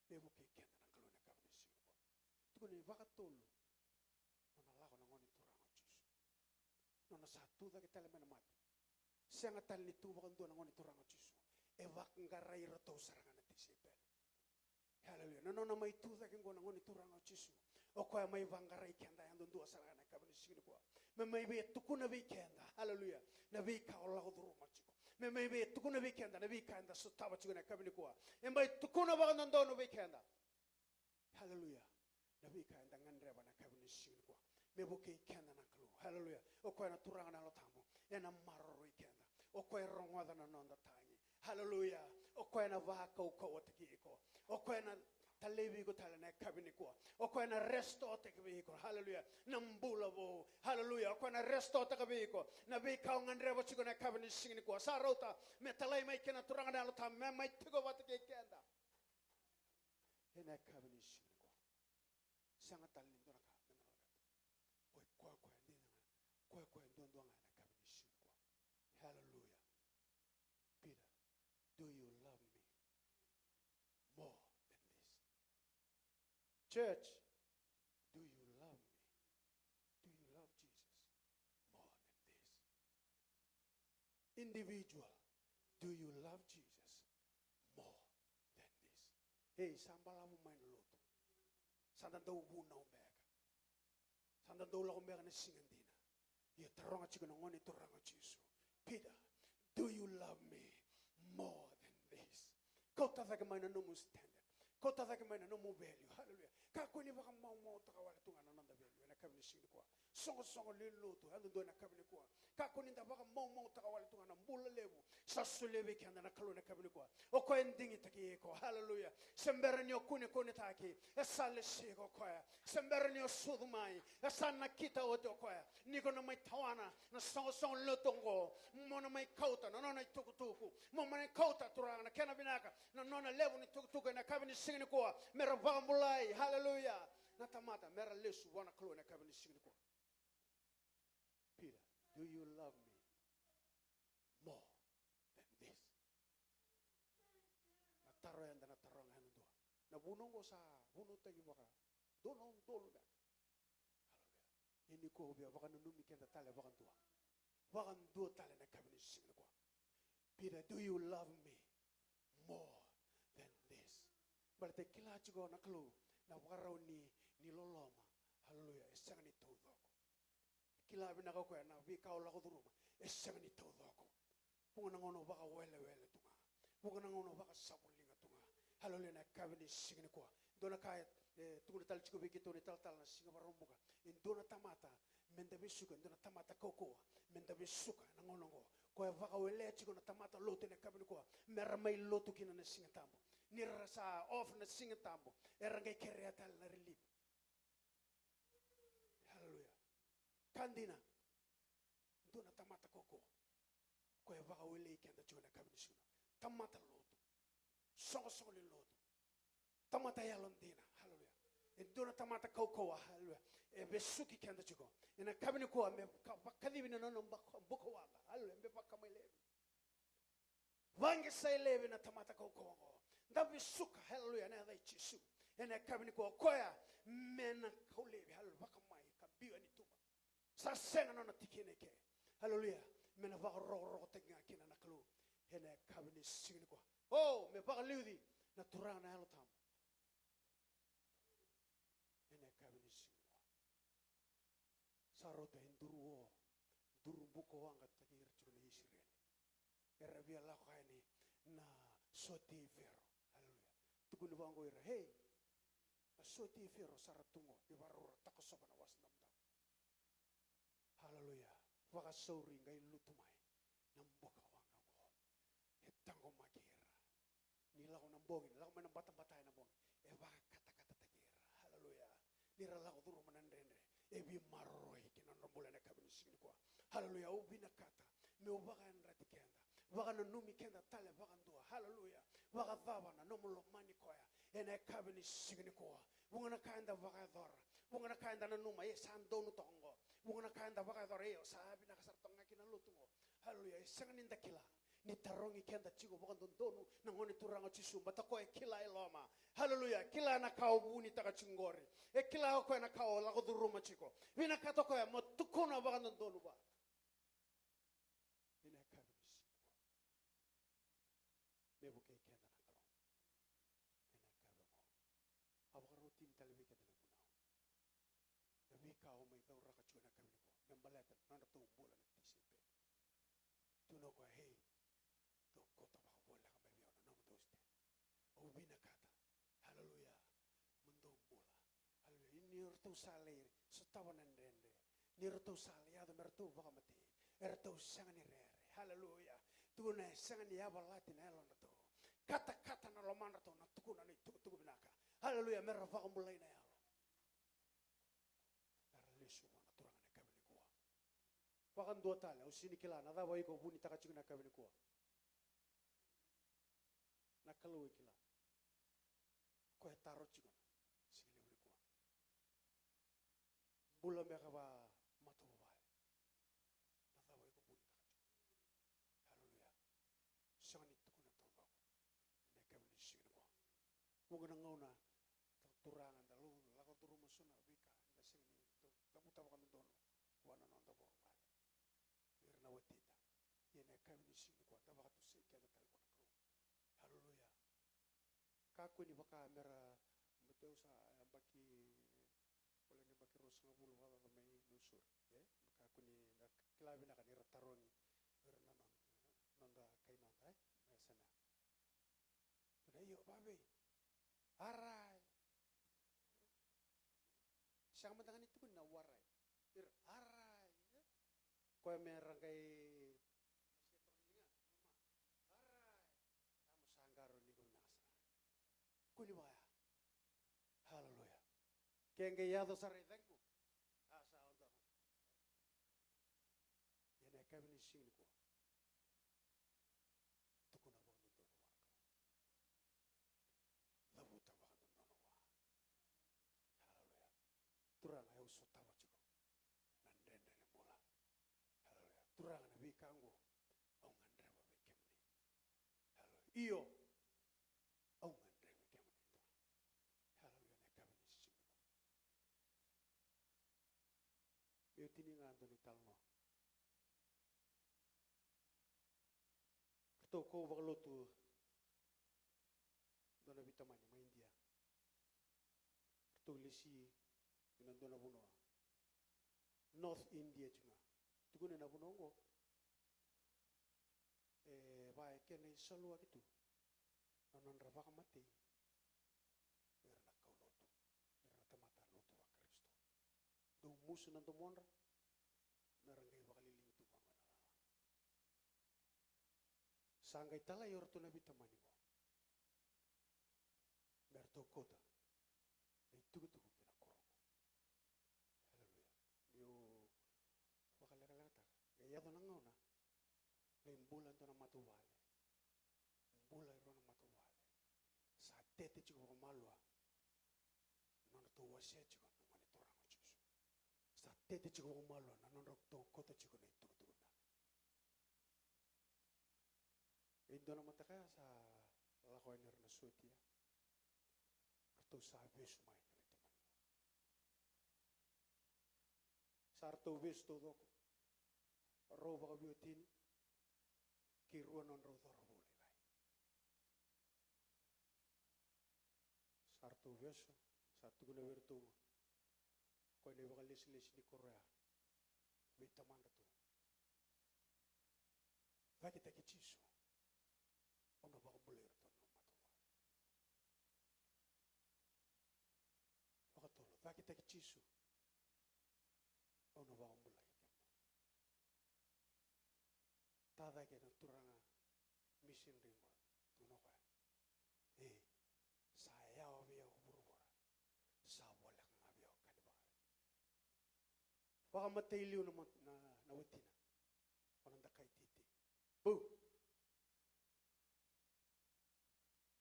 Me vukei keda na Kalou na yakavi ni siga nikua. Tukuna ni vakatolu nona lako na Gone Turaga o Jisu. Nona sa tu cake tale mai na mate. Sega tale ni tu vakadua na Gone Turaga o Jisu. E vaqarai iratou sara ga na tisaipeli. Haleluya. Na nona mai tu cake qo na Gone Turaga o Jisu, o koya mai vaqarai keda yadudua sara ga na yakavi ni siga nikua. Me mai via tukuna vei keda, haleluya, na veika o lako curuma tiko. Me mai via tukuna vei keda na veika eda sotava tiko na yakavi nikua. E mai tukuna vakadodonu vei keda, haleluya, na veika eda gadreva na yakavi ni siga nikua. Me vukei keda na Kalou, haleluya. O koya na Turaga na Yalo Tabu, ena maroroi keda. O koya e rogoca na noda tagi. Haleluya. O koya na vakaukauwataki iko. O koya na talevi iko tale na yakavi nikua. O koya na restore-taki vei iko. Haleluya. Na bula vou. Haleluya. O koya na restore-taka vei iko na veika o gadreva tiko na yakavi ni siga nikua. Sa rauta me talai mai kina na Turaga na Yalo Tabu me mai tiko vata kei keda ena yakavi ni siga nikua. Sega tale ni dua na ka me na laveta. O koya koya dina ga, koya koya duadua ga ena yakavi ni siga nikua. Haleluya. Peter, do you love me more than this? Church, do you love me? Do you love Jesus more than this? Individual, do you love Jesus more than this? Ei, sa balavu mai na lotu. Sa da dau vunau beka. Sa da dau lako beka na siga dina. Ia taroga tiko na Gone Turaga o Jisu. Peter, do you love me more than this? Kauta cake mai na nomu standard. Kauta cake mai na nomu value. Haleluya. Kakua ni vakamaumautaka wale tu ga na noda value ena yakavi ni siga nikua. Soqosoqo lewe ni lotu yadudua ena yakavi nikua. Kakua ni da vakamaumautaka wale tu ga na bula levu sa solia vei keda na Kalou ena yakavi nikua. O koya e digitaki iko. Haleluya. Se bera ni o kunekunetaki, e sa lesi iko o koya. Se bera ni o sucu mai, e sa nakita oti o koya. Ni ko na mai tawana na soqosoqo lotu oqo, mo na mai kauta na nona itukutuku, mo na mai kauta, Turaga, na kena vinaka, na nona levu ni tukutuku ena yakavi ni siga nikua, me ra vakabulai, haleluya, na tamata, me ra lesu vua na Kalou ena yakavi ni siga nikua. Peter, do you love me more than this? Na taro eda na taroga yadudua. Na vunau oqo sa vunautaki vaka dua na udolu beka. Haleluya. Ia nikua au via vakananumi keda tale vakadua. Vakadua tale na yakavi ni siga nikua. Peter, do you love me more than this? Baleta e kila tiko na Kalou na vakarau ni, ni loloma. Haleluya. E sega ni taucoko. E kila vinaka o koya na veika o lako curuma e sega ni taucoko. Vuqa na gauna o vakawelewele tu ga. Vuqa na gauna o vakasavuliga tu ga. Haleluya, na yakavi ni siga nikua. Dua na ka e, e tukuna tale tiko vei keitou na italatala na Siga Vakaraubuka. E dua na tamata me da vesuka, e dua na tamata kaukauwa me da vesuka ena gauna oqo. Koya e vakawelea tiko na tamata lotu ena yakavi nikua me ra mai lotu kina na Siga Tabu. Ni ra sa off na Siga Tabu, era qai kerea tale na relief. Haleluya. Ka dina, dua na tamata kaukauwa. Koya e vakawelei keda tiko ena yakavi ni siga. Tamata lotu. Soqosoqo ni lotu. Tamata yalodina. Haleluya. E dua na tamata kaukauwa. Haleluya. E vesuki keda tiko. Ena yakavi nikua me ka-, vakacivi na nona baka-, buka waqa. Haleluya, me vakamai laivi. Vaqe sa i laivi na tamata kaukauwa oqo. Da vesuka, haleluya, ena yaca i Jisu. Ena yakavi nikua o koya me na kau laivi, haleluya, vakamai, ka biu yani tuba. Sa sega na nona tikina eke. Haleluya. Me na vakarokorokotaki ga kina na Kalou. Ena yakavi ni siga nikua. O, me vakaliuci na Turaga na Yalo Tabu. Ena yakavi ni siga nikua. Sa rauta e duru o, duru buka waqa taki ira tiko na Isireli. Era via lako yani na sotia i Fero. Haleluya. Tukuni vaqo ira, hei, na sotia i Fero sa ra tu qo, ni vakarau ra takosova na wasa damudamua. Haleluya. Vakasauri qai lutu mai na buka waqa oqo. E taqomaki ira. Ni lako na bogi, ni lako mai na batabata ena bogi. E vakakatakatataki ira. Haleluya. Ni ra lako curuma na dredre. E veimaroroi ki na nodra bula ena yakavi ni siga nikua. Haleluya. Au vinakata meu vakayadrati keda. Vakananumi keda tale vakadua. Haleluya. Vakacava na nomu lomani koya ena yakavi ni siga nikua. Vuqa na ka eda vakayacora. Vuqa na ka eda nanuma, e sa donu toka qo. Vuqa na ka eda vakayacora, e sa vinaka sara toka ga kina lotu qo. Haleluya. E sega ni da kila. Ni tarogi keda tiko vakadodonu na Gone Turaga o Jisu, baleta o koya e kila e loma. Haleluya. Kila na ka o vunitaka tiko qori. E kila o koya na ka o lako curuma tiko. Vinakata o koya mo tukuna vakadodonu vua. Ena yakavi ni siga nikua. Me vukei keda na Kalou. Ena yakavi oqo. A vakarotini tale vei keda na vunau. Na veika au mai cauraka tiko ena yakavi nikua. Me baleta na nodratou bula na tisaipeli. Tukuna o koya, hei, dou kauta vakavoleka mai vei au na nomudou step. Au vinakata. Haleluya. Mo dou bula. Haleluya. Ni ratou sa lai sotava na dredre. Ni ratou sa lai yaco me ratou vakamatei. E ratou sega ni rere. Haleluya. Tukuna e sega ni yavalati na yalodratou. Katakata na lomadratou na tukuna na itukutuku vinaka. Haleluya. Me ra vakabulai na yalo. Me ra lesu vua na Turaga na yakavi nikua. Vakadua tale, au sega ni kila na cava o iko vunitaka tiko na yakavi nikua. Na Kalou e kila. Koya e taro tiko na siga levu nikua. Bula beka vakamatavuvale. Na cava o iko vunitaka tiko. Haleluya. Sega ni tukuna taucoko ena yakavi ni siga nikua. Vuqa na gauna, Turaga, da lako curuma so na veika eda sega ni cavuta vakadodonu vua na noda vuvale. Ira na watida. Ia na yakavi ni siga nikua da vakatusai keda tale vua na Kalou. Haleluya. Kakua ni vaka mera, mateu sa yabaki, voleka ni yabaki ruasagavulu vakacaca mai Nausori, e? Kakua ni da kila vinaka ni ra tarogi ira na noda, noda kai noda, e? Na yasana. Tukuna, io, vavei. Arai. Sega mada ga ni tukuni na warai. Ira, arai. Koya me ra qai Arai. Mo sa qaro ni ko vinaka sara. Kua ni vaya. Haleluya. Ke qai yaco sara i cagi. A sa odo. Ia na yakavi ni siga nikua. Tukuna vakadodonu vua na Kalou. Cavuta vakadodonu vua. Haleluya. Turaga, au sotava tiko na dredre ni bula. Haleluya. Turaga, na veika oqo au gadreva vei kemuni. Haleluya. Io, au gadreva vei kemuni, Turaga. Haleluya. Na yakavi ni siga nikua. Meu tini ga dua na italanoa. Ratou kau vakalotu dua na veitamani mai Idia. Ratou lesi ina dua na vanua. North India tiko ga. Tukuna na vanua oqo. E va e kena isaluaki tu na nodra vakamatei ira na kaulotu, ira na tamata lotu vaKarisito. Dou musu na domodra, mera qai vakaliligi tu vaqo na lala. Sa qai talai o ratou na veitamani qo. Me ratou kauta na itukutuku ki na koro qo. Aleluya. Meu vakalekalekataka. Qai yaco na gauna, qai bula e dua na matavuvale. Bula e rua na matavuvale. Sa tete tiko vakamalua. Nodratou wasea tiko na Gone Turaga o Jisu. tete tiko vakamalua na nodratou kauta tiko na itukutuku beka. E dua na mataka ya sa lako yani ira na sotia. Ratou sa vesu mai na veitamani. Sa ratou vesu taucoko. Rau vakaveiwatini kei rua na nodrau cauravou lailai. Sa ratou vesu, sa tukuna vei iratou, koya na ivakalesilesi ni koro ya vei tamadratou. Cakitaki Jisu, au na vakabulai iratou na matavuvale. Vakatolu, cakitaki Jisu, au na vakabulai kemudou. Tacake na turaga misinari qo, tukuna o koya, e, sa yawa vei au vuravura, sa voleka ga vei au Kalivari. Vakamatei liu na, na, na watina, o na dakai titi. Bau.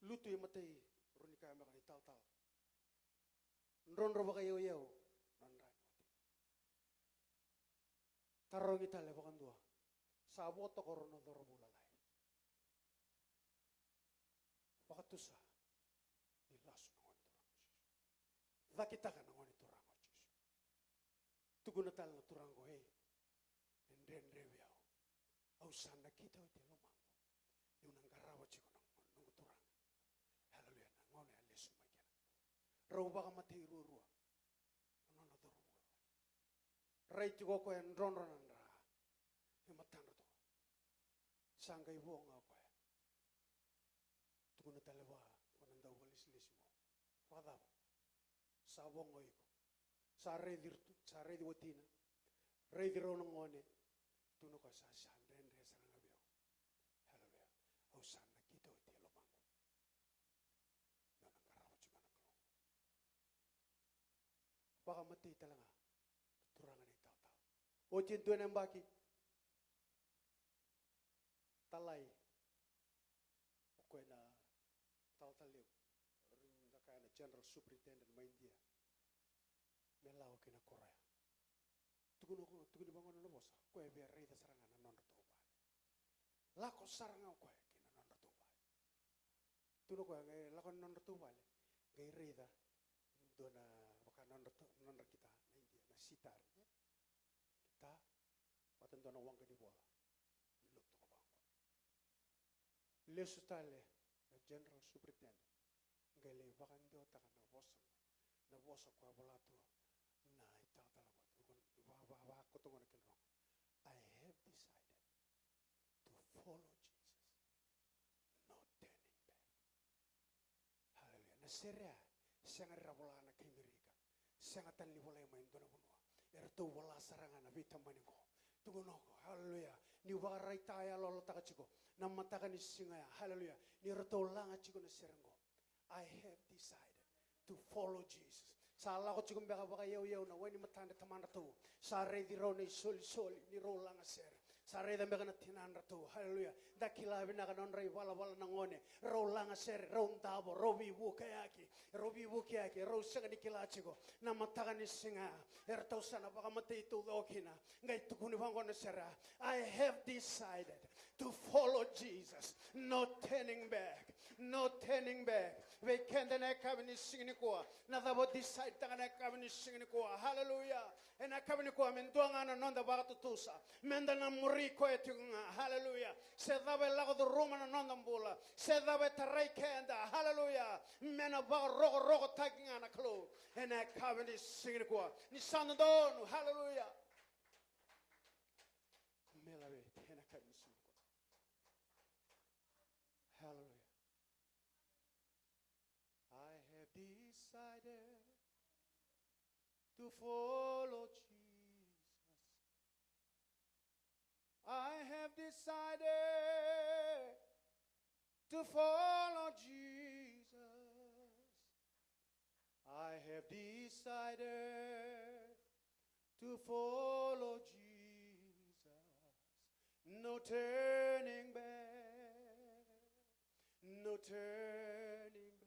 Lutu e matai, rau ni kaya beka ni talatala. Drodro vakaiyauyau na dra ni watina. Tarogi tale vakadua. Sa vo toka o rau na cauravou lalai. Vakatusa ni lasu na Gone Turaga o Jisu. Cakitaka na Gone Turaga o Jisu. Tukuna tale na turaga oqo, e, e dredre vei au. Au sa nakita oti e lomaqu niu na qarava tiko na noqu Turaga. Haleluya, na gauna e a lesu mai kina. Rau vakamatei ruarua na nona cauravou lalai. Rai tiko o koya e drodro na dra e matadratou. Sa qai vo ga o koya. Tukuna tale vua na dauvakalesilesi qo, vakacava? Sa vo ga o iko. Sa raici, sa raici watina, raici rau na gone. Tukuna o koya, sa, sa dredre sara ga vei au. Haleluya. Au sa nakita oti e lomaqu niu na qarava tiko na Kalou. Vakamatei tale ga na turaga na italatala. Oti e dua na yabaki, talai o koya na talatala levu, da kaya na general superintendent mai Idia, me lako ki na koro ya. Tukuna, tukuni vaqo na nona vosa, o koya e via raica sara ga na nodratou vale. Lako sara ga o koya ki na nodratou vale. Tukuna o koya, qai lako na nodratou vale, qai raica dua na, vaka nodra, nodra kita na Idia, na sitari. Kita, vata dua na waqa ni vola. Lotu ko vaqo. Lesu tale na general superintendent, qai lai vakadewataka na vosa, na vosa koya vola tu na italatala qo, va, va, va, koto qo na kena rogo. I have decided to follow Jesus. No turning back. Haleluya. Na sere ya, sega ni ra vola na kai Merika. Sega tale ni volai mai dua na vanua. Eratou vola sara ga na veitabani qo. Tukuna o koya, haleluya. Niu vakaraitaka, yaloyalotaka tiko na mataka ni siga ya. Haleluya. Ni ratou laga tiko na sere qo. I have decided to follow Jesus. Sa lako tiko beka vakaiyauyau na wai ni matadra tamadratou. Sa raici rau na isolisoli ni rau laga sere. Sa raica beka na tinadratou. Haleluya. Da kila vinaka na nodra ivalavala na gone. Rau laga sere, rau davo, rau veivukiyaki. Rau veivukiyaki, rau sega ni kila tiko na mataka ni siga. Eratou sa na vakamatei taucoko kina. Qai tukuni vaqo na sere. I have decided to follow Jesus. No turning back. No turning back. Vei keda na yakavi ni siga nikua, na cava o decide taka na yakavi ni siga nikua? Haleluya. Ena yakavi nikua me dua ga na noda vakatutusa, meda na muri koya tiko ga. Haleluya. Se cava e lako curuma na noda bula, se cava e tarai keda, haleluya, me na vakarokorokotaki ga na Kalou. Ena yakavi ni siga nikua, ni sa dodonu. Haleluya. Me laveti ena yakavi ni siga nikua. Haleluya. I have decided to follow Jesus. I have decided to follow Jesus. I have decided to follow Jesus. No turning back. No turning back.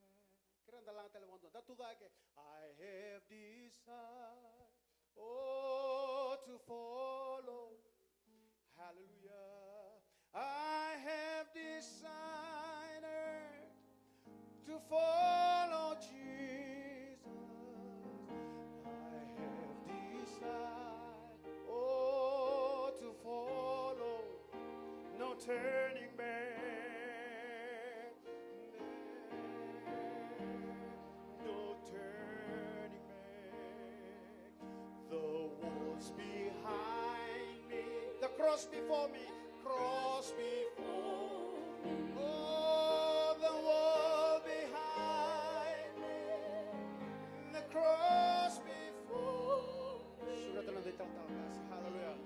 Kerea da laga tale vakadua. Da tucake. I have decided Oh, to follow. Hallelujah. I have decided to follow Jesus. I have decided, oh, to follow. No turning back. No turning back. The walls behind me, the cross before me, cross before me. Oh, the wall behind me, the cross before me. Sure, hallelujah.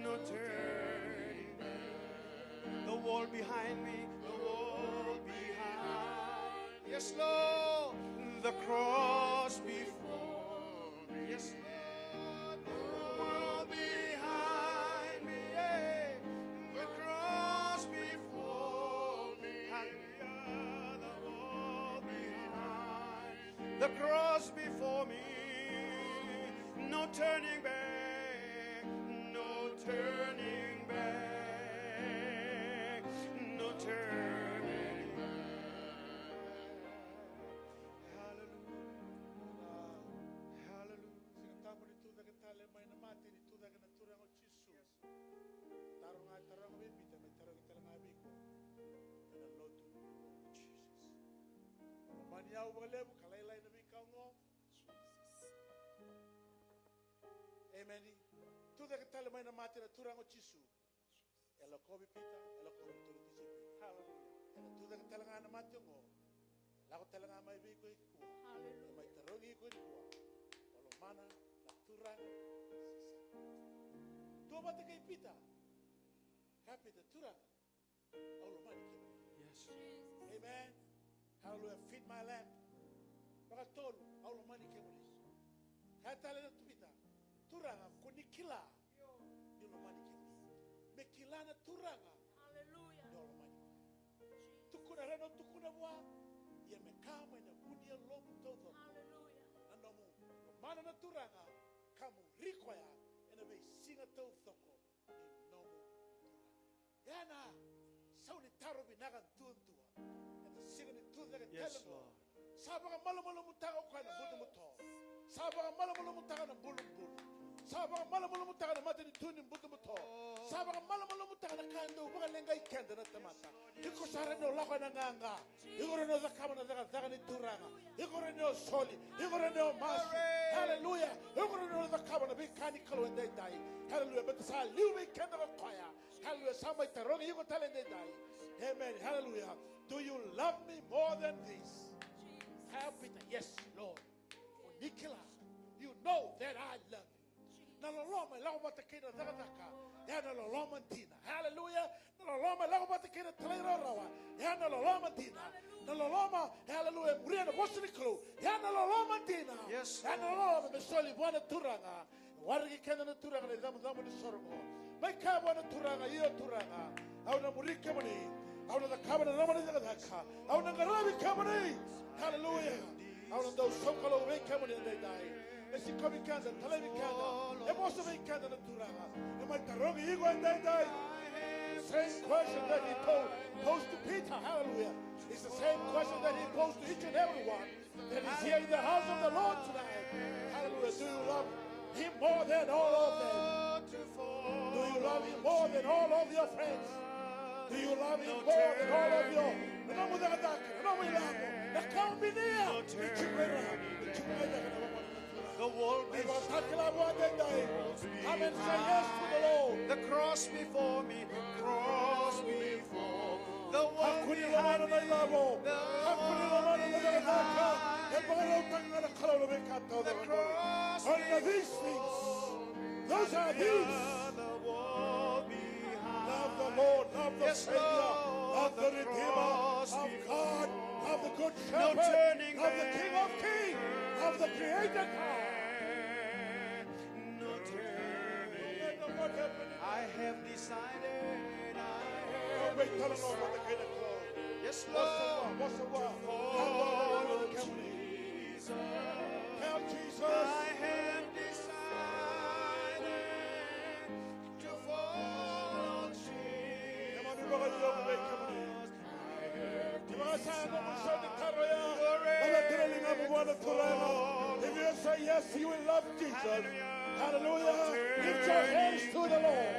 No turning back. The wall behind me, the wall behind. Yes, Lord. The cross before me. Yes, Lord. The wall behind me, yeah. The cross before me. Hallelujah. The wall behind. The cross before me, no turning back, no turning back, no turning back. Hallelujah. Hallelujah. Siga Tabu ni tucake tale mai na mate, ni tucake na Turaga o Jisu. Taro ga e taroga vei Pita, me tarogi tale ga vei iko ena lotu. Jesus. Lomani au vakalevu ka lailai na veika oqo. Emeni. Tucake tale mai na mate na Turaga o Jisu. E lakovi Pita, e lakovi tolu na tisaipeli. Hallelujah. Ena tucake tale ga na mate oqo. E lako tale ga mai vei iko nikua. Hallelujah. E mai tarogi iko nikua. O lomana na Turaga. Dua vata kei Pita. Kaya Pita, Turaga, au lomani kemuni. Yes. Amen. Hallelujah. Feed my lamb. Vakatolu, au lomani kemuni. Kaya tale na Pita, Turaga, ko ni kila niu lomani kemuni. Me kila na Turaga. Hallelujah. Ni o lomani koya. Tukuna, rawa ni o tukuna vua, ia me ka mai na vu ni yalomu taucoko. Hallelujah. Na nomu lomana na Turaga, ka muri koya ena veisiga taucoko ni nomu Turaga. Ya na sau ni taro vinaka duadua ena siga ni tucake tale oqo. Sa vakamalumalumutaka o koya na butobuto. Sa vakamalumalumutaka na bulubulu. Sa vakamalumalumutaka na matanitu ni butobuto. Sa vakamalumalumutaka na ka e dau vakaleqai keda na tamata. Iko sa rawa ni o lako ena gaga. Iko rawa ni o cakava na cakacaka ni Turaga. Iko rawa ni o soli. Iko rawa ni o masu. Haleluya. Iko rawa ni o cakava na veika ni Kalou edaidai. Haleluya. Baleta sa liu vei keda ko koya. Haleluya. Sa mai tarogi iko tale edaidai. Amen. Haleluya. Do you love me more than this? Kaya o Pita, yes, Lord. O ni kila. You know that I love you. Na loloma e lako vata kei na cakacaka. Ya na loloma dina. Haleluya. Na loloma e lako vata kei na talairawarawa. Ya na loloma dina. Na loloma, haleluya, e muria na vosa ni Kalou. Ya na loloma dina. Yes. Ya na loloma me soli vua na Turaga. Waraki keda na Turaga na icabocabo ni soro oqo. Mai kaya vua na Turaga, io Turaga, au na muri kemuni. Au na cakava na nomuni cakacaka. Au na qaravi kemuni. Haleluya. Au na dau sokalou vei kemuni edaidai. E sikovi keda, talevi keda. E vosa vei keda na Turaga. E mai tarogi iko edaidai. Same question that he po-, posed to Peter. Hallelujah. It's the same question that he posed to each and every one that is here in the house of the Lord tonight. Hallelujah. Do you love him more than all of them? Do you love him more than all of your friends? Do you love him more than all of your... Na nomu cakacaka, na nomu ilavo, na ka o binia, ni tiko ira, ni tiko ira na loma ni Turaga. The wall... Ni vakatakila vua edaidai. Come and say yes to the Lord. The cross before me, the cross before. Kakua ni lomana na ilavo. Kakua ni lomana na cakacaka. E vakarautaka ga na Kalou na veika taucoko. The cross. Only these things. Those are these. Love the Lord, love the Savior, love the Redeemer, love God, love the Good Shepherd, love the King of Kings, love the Creator God. No turning back. No matter what happens. I have decided, I have decided. Yes, Lord, to follow Jesus. Tell Jesus. I have decided to follow Jesus. If you say yes, you will love Jesus. Hallelujah. Lift your hands to the Lord.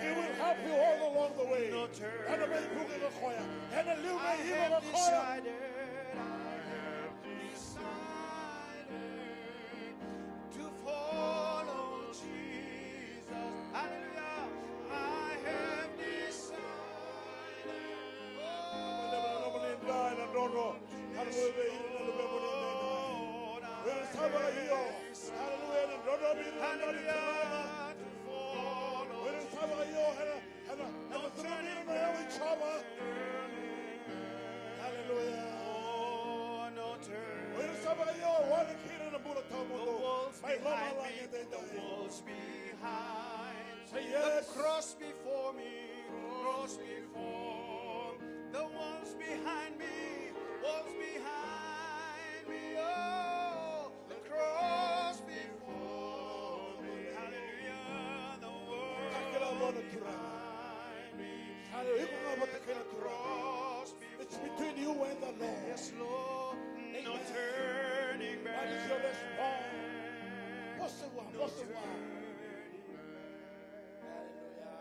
He will help you all along the way. Ena veivuke ko koya. Ena liu mai iko ko koya. To follow Jesus. Hallelujah. I have decided. Hallelujah. Hallelujah. Hallelujah. Hallelujah. Ena, ena, ena turaga ira na yawa i Jiova. Hallelujah. O ira sa vakaio, wale kei ira na bula tawamudu. Mai lomalagi edaidai. Say yes. The cross before me, cross before. The walls behind me, walls behind me. Oh, the cross before me. Hallelujah. The world behind me. Hallelujah. Iko ga vata kei na Turaga. It's between you and the Lord. Yes, Lord. Amen. No turning back. What is your response? Vosa vua, vosa vua. Hallelujah.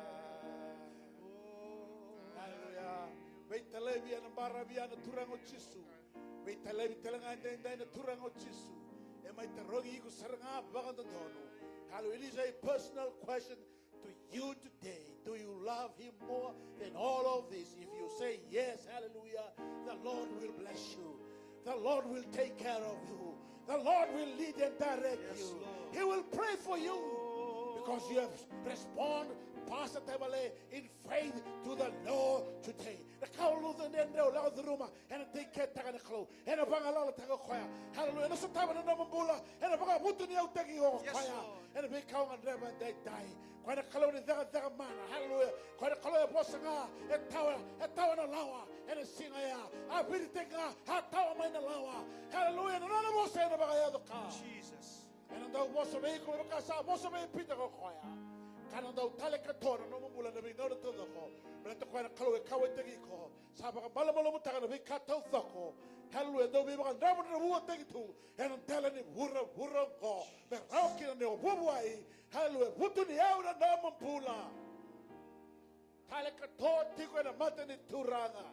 Hallelujah. Veitalevi ena baravi na Turaga o Jisu. Veitalevi tale ga edaidai na Turaga o Jisu. E mai tarogi iko sara ga vakadodonu. Hallelujah. It is a personal question to you today. Do you love him more than all of this? If you say yes, hallelujah, the Lord will bless you. The Lord will take care of you. The Lord will lead and direct you. He will pray for you because you have responded positively in faith to the Lord today. Na ka o lutu e dredre, o lako curuma, ena diketaka na Kalou, ena vagalalataka o koya. Hallelujah. Ena sotava na nomu bula, ena vakavutuniyautaki o koya. Ena veika o gadreva edaidai. Koya na Kalou ni cakacaka mana. Hallelujah. Koya na Kalou e vosa ga, e tawa, e tawa na lawa ena siga ya. A viritaki ga, a tawa mai na lawa. Hallelujah. Na nona vosa ena vakayaco ka. Ena dau vosa vei iko me vaka sa vosa vei Pita ko koya. Ka na dau tale katoa na nomu bula na veigauna taucoko. Baleta koya na Kalou e kauwaitaki iko. Sa vakamalumalumutaka na veika taucoko. Hallelujah. Dau veivakadravudravutaki tu ena dela ni vuravura oqo. Me rawa kina ni o vuavuai. Hallelujah. Vutuniyau na nomu bula. Tale katoa tiko ena mata ni Turaga.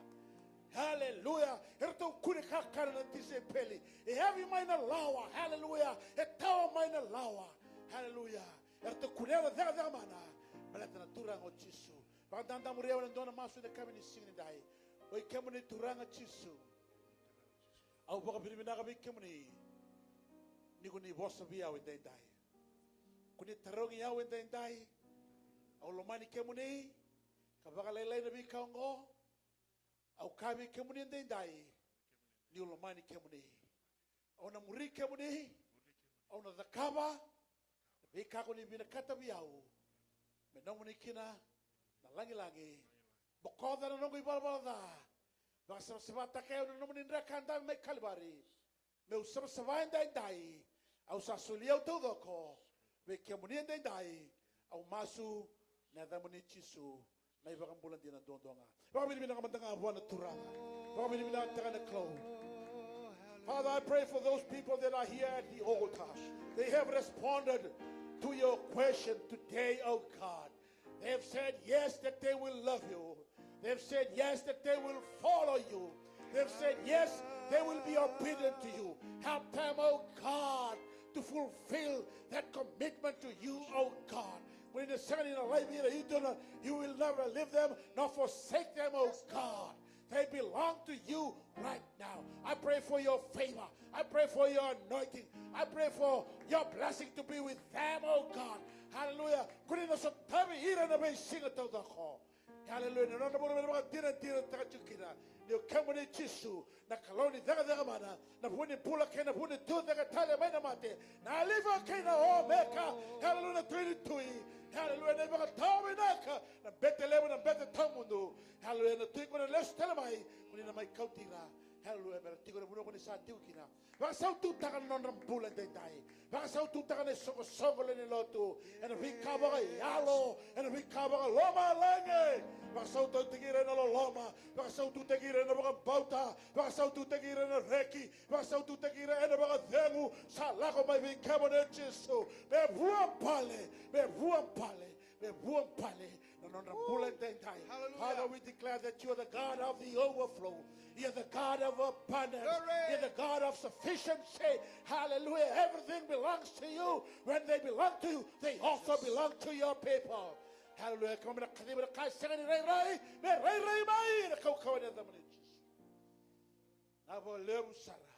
Hallelujah. Eratou kune kakana na tisaipeli. E yavi mai na lawa. Hallelujah. E tawa mai na lawa. Hallelujah. Eratou kunea na cakacaka mana. Baleta na Turaga o Jisu. Vakadadamuria au ena dua na masu ena yakavi ni siga nidai. Oi kemuni Turaga Jisu. Au vakavinavinaka vei kemuni. Ni ko ni vosa vei au edaidai. Ko ni tarogi au edaidai. Au lomani kemuni. Ka vakalailai na veika oqo. Au kaya vei kemuni edaidai. Niu lomani kemuni. Au na muri kemuni. Au na cakava na veika ko ni vinakata vei au. Me nomuni kina na lagilagi. Bokoca na noqu ivalavala ca. Vakasavasavataka au na nomuni dra ka dabe mai Kalivari. Meu savasava edaidai. Au sa solia au taucoko vei kemuni edaidai. Au masu ena yacamuni Jisu. Na iVakabula dina duadua ga. Vakavinavinaka mada ga vua na Turaga. Vakavinavinakataka na Kalou. Father, I pray for those people that are here at the altar. They have responded to your question today, oh God. They have said yes, that they will love you. They have said yes, that they will follow you. They have said yes, they will be obedient to you. Help them, oh God, to fulfill that commitment to you, oh God. When in the second in the life here, you do not, you will never leave them nor forsake them, oh God. They belong to you right now. I pray for your favor. I pray for your anointing. I pray for your blessing to be with them, oh God. Hallelujah. Ko ni na sotavi ira ena veisiga taucoko. Hallelujah. Na nodra bula me na vakadinadinataka tiko kina. Ni o kemuni Jisu, na Kalou ni cakacaka mana, na vu ni bula kei na vu ni tucake tale mai na mate, na Alifa kei na Omeka. Hallelujah. Na Tui ni tui. Hallelujah. Haleluya, na ivakatawa vinaka, na bete levu, na bete tawamudu. Haleluya, na Tui ko na lesu tale mai, ko ni na mai kauti ira. Haleluya, me ra tiko na vanua ko ni sa tiko kina. Vakasaututaka na nodra bula edaidai. Vakasaututaka na isoqosoqo lewe ni lotu. Ena veika vakayalo, ena veika vakalomalagi. Vakasautuutaki ira ena loloma. Vakasaututaki ira ena vakabauta. Vakasaututaki ira ena reki. Vakasaututaki ira ena vakacegu. Sa lako mai vei kemuni Jisu. Me vuabale, me vuabale, me vuabale na nodra bula edaidai. Hallelujah. Father, we declare that you are the God of the overflow. You are the God of abundance. Glory. You are the God of sufficiency. Hallelujah. Everything belongs to you. When they belong to you, they also belong to your people. Hallelujah. Keimami na kaciva na ka e sega ni rairai, me rairai mai na kaukauwa ni yacamuni Jisu. Na vakalevu sara.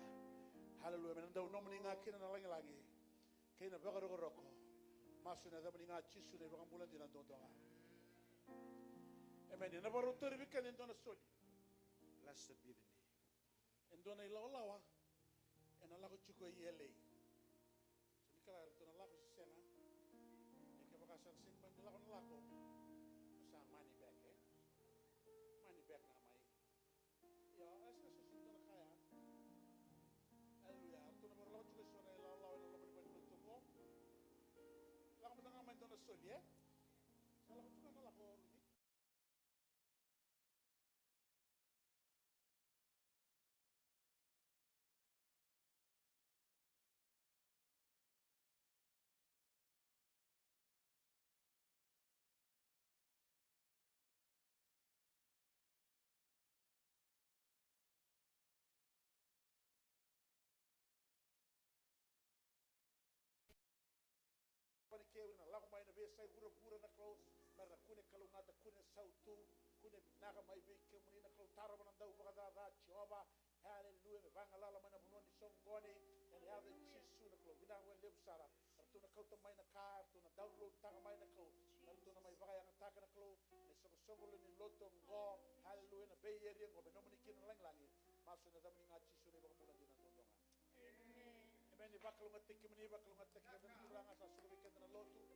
Hallelujah. Me na dau nomuni ga kina na lagilagi kei na vakarokoroko. Masu ena yacamuni ga Jisu na iVakabula dina duadua ga. Emeni. Ena vakarau tauri vei keda e dua na soli. Blessed be the name. E dua na ilawalawa ena lako tiko i L A. Sa ni kila eratou na lako se sega. Ia kevaka sa na sega ni mani lako na lako, sa money back, e? Money back ga mai. Ia, e sa, sa, sa dua na ka ya. Aleluya. Ratou na vakarau lako tiko eso na ilawalawa ena loma ni valenilotu qo. Lako mada ga mai dua na soli, e? Sa lako tiko na lako, Ruci. Vata kei au na lako mai na veiyasai vuravura na Kalou, me ra kune kalougata, kune sautu, kune vinaka mai vei kemuni na Kalou, tarova na dau vakacaca Jiova. Haleluya, me vagalala mai na vanua ni soqoni, ena yaca i Jisu na Kalou, vinaka vakalevu sara. Ratou na kauta mai na ka, ratou na download taka mai na Kalou, ratou na mai vakayagataka na Kalou, na soqosoqo lewe ni lotu oqo, haleluya, na Bay Area oqo, me nomuni kina na lagilagi, masu ena yacamuni ga Jisu na iVakabula dina duadua ga. Emeni. Vakalougatataki kemuni, vakalougatataki keda na turaga sa suka vei keda na lotu.